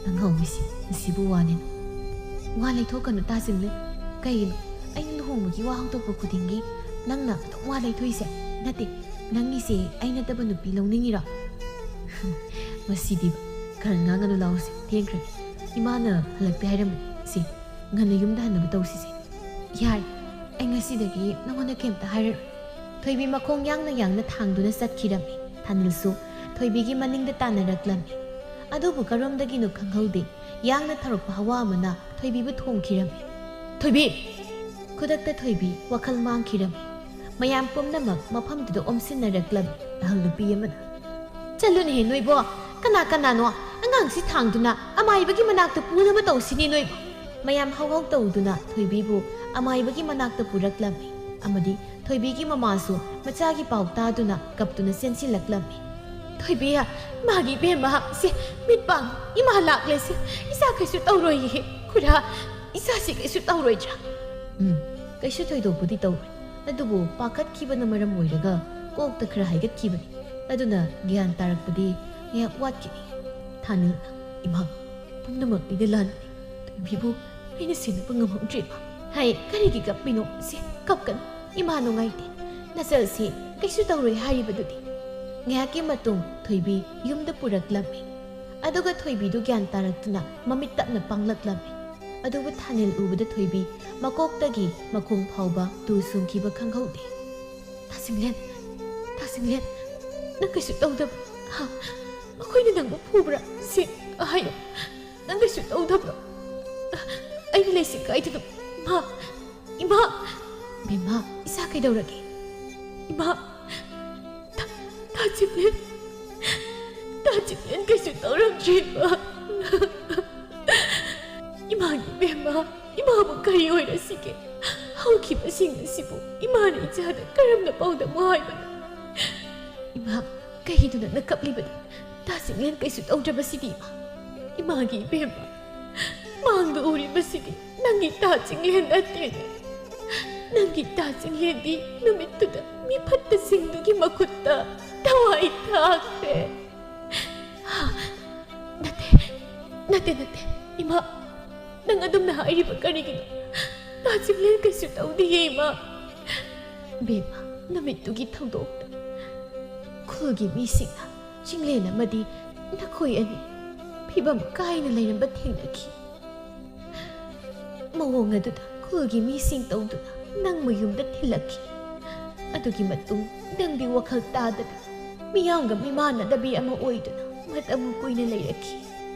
"ꯅꯪ ꯍꯧꯔꯤꯁꯤ ꯉꯁꯤꯕꯨ ꯋꯥꯅꯦ꯫ ꯋꯥ ꯂꯩꯊꯣꯛꯀꯅꯨ ꯇꯥ ꯁꯤꯡꯂꯦꯟ꯫ ꯀꯩꯒꯤꯅꯣ ꯑꯩꯅ ꯂꯨꯍꯣꯡꯕꯒꯤ ꯋꯥ ꯍꯧꯗꯣꯛꯄ ꯈꯨꯗꯤꯡꯒꯤ ꯅꯪꯅ ꯑꯗꯨꯝ ꯋꯥ ꯂꯩꯊꯣꯛꯏꯁꯦ? ꯅꯠꯇꯦ, ꯅꯪꯒꯤꯁꯦ ꯑꯩ ꯅꯠꯇꯕ ꯅꯨꯄꯤ ꯂꯧꯅꯤꯡꯉꯤꯔꯣ?" "ꯃꯁꯤꯗꯤ ꯈꯔ ꯉꯥꯡꯒꯅꯨ ꯂꯥꯎꯁꯦ, ꯊꯦꯡꯈ꯭ꯔꯦ꯫ ꯏꯃꯥꯅ ꯍꯜꯂꯛꯇꯦ ꯍꯥꯏꯔꯝꯃꯦ꯫ ꯁꯦ, ꯉꯟꯅ ꯌꯨꯝꯗ ꯍꯟꯅꯕ ꯇꯧꯁꯤꯁꯦ꯫" "ꯌꯥꯔꯦ, ꯑꯩ ꯉꯁꯤꯗꯒꯤ ꯅꯉꯣꯟꯗ ꯀꯩꯝꯇ ꯍꯥꯏꯔꯔꯣꯏ꯫" ꯊꯣꯏꯕꯤ ꯃꯈꯣꯡ ꯌꯥꯡꯅ ꯌꯥꯡꯅ ꯊꯥꯡꯗꯨꯅ ꯆꯠꯈꯤꯔꯝꯃꯤ꯫ ꯊꯥꯅꯤꯜꯁꯨ ꯊꯣꯏꯕꯤꯒꯤ ꯃꯅꯤꯡꯗ ꯇꯥꯟꯅꯔꯛꯂꯝꯃꯤ꯫ ꯑꯗꯨꯕꯨ ꯀꯔꯣꯝꯗꯒꯤꯅꯣ ꯈꯪꯍꯧꯗꯦ, ꯌꯥꯡꯅ ꯊꯧꯔꯛꯄ ꯍꯋꯥ ꯑꯃꯅ ꯊꯣꯏꯕꯤꯕꯨ ꯊꯣꯝꯈꯤꯔꯝꯃꯤ꯫ ꯊꯣꯏꯕꯤ! ꯈꯨꯗꯛꯇ ꯊꯣꯏꯕꯤ ꯋꯥꯈꯜ ꯃꯥꯡꯈꯤꯔꯝꯃꯤ꯫ ꯃꯌꯥꯝ ꯄꯨꯝꯅꯃꯛ ꯃꯐꯝꯗꯨꯗ ꯑꯣꯝꯁꯤꯟꯅꯔꯛꯂꯝꯃꯤ꯫ ꯑꯍꯜ ꯅꯨꯄꯤ ꯑꯃꯅ, "ꯆꯠꯂꯨꯅꯦꯍꯦ ꯅꯣꯏꯕꯣ! ꯀꯅꯥ ꯀꯅꯥꯅꯣ ꯑꯉꯥꯡꯁꯤ ꯊꯥꯡꯗꯨꯅ ꯑꯃꯥꯏꯕꯒꯤ ꯃꯅꯥꯛꯇ ꯄꯨꯅꯕ ꯇꯧꯁꯤꯅꯦ ꯅꯣꯏꯕꯣ!" ꯃꯌꯥꯝ ꯍꯧꯍꯧ ꯇꯧꯗꯨꯅ ꯊꯣꯏꯕꯤꯕꯨ ꯑꯃꯥꯏꯕꯒꯤ ꯃꯅꯥꯛꯇ ꯄꯨꯔꯛꯂꯝꯃꯤ꯫ ꯑꯃꯗꯤ ꯊꯣꯏꯕꯤꯒꯤ ꯃꯃꯥꯁꯨ ꯃꯆꯥꯒꯤ ꯄꯥꯎ ꯇꯥꯗꯨꯅ ꯀꯞꯇꯨꯅ ꯆꯦꯟꯁꯤꯜꯂꯛꯂꯝꯃꯤ꯫ "ꯊꯣꯏꯕꯤ, ꯃꯥꯒꯤ ꯏꯕꯦꯝꯃ, ꯁꯦ, ꯃꯤꯠ ꯄꯥꯡ, ꯏꯃꯥ ꯂꯥꯛꯂꯦ ꯁꯦ, ꯏꯆꯥ ꯀꯩꯁꯨ ꯇꯧꯔꯣꯏꯌꯦ, ꯈꯨꯔꯥ, ꯏꯆꯥꯁꯤ ꯀꯩꯁꯨ ꯇꯧꯔꯣꯏꯗ꯭ꯔꯥ?" ꯎꯝ, ꯀꯩꯁꯨ ꯊꯣꯏꯗꯣꯛꯄꯗꯤ ꯇꯧꯔꯣꯏ, ꯑꯗꯨꯕꯨ ꯄꯥꯈꯠꯈꯤꯕꯅ ꯃꯔꯝ ꯑꯣꯏꯔꯒ ꯀꯣꯛꯇ ꯈꯔ ꯍꯥꯏꯒꯠꯈꯤꯕꯅꯤ, ꯑꯗꯨꯅ ꯒ꯭ꯌꯥꯟ ꯇꯥꯔꯛꯄꯗꯤ ꯉꯥꯏꯍꯥꯛ ꯋꯥꯠꯈꯤꯅꯤ꯫ ꯊꯥꯅꯤꯜꯅ, "ꯏꯃꯥ, ꯄꯨꯝꯅꯃꯛ ꯑꯩꯅ ꯂꯥꯟꯕꯅꯤ, ꯊꯣꯏꯕꯤꯕꯨ ꯑꯩꯅ ꯁꯦꯟꯅꯕ ꯉꯝꯍꯧꯗ꯭ꯔꯦꯕ꯫" "ꯍꯩ, ꯀꯔꯤꯒꯤ ꯀꯞꯄꯤꯅꯣ? ꯁꯦ, ꯀꯞꯀꯅꯨ, ꯏꯃꯥ ꯅꯨꯡꯉꯥꯏꯇꯦ, ꯅꯆꯜꯁꯤ ꯀꯩꯁꯨ ꯇꯧꯔꯣꯏ ꯍꯥꯏꯔꯤꯕꯗꯨꯗꯤ꯫" ꯉꯥꯏꯍꯥꯛꯀꯤ ꯃꯇꯨꯡ ꯊꯣꯏꯕꯤ ꯌꯨꯝꯗ ꯄꯨꯔꯛꯂꯝꯃꯤ꯫ ꯑꯗꯨꯒ ꯊꯣꯏꯕꯤꯗꯨ ꯒ꯭ꯌꯥꯟ ꯇꯥꯔꯛꯇꯨꯅ ꯃꯃꯤꯠ ꯇꯞꯅ ꯄꯥꯡꯂꯛꯂꯝꯃꯤ꯫ ꯑꯗꯨꯕꯨ ꯊꯥꯅꯤꯜ ꯎꯕꯗ ꯊꯣꯏꯕꯤ ꯃꯀꯣꯛꯇꯒꯤ ꯃꯈꯣꯡ ꯐꯥꯎꯕ ꯇꯨ ꯆꯨꯡꯈꯤꯕ ꯈꯪꯍꯧꯗꯦ꯫ "ꯇꯥ ꯆꯤꯡꯂꯦꯟ, ꯇꯥ ꯆꯤꯡꯂꯦꯟ, ꯅꯪ ꯀꯩꯁꯨ ꯇꯧꯗꯕ? ꯍꯥ? ꯃꯈꯣꯏꯅ ꯅꯪꯕꯨ ꯐꯨꯕ꯭ꯔꯥ? ꯁꯤ ꯍꯥꯏꯌꯨ, ꯅꯪ ꯀꯩꯁꯨ ꯇꯧꯗꯕ꯭ꯔꯣ? ꯑꯩꯅ ꯂꯩꯁꯤ ꯀꯥꯏꯗꯅꯣ? ꯃꯥ, ꯏꯃꯥ!" "ꯕꯦꯝꯃ, ꯏꯆꯥ ꯀꯩꯗꯧꯔꯒꯦ?" "ꯏꯃꯥ, ꯇꯥ-, ꯇꯥ ꯆꯤꯡꯂꯦꯟ, ꯇꯥ ꯆꯤꯡꯂꯦꯟ ꯀꯩꯁꯨ ꯇꯧꯔꯝꯗ꯭ꯔꯦ, ꯏꯃꯥ꯫ ꯏꯃꯥꯒꯤ ꯏꯕꯦꯝꯃ, ꯏꯃꯥꯕꯨ ꯀꯔꯤ ꯑꯣꯏꯔꯁꯤꯒꯦ? ꯍꯧꯈꯤꯕꯁꯤꯡ ꯑꯁꯤꯕꯨ ꯏꯃꯥꯅ ꯏꯆꯥꯗ ꯀꯔꯝꯅ ꯄꯥꯎꯗꯝꯃꯨ ꯍꯥꯏꯕꯅꯣ? ꯏꯃꯥ, ꯀꯩꯒꯤꯅꯣ ꯅꯪꯅ ꯀꯞꯂꯤꯕꯗꯤ? ꯇꯥ ꯆꯤꯡꯂꯦꯟ ꯀꯩꯁꯨ ꯇꯧꯗ꯭ꯔꯕꯁꯤꯗꯤ, ꯏꯃꯥ꯫ ꯏꯃꯥꯒꯤ ꯏꯕꯦꯝꯃ, ꯃꯥꯡꯗ ꯎꯔꯤꯕꯁꯤꯗꯤ ꯅꯪꯒꯤ ꯇꯥ ꯆꯤꯡꯂꯦꯟ ꯅꯠꯇꯦꯅꯦ꯫ ꯅꯪꯒꯤ ꯇꯥ ꯆꯤꯡꯂꯦꯟꯗꯤ ꯅꯨꯃꯤꯠꯇꯨꯗ ꯃꯤ ꯐꯠꯇꯁꯤꯡꯗꯨꯒꯤ ꯃꯈꯨꯠꯇ ꯊꯋꯥꯏ ꯊꯥꯈ꯭ꯔꯦ꯫" "ꯅꯠꯇꯦ, ꯅꯠꯇꯦ, ꯅꯠꯇꯦ, ꯏꯃꯥ, ꯅꯪ ꯑꯗꯨꯝꯅ ꯍꯥꯏꯔꯤꯕ ꯀꯔꯤꯒꯤꯅꯣ? ꯇꯥ ꯆꯤꯡꯂꯦꯟ ꯀꯩꯁꯨ ꯇꯧꯗꯤꯌꯦ, ꯏꯃꯥ꯫" ꯕꯦꯝꯃ, ꯅꯨꯃꯤꯠꯇꯨꯒꯤ ꯊꯧꯗꯣꯛꯇ ꯈꯨꯜꯒꯤ ꯃꯤꯁꯤꯡꯅ ꯆꯤꯡꯂꯦꯟ ꯑꯃꯗꯤ ꯅꯈꯣꯏ ꯑꯅꯤ ꯐꯤꯕꯝ ꯀꯥꯏꯅ ꯂꯩꯔꯝꯕ ꯊꯦꯡꯅꯈꯤ꯫ ꯃꯑꯣꯡ ꯑꯗꯨꯗ ꯈꯨꯜꯒꯤ ꯃꯤꯁꯤꯡ ꯇꯧꯗꯨꯅ ꯅꯪ ꯃꯌꯨꯝꯗ ꯊꯤꯜꯂꯛꯈꯤ꯫ ꯑꯗꯨꯒꯤ ꯃꯇꯨꯡ ꯅꯪꯗꯤ ꯋꯥꯈꯜ ꯇꯥꯗꯕꯤ, ꯃꯤꯌꯥꯝꯒ ꯃꯤꯃꯥꯟꯅꯗꯕꯤ ꯑꯃ ꯑꯣꯏꯗꯨꯅ ꯃꯇꯝ ꯀꯨꯏꯅ ꯂꯩꯔꯛꯈꯤ꯫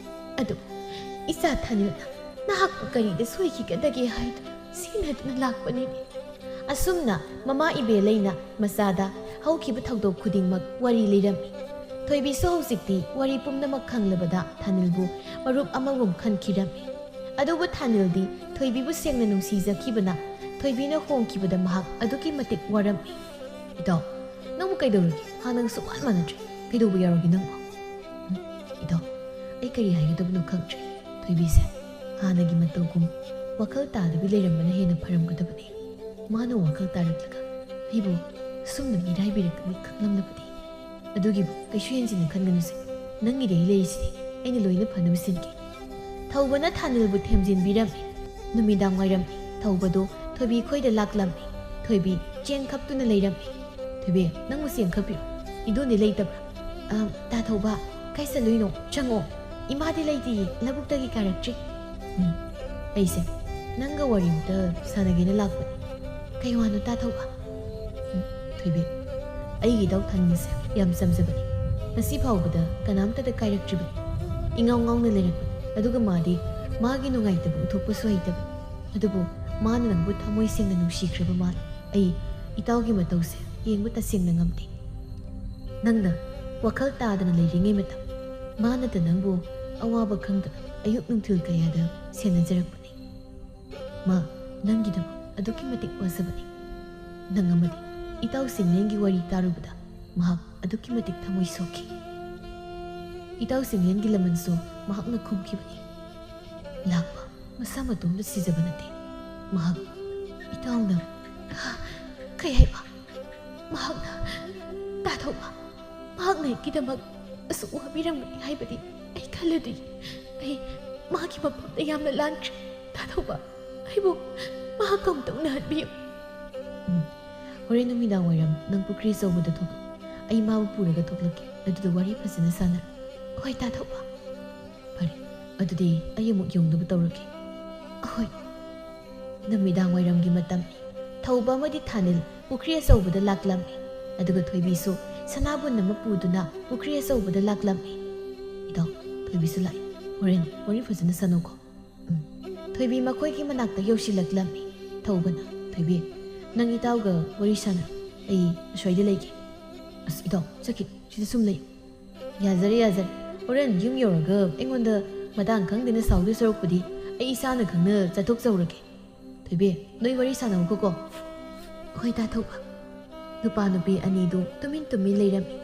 ꯑꯗꯨꯕꯨ ꯏꯆꯥ ꯊꯥꯅꯤꯜꯅ ꯅꯍꯥꯛꯄꯨ ꯀꯔꯤꯗ ꯁꯣꯏꯈꯤꯒꯗꯒꯦ ꯍꯥꯏꯗꯨꯅ ꯁꯤꯟꯅꯗꯨꯅ ꯂꯥꯛꯄꯅꯤꯅꯦ꯫ ꯑꯁꯨꯝꯅ ꯃꯃꯥ ꯏꯕꯦꯂꯩꯅ ꯃꯆꯥꯗ ꯍꯧꯈꯤꯕ ꯊꯧꯗꯣꯛ ꯈꯨꯗꯤꯡꯃꯛ ꯋꯥꯔꯤ ꯂꯤꯔꯝꯃꯤ꯫ ꯊꯣꯏꯕꯤꯁꯨ ꯍꯧꯖꯤꯛꯇꯤ ꯋꯥꯔꯤ ꯄꯨꯝꯅꯃꯛ ꯈꯪꯂꯕꯗ ꯊꯥꯅꯤꯜꯕꯨ ꯃꯔꯨꯞ ꯑꯃꯒꯨꯝ ꯈꯟꯈꯤꯔꯝꯃꯤ꯫ ꯑꯗꯨꯕꯨ ꯊꯥꯅꯤꯜꯗꯤ ꯊꯣꯏꯕꯤꯕꯨ ꯁꯦꯡꯅ ꯅꯨꯡꯁꯤꯖꯈꯤꯕꯅ ꯊꯣꯏꯕꯤꯅ ꯍꯣꯡꯈꯤꯕꯗ ꯃꯍꯥꯛ ꯑꯗꯨꯛꯀꯤ ꯃꯇꯤꯛ ꯋꯥꯔꯝꯃꯤ꯫ "ꯏꯇꯥꯎ, ꯅꯪꯕꯨ ꯀꯩꯗꯧꯔꯒꯦ? ꯍꯥꯟꯅꯒ ꯁꯨꯛꯃꯥꯟ ꯃꯥꯟꯅꯗ꯭ꯔꯦ꯫ ꯀꯩꯗꯧꯕ ꯌꯥꯎꯔꯒꯦ ꯅꯪꯕꯨ?" "ꯎꯝ, ꯏꯇꯥꯎ, ꯑꯩ ꯀꯔꯤ ꯍꯥꯏꯒꯗꯕꯅꯣ ꯈꯪꯗ꯭ꯔꯦ꯫ ꯊꯣꯏꯕꯤꯁꯦ ꯍꯥꯟꯅꯒꯤ ꯃꯇꯧꯒꯨꯝ ꯋꯥꯈꯜ ꯇꯥꯗꯕꯤ ꯂꯩꯔꯝꯕꯅ ꯍꯦꯟꯅ ꯐꯔꯝꯒꯗꯕꯅꯤ꯫ ꯃꯥꯅ ꯋꯥꯈꯜ ꯇꯥꯔꯛꯂꯒ ꯑꯩꯕꯨ ꯁꯨꯝꯅ ꯃꯤꯔꯥꯏꯕꯤꯔꯛꯀꯅꯤ ꯈꯪꯂꯝꯂꯕꯗꯤ꯫ ꯑꯗꯨꯒꯤꯕꯨ ꯀꯩꯁꯨ ꯍꯦꯟꯖꯤꯟꯅ ꯈꯟꯒꯅꯨꯁꯦ꯫ ꯅꯪꯒꯤꯗꯤ ꯑꯩ ꯂꯩꯔꯤꯁꯤꯗꯤ꯫ ꯑꯩꯅ ꯂꯣꯏꯅ ꯐꯅꯕ ꯁꯤꯟꯒꯦ꯫" ꯊꯧꯕꯅ ꯊꯥꯅꯤꯜꯕꯨ ꯊꯦꯝꯖꯤꯟꯕꯤꯔꯝꯃꯤ꯫ ꯅꯨꯃꯤꯗꯥꯡ ꯋꯥꯏꯔꯝ ꯊꯧꯕꯗꯨ ꯊꯣꯏꯕꯤ ꯈꯣꯏꯗ ꯂꯥꯛꯂꯝꯃꯤ꯫ ꯊꯣꯏꯕꯤ ꯆꯦꯡ ꯈꯞꯇꯨꯅ ꯂꯩꯔꯝꯃꯤ꯫ "ꯊꯣꯏꯕꯤ, ꯅꯪꯕꯨ ꯆꯦꯡ ꯈꯞꯄꯤꯔꯣ? ꯏꯗꯣꯟꯗꯤ ꯂꯩꯇꯕ꯭ꯔꯥ?" "ꯑ, ꯇꯥ ꯊꯧꯕ, ꯀꯥꯏ ꯆꯠꯂꯨꯏꯅꯣ? ꯆꯪꯉꯣ꯫ ꯏꯃꯥꯗꯤ ꯂꯩꯇꯤꯌꯦ, ꯂꯧꯕꯨꯛꯇꯒꯤ ꯀꯥꯔꯛꯇ꯭ꯔꯤ꯫" "ꯎꯝ, ꯑꯩꯁꯦ ꯅꯪꯒ ꯋꯥꯔꯤ ꯑꯝꯇ ꯁꯥꯟꯅꯒꯦꯅ ꯂꯥꯛꯄꯅꯤ꯫" "ꯀꯩ ꯋꯥꯅꯣ ꯇꯥ ꯊꯧꯕ?" "ꯎꯝ, ꯊꯣꯏꯕꯤ, ꯑꯩꯒꯤ ꯏꯇꯥꯎ ꯊꯥꯅꯤꯜꯁꯦ ꯌꯥꯝ ꯆꯝꯖꯕꯅꯤ꯫ ꯉꯁꯤ ꯐꯥꯎꯕꯗ ꯀꯅꯥꯝꯇꯗ ꯀꯥꯏꯔꯛꯇ꯭ꯔꯤꯕꯅꯤ꯫ ꯏꯉꯥꯎ ꯉꯥꯎꯅ ꯂꯩꯔꯛꯄꯅꯤ꯫ ꯑꯗꯨꯒ ꯃꯥꯗꯤ ꯃꯥꯒꯤ ꯅꯨꯡꯉꯥꯏꯇꯕ ꯎꯠꯊꯣꯛꯄꯁꯨ ꯍꯩꯇꯕꯅꯤ꯫ ꯑꯗꯨꯕꯨ ꯃꯥꯅ ꯅꯪꯕꯨ ꯊꯃꯣꯏ ꯁꯦꯡꯅ ꯅꯨꯡꯁꯤꯈ꯭ꯔꯕ ꯃꯥꯜꯂꯤ꯫ ꯑꯩ ꯏꯇꯥꯎꯒꯤ ꯃꯇꯧꯁꯦ ꯌꯦꯡꯕ ꯇꯁꯦꯡꯅ ꯉꯝꯗꯦ꯫ ꯅꯪꯅ ꯋꯥꯈꯜ ꯇꯥꯗꯅ ꯂꯩꯔꯤꯉꯩ ꯃꯇꯝ, ꯃꯥꯅꯗ ꯅꯪꯕꯨ ꯑꯋꯥꯕ ꯈꯪꯗꯅ ꯑꯌꯨꯛ ꯅꯨꯡꯊꯤꯜ ꯀꯌꯥꯗ ꯁꯦꯟꯅꯖꯔꯛꯄꯅꯤ꯫ ꯃꯥ ꯅꯪꯒꯤꯗꯃꯛ ꯑꯗꯨꯛꯀꯤ ꯃꯇꯤꯛ ꯋꯥꯖꯕꯅꯤ꯫ ꯅꯪ ꯑꯃꯗꯤ ꯏꯇꯥꯎ ꯆꯤꯡꯂꯦꯟꯒꯤ ꯋꯥꯔꯤ ꯇꯥꯔꯨꯕꯗ ꯃꯍꯥꯛ ꯑꯗꯨꯛꯀꯤ ꯃꯇꯤꯛ ꯊꯃꯣꯏ ꯁꯣꯛꯈꯤ꯫ ꯏꯇꯥꯎ ꯆꯤꯡꯂꯦꯟꯒꯤ ꯂꯃꯟꯁꯨ ꯃꯍꯥꯛꯅ ꯈꯨꯝꯈꯤꯕꯅꯤ꯫ ꯂꯥꯛꯄ ꯃꯁꯥ ꯃꯇꯣꯝꯇ ꯁꯤꯖꯕ ꯅꯠꯇꯦ꯫ ꯃꯍꯥꯛ ꯏꯇꯥꯎꯅ ꯀꯩ ꯍꯥꯏꯕ? ꯃꯍꯥꯛꯅ ꯇꯥ ꯊꯧꯕ, ꯃꯍꯥꯛꯅ ꯑꯩꯒꯤꯗꯃꯛ ꯑꯁꯨꯛ ꯋꯥꯕꯤꯔꯝꯒꯅꯤ ꯍꯥꯏꯕꯗꯤ ꯑꯩ ꯈꯜꯂꯨꯗꯦ꯫ ꯑꯩ ꯃꯥꯒꯤ ꯃꯐꯝꯗ ꯌꯥꯝꯅ ꯂꯥꯟꯈ꯭ꯔꯦ꯫ ꯇꯥ ꯊꯧꯕ, ꯑꯩꯕꯨ ꯃꯍꯥꯛꯀ ꯑꯃꯨꯛꯇ ꯎꯅꯍꯟꯕꯤꯌꯨ꯫ ꯎꯝ, ꯍꯣꯔꯦꯟ ꯅꯨꯃꯤꯗꯥꯡ ꯋꯥꯏꯔꯝ ꯅꯪ ꯄꯨꯈ꯭ꯔꯤ ꯑꯆꯧꯕꯗ ꯊꯣꯛꯂꯛꯎ꯫ ꯑꯩ ꯃꯥꯕꯨ ꯄꯨꯔꯒ ꯊꯣꯛꯂꯛꯀꯦ꯫ ꯑꯗꯨꯗ ꯋꯥꯔꯤ ꯐꯖꯅ ꯁꯥꯟꯅꯔꯣ꯫ ꯍꯣꯏ, ꯇꯥ ꯊꯧꯕ꯫ ꯐꯔꯦ, ꯑꯗꯨꯗꯤ ꯑꯩ ꯑꯃꯨꯛ ꯌꯧꯅꯕ ꯇꯧꯔꯒꯦ꯫ ꯑꯍꯣꯏ꯫ ꯅꯨꯃꯤꯗꯥꯡ ꯋꯥꯏꯔꯝꯒꯤ ꯃꯇꯝꯅꯤ꯫ ꯊꯧꯕ ꯑꯃꯗꯤ ꯊꯥꯅꯤꯜ ꯄꯨꯈ꯭ꯔꯤ ꯑꯆꯧꯕꯗ ꯂꯥꯛꯂꯝꯃꯤ꯫ ꯑꯗꯨꯒ ꯊꯣꯏꯕꯤꯁꯨ ꯁꯅꯥꯕꯨꯟ ꯑꯃ ꯄꯨꯗꯨꯅ ꯄꯨꯈ꯭ꯔꯤ ꯑꯆꯧꯕꯗ ꯂꯥꯛꯂꯝꯃꯤ꯫ ꯏꯇꯥꯎ, ꯊꯣꯏꯕꯤꯁꯨ ꯂꯥꯛꯏ꯫ ꯍꯣꯔꯦꯟ ꯋꯥꯔꯤ ꯐꯖꯅ ꯁꯥꯟꯅꯧꯀꯣ꯫ ꯎꯝ꯫ ꯊꯣꯏꯕꯤ ꯃꯈꯣꯏꯒꯤ ꯃꯅꯥꯛꯇ ꯌꯧꯁꯤꯜꯂꯛꯂꯝꯃꯤ꯫ ꯊꯧꯕꯅ, "ꯊꯣꯏꯕꯤ, ꯅꯪ ꯏꯇꯥꯎꯒ ꯋꯥꯔꯤ ꯁꯥꯟꯅ, ꯑꯩ ꯑꯁ꯭ꯋꯥꯏꯗ ꯂꯩꯒꯦ꯫" "ꯑꯁ ꯏꯇꯥꯎ, ꯆꯠꯈꯤꯅꯨ, ꯁꯤꯗ ꯁꯨꯝ ꯂꯩꯌꯨ꯫" "ꯌꯥꯖꯔꯦ, ꯌꯥꯖꯔꯦ꯫ ꯍꯣꯔꯦꯟ ꯌꯨꯝ ꯌꯧꯔꯒ ꯑꯩꯉꯣꯟꯗ ꯃꯇꯥꯡ ꯈꯪꯗꯅ ꯁꯥꯎꯗꯣꯏ ꯁꯔꯨꯛꯄꯨꯗꯤ ꯑꯩ ꯏꯁꯥꯅ ꯈꯪꯅ ꯆꯠꯊꯣꯛꯆꯍꯧꯔꯒꯦ꯫ ꯊꯣꯏꯕꯤ, ꯅꯣꯏ ꯋꯥꯔꯤ ꯁꯥꯟꯅꯧꯀꯣ꯫" "ꯍꯣꯏ ꯇꯥ ꯊꯧꯕ꯫" ꯅꯨꯄꯥ ꯅꯨꯄꯤ ꯑꯅꯤꯗꯨ ꯇꯨꯃꯤꯟ ꯇꯨꯃꯤꯟ ꯂꯩꯔꯝꯃꯤ꯫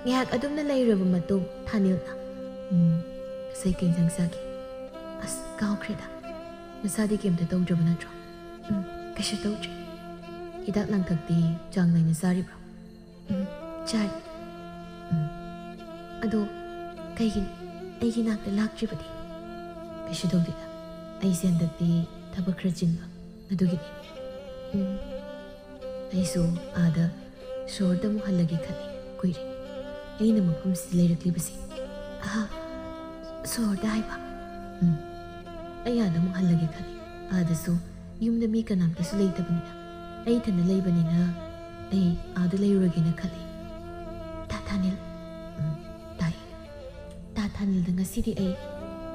ꯉꯥꯏꯍꯥꯛ ꯑꯗꯨꯝꯅ ꯂꯩꯔꯕ ꯃꯇꯨꯡ ꯊꯥꯅꯤꯜꯅ, "ꯎꯝ, ꯉꯁꯥꯏ ꯀꯩ ꯏꯟꯖꯥꯡ ꯆꯥꯒꯦ?" "ꯑꯁ, ꯀꯥꯎꯈ꯭ꯔꯦꯗ꯫ ꯅꯁꯥꯗꯤ ꯀꯩꯝꯇ ꯇꯧꯗ꯭ꯔꯕ ꯅꯠꯇ꯭ꯔꯣ?" "ꯎꯝ, ꯀꯩꯁꯨ ꯇꯧꯗ꯭ꯔꯦ꯫" "ꯍꯤꯗꯥꯛ ꯂꯥꯡꯊꯛꯇꯤ ꯆꯥꯡ ꯅꯥꯏꯅ ꯆꯥꯔꯤꯕ꯭ꯔꯣ?" "ꯎꯝ, ꯆꯥꯔꯤ꯫" "ꯎꯝ, ꯑꯗꯣ ꯀꯩꯒꯤꯅꯣ ꯑꯩꯒꯤ ꯅꯥꯛꯇ ꯂꯥꯛꯇ꯭ꯔꯤꯕꯗꯤ?" "ꯀꯩꯁꯨ ꯇꯧꯗꯦꯗ, ꯑꯩꯁꯦ ꯍꯟꯗꯛꯇꯤ ꯊꯕꯛ ꯈꯔ ꯆꯤꯟꯕ, ꯑꯗꯨꯒꯤꯅꯤ꯫" "ꯎꯝ, ꯑꯩꯁꯨ ꯑꯥꯗ ꯁꯣꯍꯣꯔꯗ ꯑꯃꯨꯛ ꯍꯜꯂꯒꯦ ꯈꯜꯂꯤ꯫ ꯀꯨꯏꯔꯦ ꯑꯩꯅ ꯃꯐꯝꯁꯤꯗ ꯂꯩꯔꯛꯂꯤꯕꯁꯦ꯫" "ꯑꯍꯥ, ꯁꯣꯍꯣꯔꯗ ꯍꯥꯏꯕ?" "ꯎꯝ, ꯑꯩ ꯑꯥꯗ ꯑꯃꯨꯛ ꯍꯜꯂꯒꯦ ꯈꯜꯂꯤ꯫ ꯑꯥꯗꯁꯨ ꯌꯨꯝꯗ ꯃꯤ ꯀꯅꯥꯝꯇꯁꯨ ꯂꯩꯇꯕꯅꯤꯅ, ꯑꯩ ꯏꯊꯟꯗ ꯂꯩꯕꯅꯤꯅ ꯑꯩ ꯑꯥꯗ ꯂꯩꯔꯨꯔꯒꯦꯅ ꯈꯜꯂꯤ꯫" "ꯇꯥ ꯊꯥꯅꯤꯜ꯫" "ꯎꯝ, ꯇꯥꯏ꯫" "ꯇꯥ ꯊꯥꯅꯤꯜꯗ ꯉꯁꯤꯗꯤ ꯑꯩ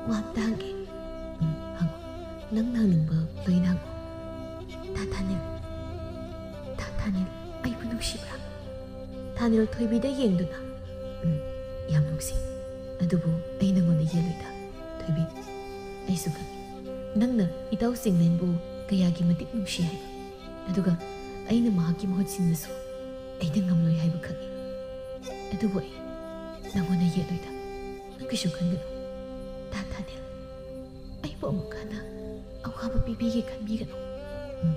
ꯋꯥ ꯑꯝꯇ ꯍꯪꯒꯦ꯫" "ꯎꯝ, ꯍꯪꯉꯣ꯫ ꯅꯪꯅ ꯍꯪꯅꯤꯡꯕ ꯂꯣꯏꯅ ꯍꯪꯉꯣ꯫" "ꯇꯥ ꯊꯥꯅꯤꯜ, ꯇꯥ ꯊꯥꯅꯤꯜ, ꯑꯩꯕꯨ ꯅꯨꯡꯁꯤꯕ꯭ꯔꯥ?" ꯊꯥꯅꯤꯜ ꯊꯣꯏꯕꯤꯗ ꯌꯦꯡꯗꯨꯅ, "ꯎꯝ, ꯌꯥꯝ ꯅꯨꯡꯁꯤ꯫ ꯑꯗꯨꯕꯨ ꯑꯩ ꯅꯪꯉꯣꯟꯗ ꯌꯦꯠꯂꯣꯏꯗ, ꯊꯣꯏꯕꯤ꯫ ꯑꯩꯁꯨ ꯈꯪꯏ, ꯅꯪꯅ ꯏꯇꯥꯎ ꯆꯤꯡꯂꯦꯟꯕꯨ ꯀꯌꯥꯒꯤ ꯃꯇꯤꯛ ꯅꯨꯡꯁꯤ ꯍꯥꯏꯕ꯫ ꯑꯗꯨꯒ ꯑꯩꯅ ꯃꯍꯥꯛꯀꯤ ꯃꯍꯨꯠ ꯁꯤꯟꯕꯁꯨ ꯑꯩꯅ ꯉꯝꯂꯣꯏ ꯍꯥꯏꯕ ꯈꯪꯏ꯫ ꯑꯗꯨꯕꯨ ꯑꯩ ꯅꯪꯉꯣꯟꯗ ꯌꯦꯠꯂꯣꯏꯗ꯫ ꯅꯪ ꯀꯩꯁꯨ ꯈꯟꯒꯅꯨ꯫ ꯇꯥ ꯊꯥꯅꯤꯜ, ꯑꯩꯕꯨ ꯑꯃꯨꯛ ꯍꯟꯅ ꯑꯋꯥꯕ ꯄꯤꯕꯤꯒꯦ ꯈꯟꯕꯤꯒꯅꯨ꯫" "ꯎꯝ,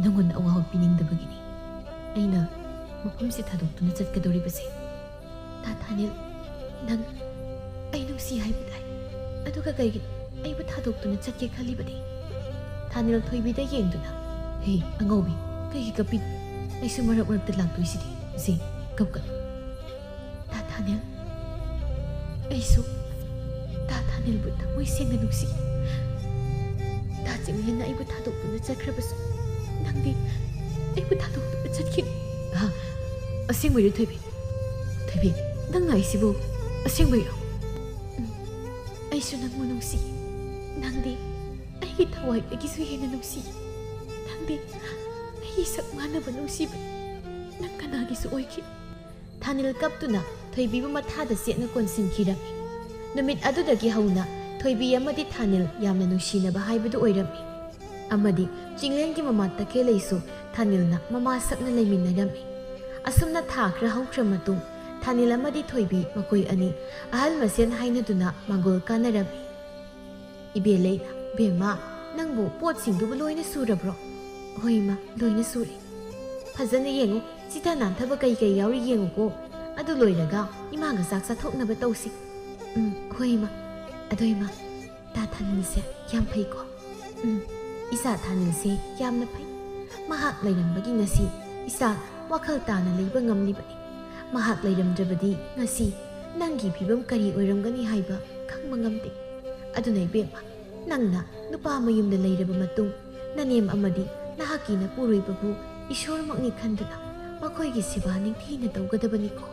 ꯅꯪꯉꯣꯟꯗ ꯑꯋꯥꯕ ꯄꯤꯅꯤꯡꯗꯕꯒꯤꯅꯤ ꯑꯩꯅ ꯃꯐꯝꯁꯤ ꯊꯥꯗꯣꯛꯇꯨꯅ ꯆꯠꯀꯗꯧꯔꯤꯕꯁꯦ꯫" "ꯇꯥ ꯊꯥꯅꯤꯜ, ꯅꯪ ꯑꯩ ꯅꯨꯡꯁꯤ ꯍꯥꯏꯕ ꯇꯥꯏ꯫ ꯑꯗꯨꯒ ꯀꯩꯒꯤꯅꯣ ꯑꯩꯕꯨ ꯊꯥꯗꯣꯛꯇꯨꯅ ꯆꯠꯀꯦ ꯈꯜꯂꯤꯕꯗꯤ?" ꯊꯥꯅꯤꯜ ꯊꯣꯏꯕꯤꯗ ꯌꯦꯡꯗꯨꯅ, "ꯍꯦ ꯑꯉꯧꯕꯤ, ꯀꯩꯒꯤ ꯀꯞꯄꯤꯅꯣ? ꯑꯩꯁꯨ ꯃꯔꯛ ꯃꯔꯛꯇ ꯂꯥꯛꯇꯣꯏꯁꯤꯗꯤ꯫ ꯁꯤ, ꯀꯞꯀꯅꯨ꯫" "ꯇꯥ ꯊꯥꯅꯤꯜ, ꯑꯩꯁꯨ ꯇꯥ ꯊꯥꯅꯤꯜꯕꯨ ꯊꯃꯣꯏ ꯁꯦꯡꯅ ꯅꯨꯡꯁꯤ꯫ ꯇꯥ ꯆꯤꯡꯂꯦꯟꯅ ꯑꯩꯕꯨ ꯊꯥꯗꯣꯛꯇꯨꯅ ꯆꯠꯈ꯭ꯔꯕꯁꯨ ꯅꯪꯗꯤ ꯑꯩꯕꯨ ꯊꯥꯗꯣꯛꯇꯨꯅ ꯆꯠꯈꯤꯅꯨ꯫" "ꯍꯥ? ꯑꯁꯦꯡꯕꯩꯔꯣ ꯊꯣꯏꯕꯤ? ꯊꯣꯏꯕꯤ, ꯅꯪꯅ ꯑꯩꯁꯤꯕꯨ ꯑꯁꯦꯡꯕꯩꯔꯣ?" "ꯎꯝ, ꯑꯩꯁꯨ ꯅꯪꯕꯨ ꯅꯨꯡꯁꯤ꯫ ꯅꯪꯗꯤ ꯑꯩꯒꯤ ꯊꯋꯥꯏꯗꯒꯤꯁꯨ ꯍꯦꯟꯅ ꯅꯨꯡꯁꯤ꯫ ꯅꯪꯗꯤ ꯑꯩꯒꯤ ꯁꯛ ꯃꯥꯟꯅꯕ ꯅꯨꯡꯁꯤꯕꯅꯤ꯫ ꯅꯪ ꯀꯅꯥꯒꯤꯁꯨ ꯑꯣꯏꯈꯤ꯫ ꯊꯥꯅꯤꯜ ꯀꯞꯇꯨꯅ ꯊꯣꯏꯕꯤꯕꯨ ꯃꯊꯥꯗ ꯆꯦꯠꯅ ꯀꯣꯟꯁꯤꯟꯈꯤꯔꯝꯃꯤ꯫ ꯅꯨꯃꯤꯠ ꯑꯗꯨꯗꯒꯤ ꯍꯧꯅ ꯊꯣꯏꯕꯤ ꯑꯃꯗꯤ ꯊꯥꯅꯤꯜ ꯌꯥꯝꯅ ꯅꯨꯡꯁꯤꯅꯕ ꯍꯥꯏꯕꯗꯨ ꯑꯣꯏꯔꯝꯃꯤ꯫ ꯑꯃꯗꯤ ꯆꯤꯡꯂꯦꯟꯒꯤ ꯃꯃꯥ ꯇꯈꯦꯜꯂꯩꯁꯨ ꯊꯥꯅꯤꯜꯅ ꯃꯃꯥ ꯁꯛꯅ ꯂꯩꯃꯤꯟꯅꯔꯝꯃꯤ꯫ ꯑꯁꯨꯝꯅ ꯊꯥ ꯈꯔ ꯍꯧꯈ꯭ꯔ ꯃꯇꯨꯡ ꯊꯥꯅꯤꯜ ꯑꯃꯗꯤ ꯊꯣꯏꯕꯤ ꯃꯈꯣꯏ ꯑꯅꯤ ꯑꯍꯜ ꯃꯁꯦꯟ ꯍꯥꯏꯅꯗꯨꯅ ꯃꯥꯡꯒꯣꯜ ꯀꯥꯅꯔꯝꯃꯤ꯫ ꯏꯕꯦꯂꯩꯅ, "ꯕꯦꯝꯃ, ꯅꯪꯕꯨ ꯄꯣꯠꯁꯤꯡꯗꯨꯕꯨ ꯂꯣꯏꯅ ꯁꯨꯔꯕ꯭ꯔꯣ?" "ꯍꯣꯏ ꯏꯃꯥ, ꯂꯣꯏꯅ ꯁꯨꯔꯦ꯫" "ꯐꯖꯅ ꯌꯦꯡꯉꯨ, ꯆꯤꯊ ꯅꯥꯟꯊꯕ ꯀꯩ ꯀꯩ ꯌꯥꯎꯔꯤ ꯌꯦꯡꯉꯨꯀꯣ꯫ ꯑꯗꯨ ꯂꯣꯏꯔꯒ ꯏꯃꯥꯒ ꯆꯥꯛ ꯆꯥꯊꯣꯛꯅꯕ ꯇꯧꯁꯤ꯫" "ꯎꯝ, ꯍꯣꯏ ꯏꯃꯥ꯫ ꯑꯗꯣ ꯏꯃꯥ, ꯇꯥ ꯊꯥꯅꯤꯜꯁꯦ ꯌꯥꯝ ꯐꯩꯀꯣ?" "ꯎꯝ, ꯏꯆꯥ ꯊꯥꯅꯤꯜꯁꯦ ꯌꯥꯝꯅ ꯐꯩ꯫ ꯃꯍꯥꯛ ꯂꯩꯔꯝꯕꯒꯤ ꯉꯁꯤ ꯏꯆꯥ ꯋꯥꯈꯜ ꯇꯥꯅ ꯂꯩꯕ ꯉꯝꯂꯤꯕꯅꯤ꯫ ꯃꯍꯥꯛ ꯂꯩꯔꯝꯗ꯭ꯔꯕꯗꯤ ꯉꯁꯤ ꯅꯪꯒꯤ ꯐꯤꯕꯝ ꯀꯔꯤ ꯑꯣꯏꯔꯝꯒꯅꯤ ꯍꯥꯏꯕ ꯈꯪꯕ ꯉꯝꯗꯦ꯫ ꯑꯗꯨꯅ ꯏꯕꯦꯝꯃ, ꯅꯪꯅ ꯅꯨꯄꯥ ꯃꯌꯨꯝꯗ ꯂꯩꯔꯕ ꯃꯇꯨꯡ ꯅꯅꯦꯝ ꯑꯃꯗꯤ ꯅꯍꯥꯛꯀꯤ ꯅꯄꯨꯔꯣꯏꯕꯕꯨ ꯏꯁꯣꯔꯃꯛꯅꯤ ꯈꯟꯗꯨꯅ ꯃꯈꯣꯏꯒꯤ ꯁꯦꯕꯥ ꯅꯤꯡꯊꯤꯅ ꯇꯧꯒꯗꯕꯅꯤꯀꯣ꯫"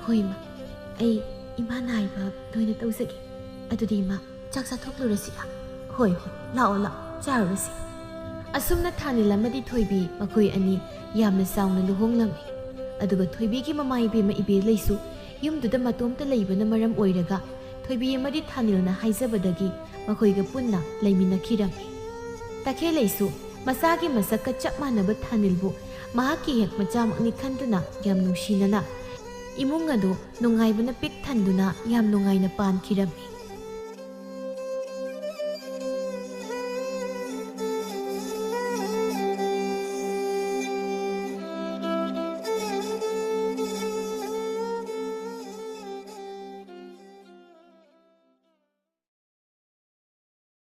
"ꯍꯣꯏ ꯏꯃꯥ, ꯑꯩ ꯏꯃꯥꯅ ꯍꯥꯏꯕ ꯂꯣꯏꯅ ꯇꯧꯖꯒꯦ꯫ ꯑꯗꯨꯗꯤ ꯏꯃꯥ, ꯆꯥꯛ ꯆꯥꯊꯣꯛꯂꯨꯔꯁꯤꯔꯥ?" "ꯍꯣꯏ, ꯍꯣꯏ, ꯂꯥꯛꯑꯣ, ꯂꯥꯛꯑꯣ, ꯆꯥꯔꯨꯔꯁꯤ꯫" ꯑꯁꯨꯝꯅ ꯊꯥꯅꯤꯜ ꯑꯃꯗꯤ ꯊꯣꯏꯕꯤ ꯃꯈꯣꯏ ꯑꯅꯤ ꯌꯥꯝꯅ ꯆꯥꯎꯅ ꯂꯨꯍꯣꯡꯂꯝꯃꯤ꯫ ꯑꯗꯨꯒ ꯊꯣꯏꯕꯤꯒꯤ ꯃꯃꯥ ꯏꯕꯦꯝꯃ ꯏꯕꯦꯂꯩꯁꯨ ꯌꯨꯝꯗꯨꯗ ꯃꯇꯣꯝꯇ ꯂꯩꯕꯅ ꯃꯔꯝ ꯑꯣꯏꯔꯒ ꯊꯣꯏꯕꯤ ꯑꯃꯗꯤ ꯊꯥꯅꯤꯜꯅ ꯍꯥꯏꯖꯕꯗꯒꯤ ꯃꯈꯣꯏꯒ ꯄꯨꯟꯅ ꯂꯩꯃꯤꯟꯅꯈꯤꯔꯝꯃꯤ꯫ ꯇꯈꯦꯜꯂꯩꯁꯨ ꯃꯆꯥꯒꯤ ꯃꯁꯛꯀ ꯆꯞ ꯃꯥꯟꯅꯕ ꯊꯥꯅꯤꯜꯕꯨ ꯃꯍꯥꯛꯀꯤ ꯍꯦꯛ ꯃꯆꯥꯃꯛꯅꯤ ꯈꯟꯗꯨꯅ ꯌꯥꯝ ꯅꯨꯡꯁꯤꯅꯅ ꯏꯃꯨꯡ ꯑꯗꯨ ꯅꯨꯡꯉꯥꯏꯕꯅ ꯄꯤꯛ ꯊꯟꯗꯨꯅ ꯌꯥꯝ ꯅꯨꯡꯉꯥꯏꯅ ꯄꯥꯟꯈꯤꯔꯝꯃꯤ꯫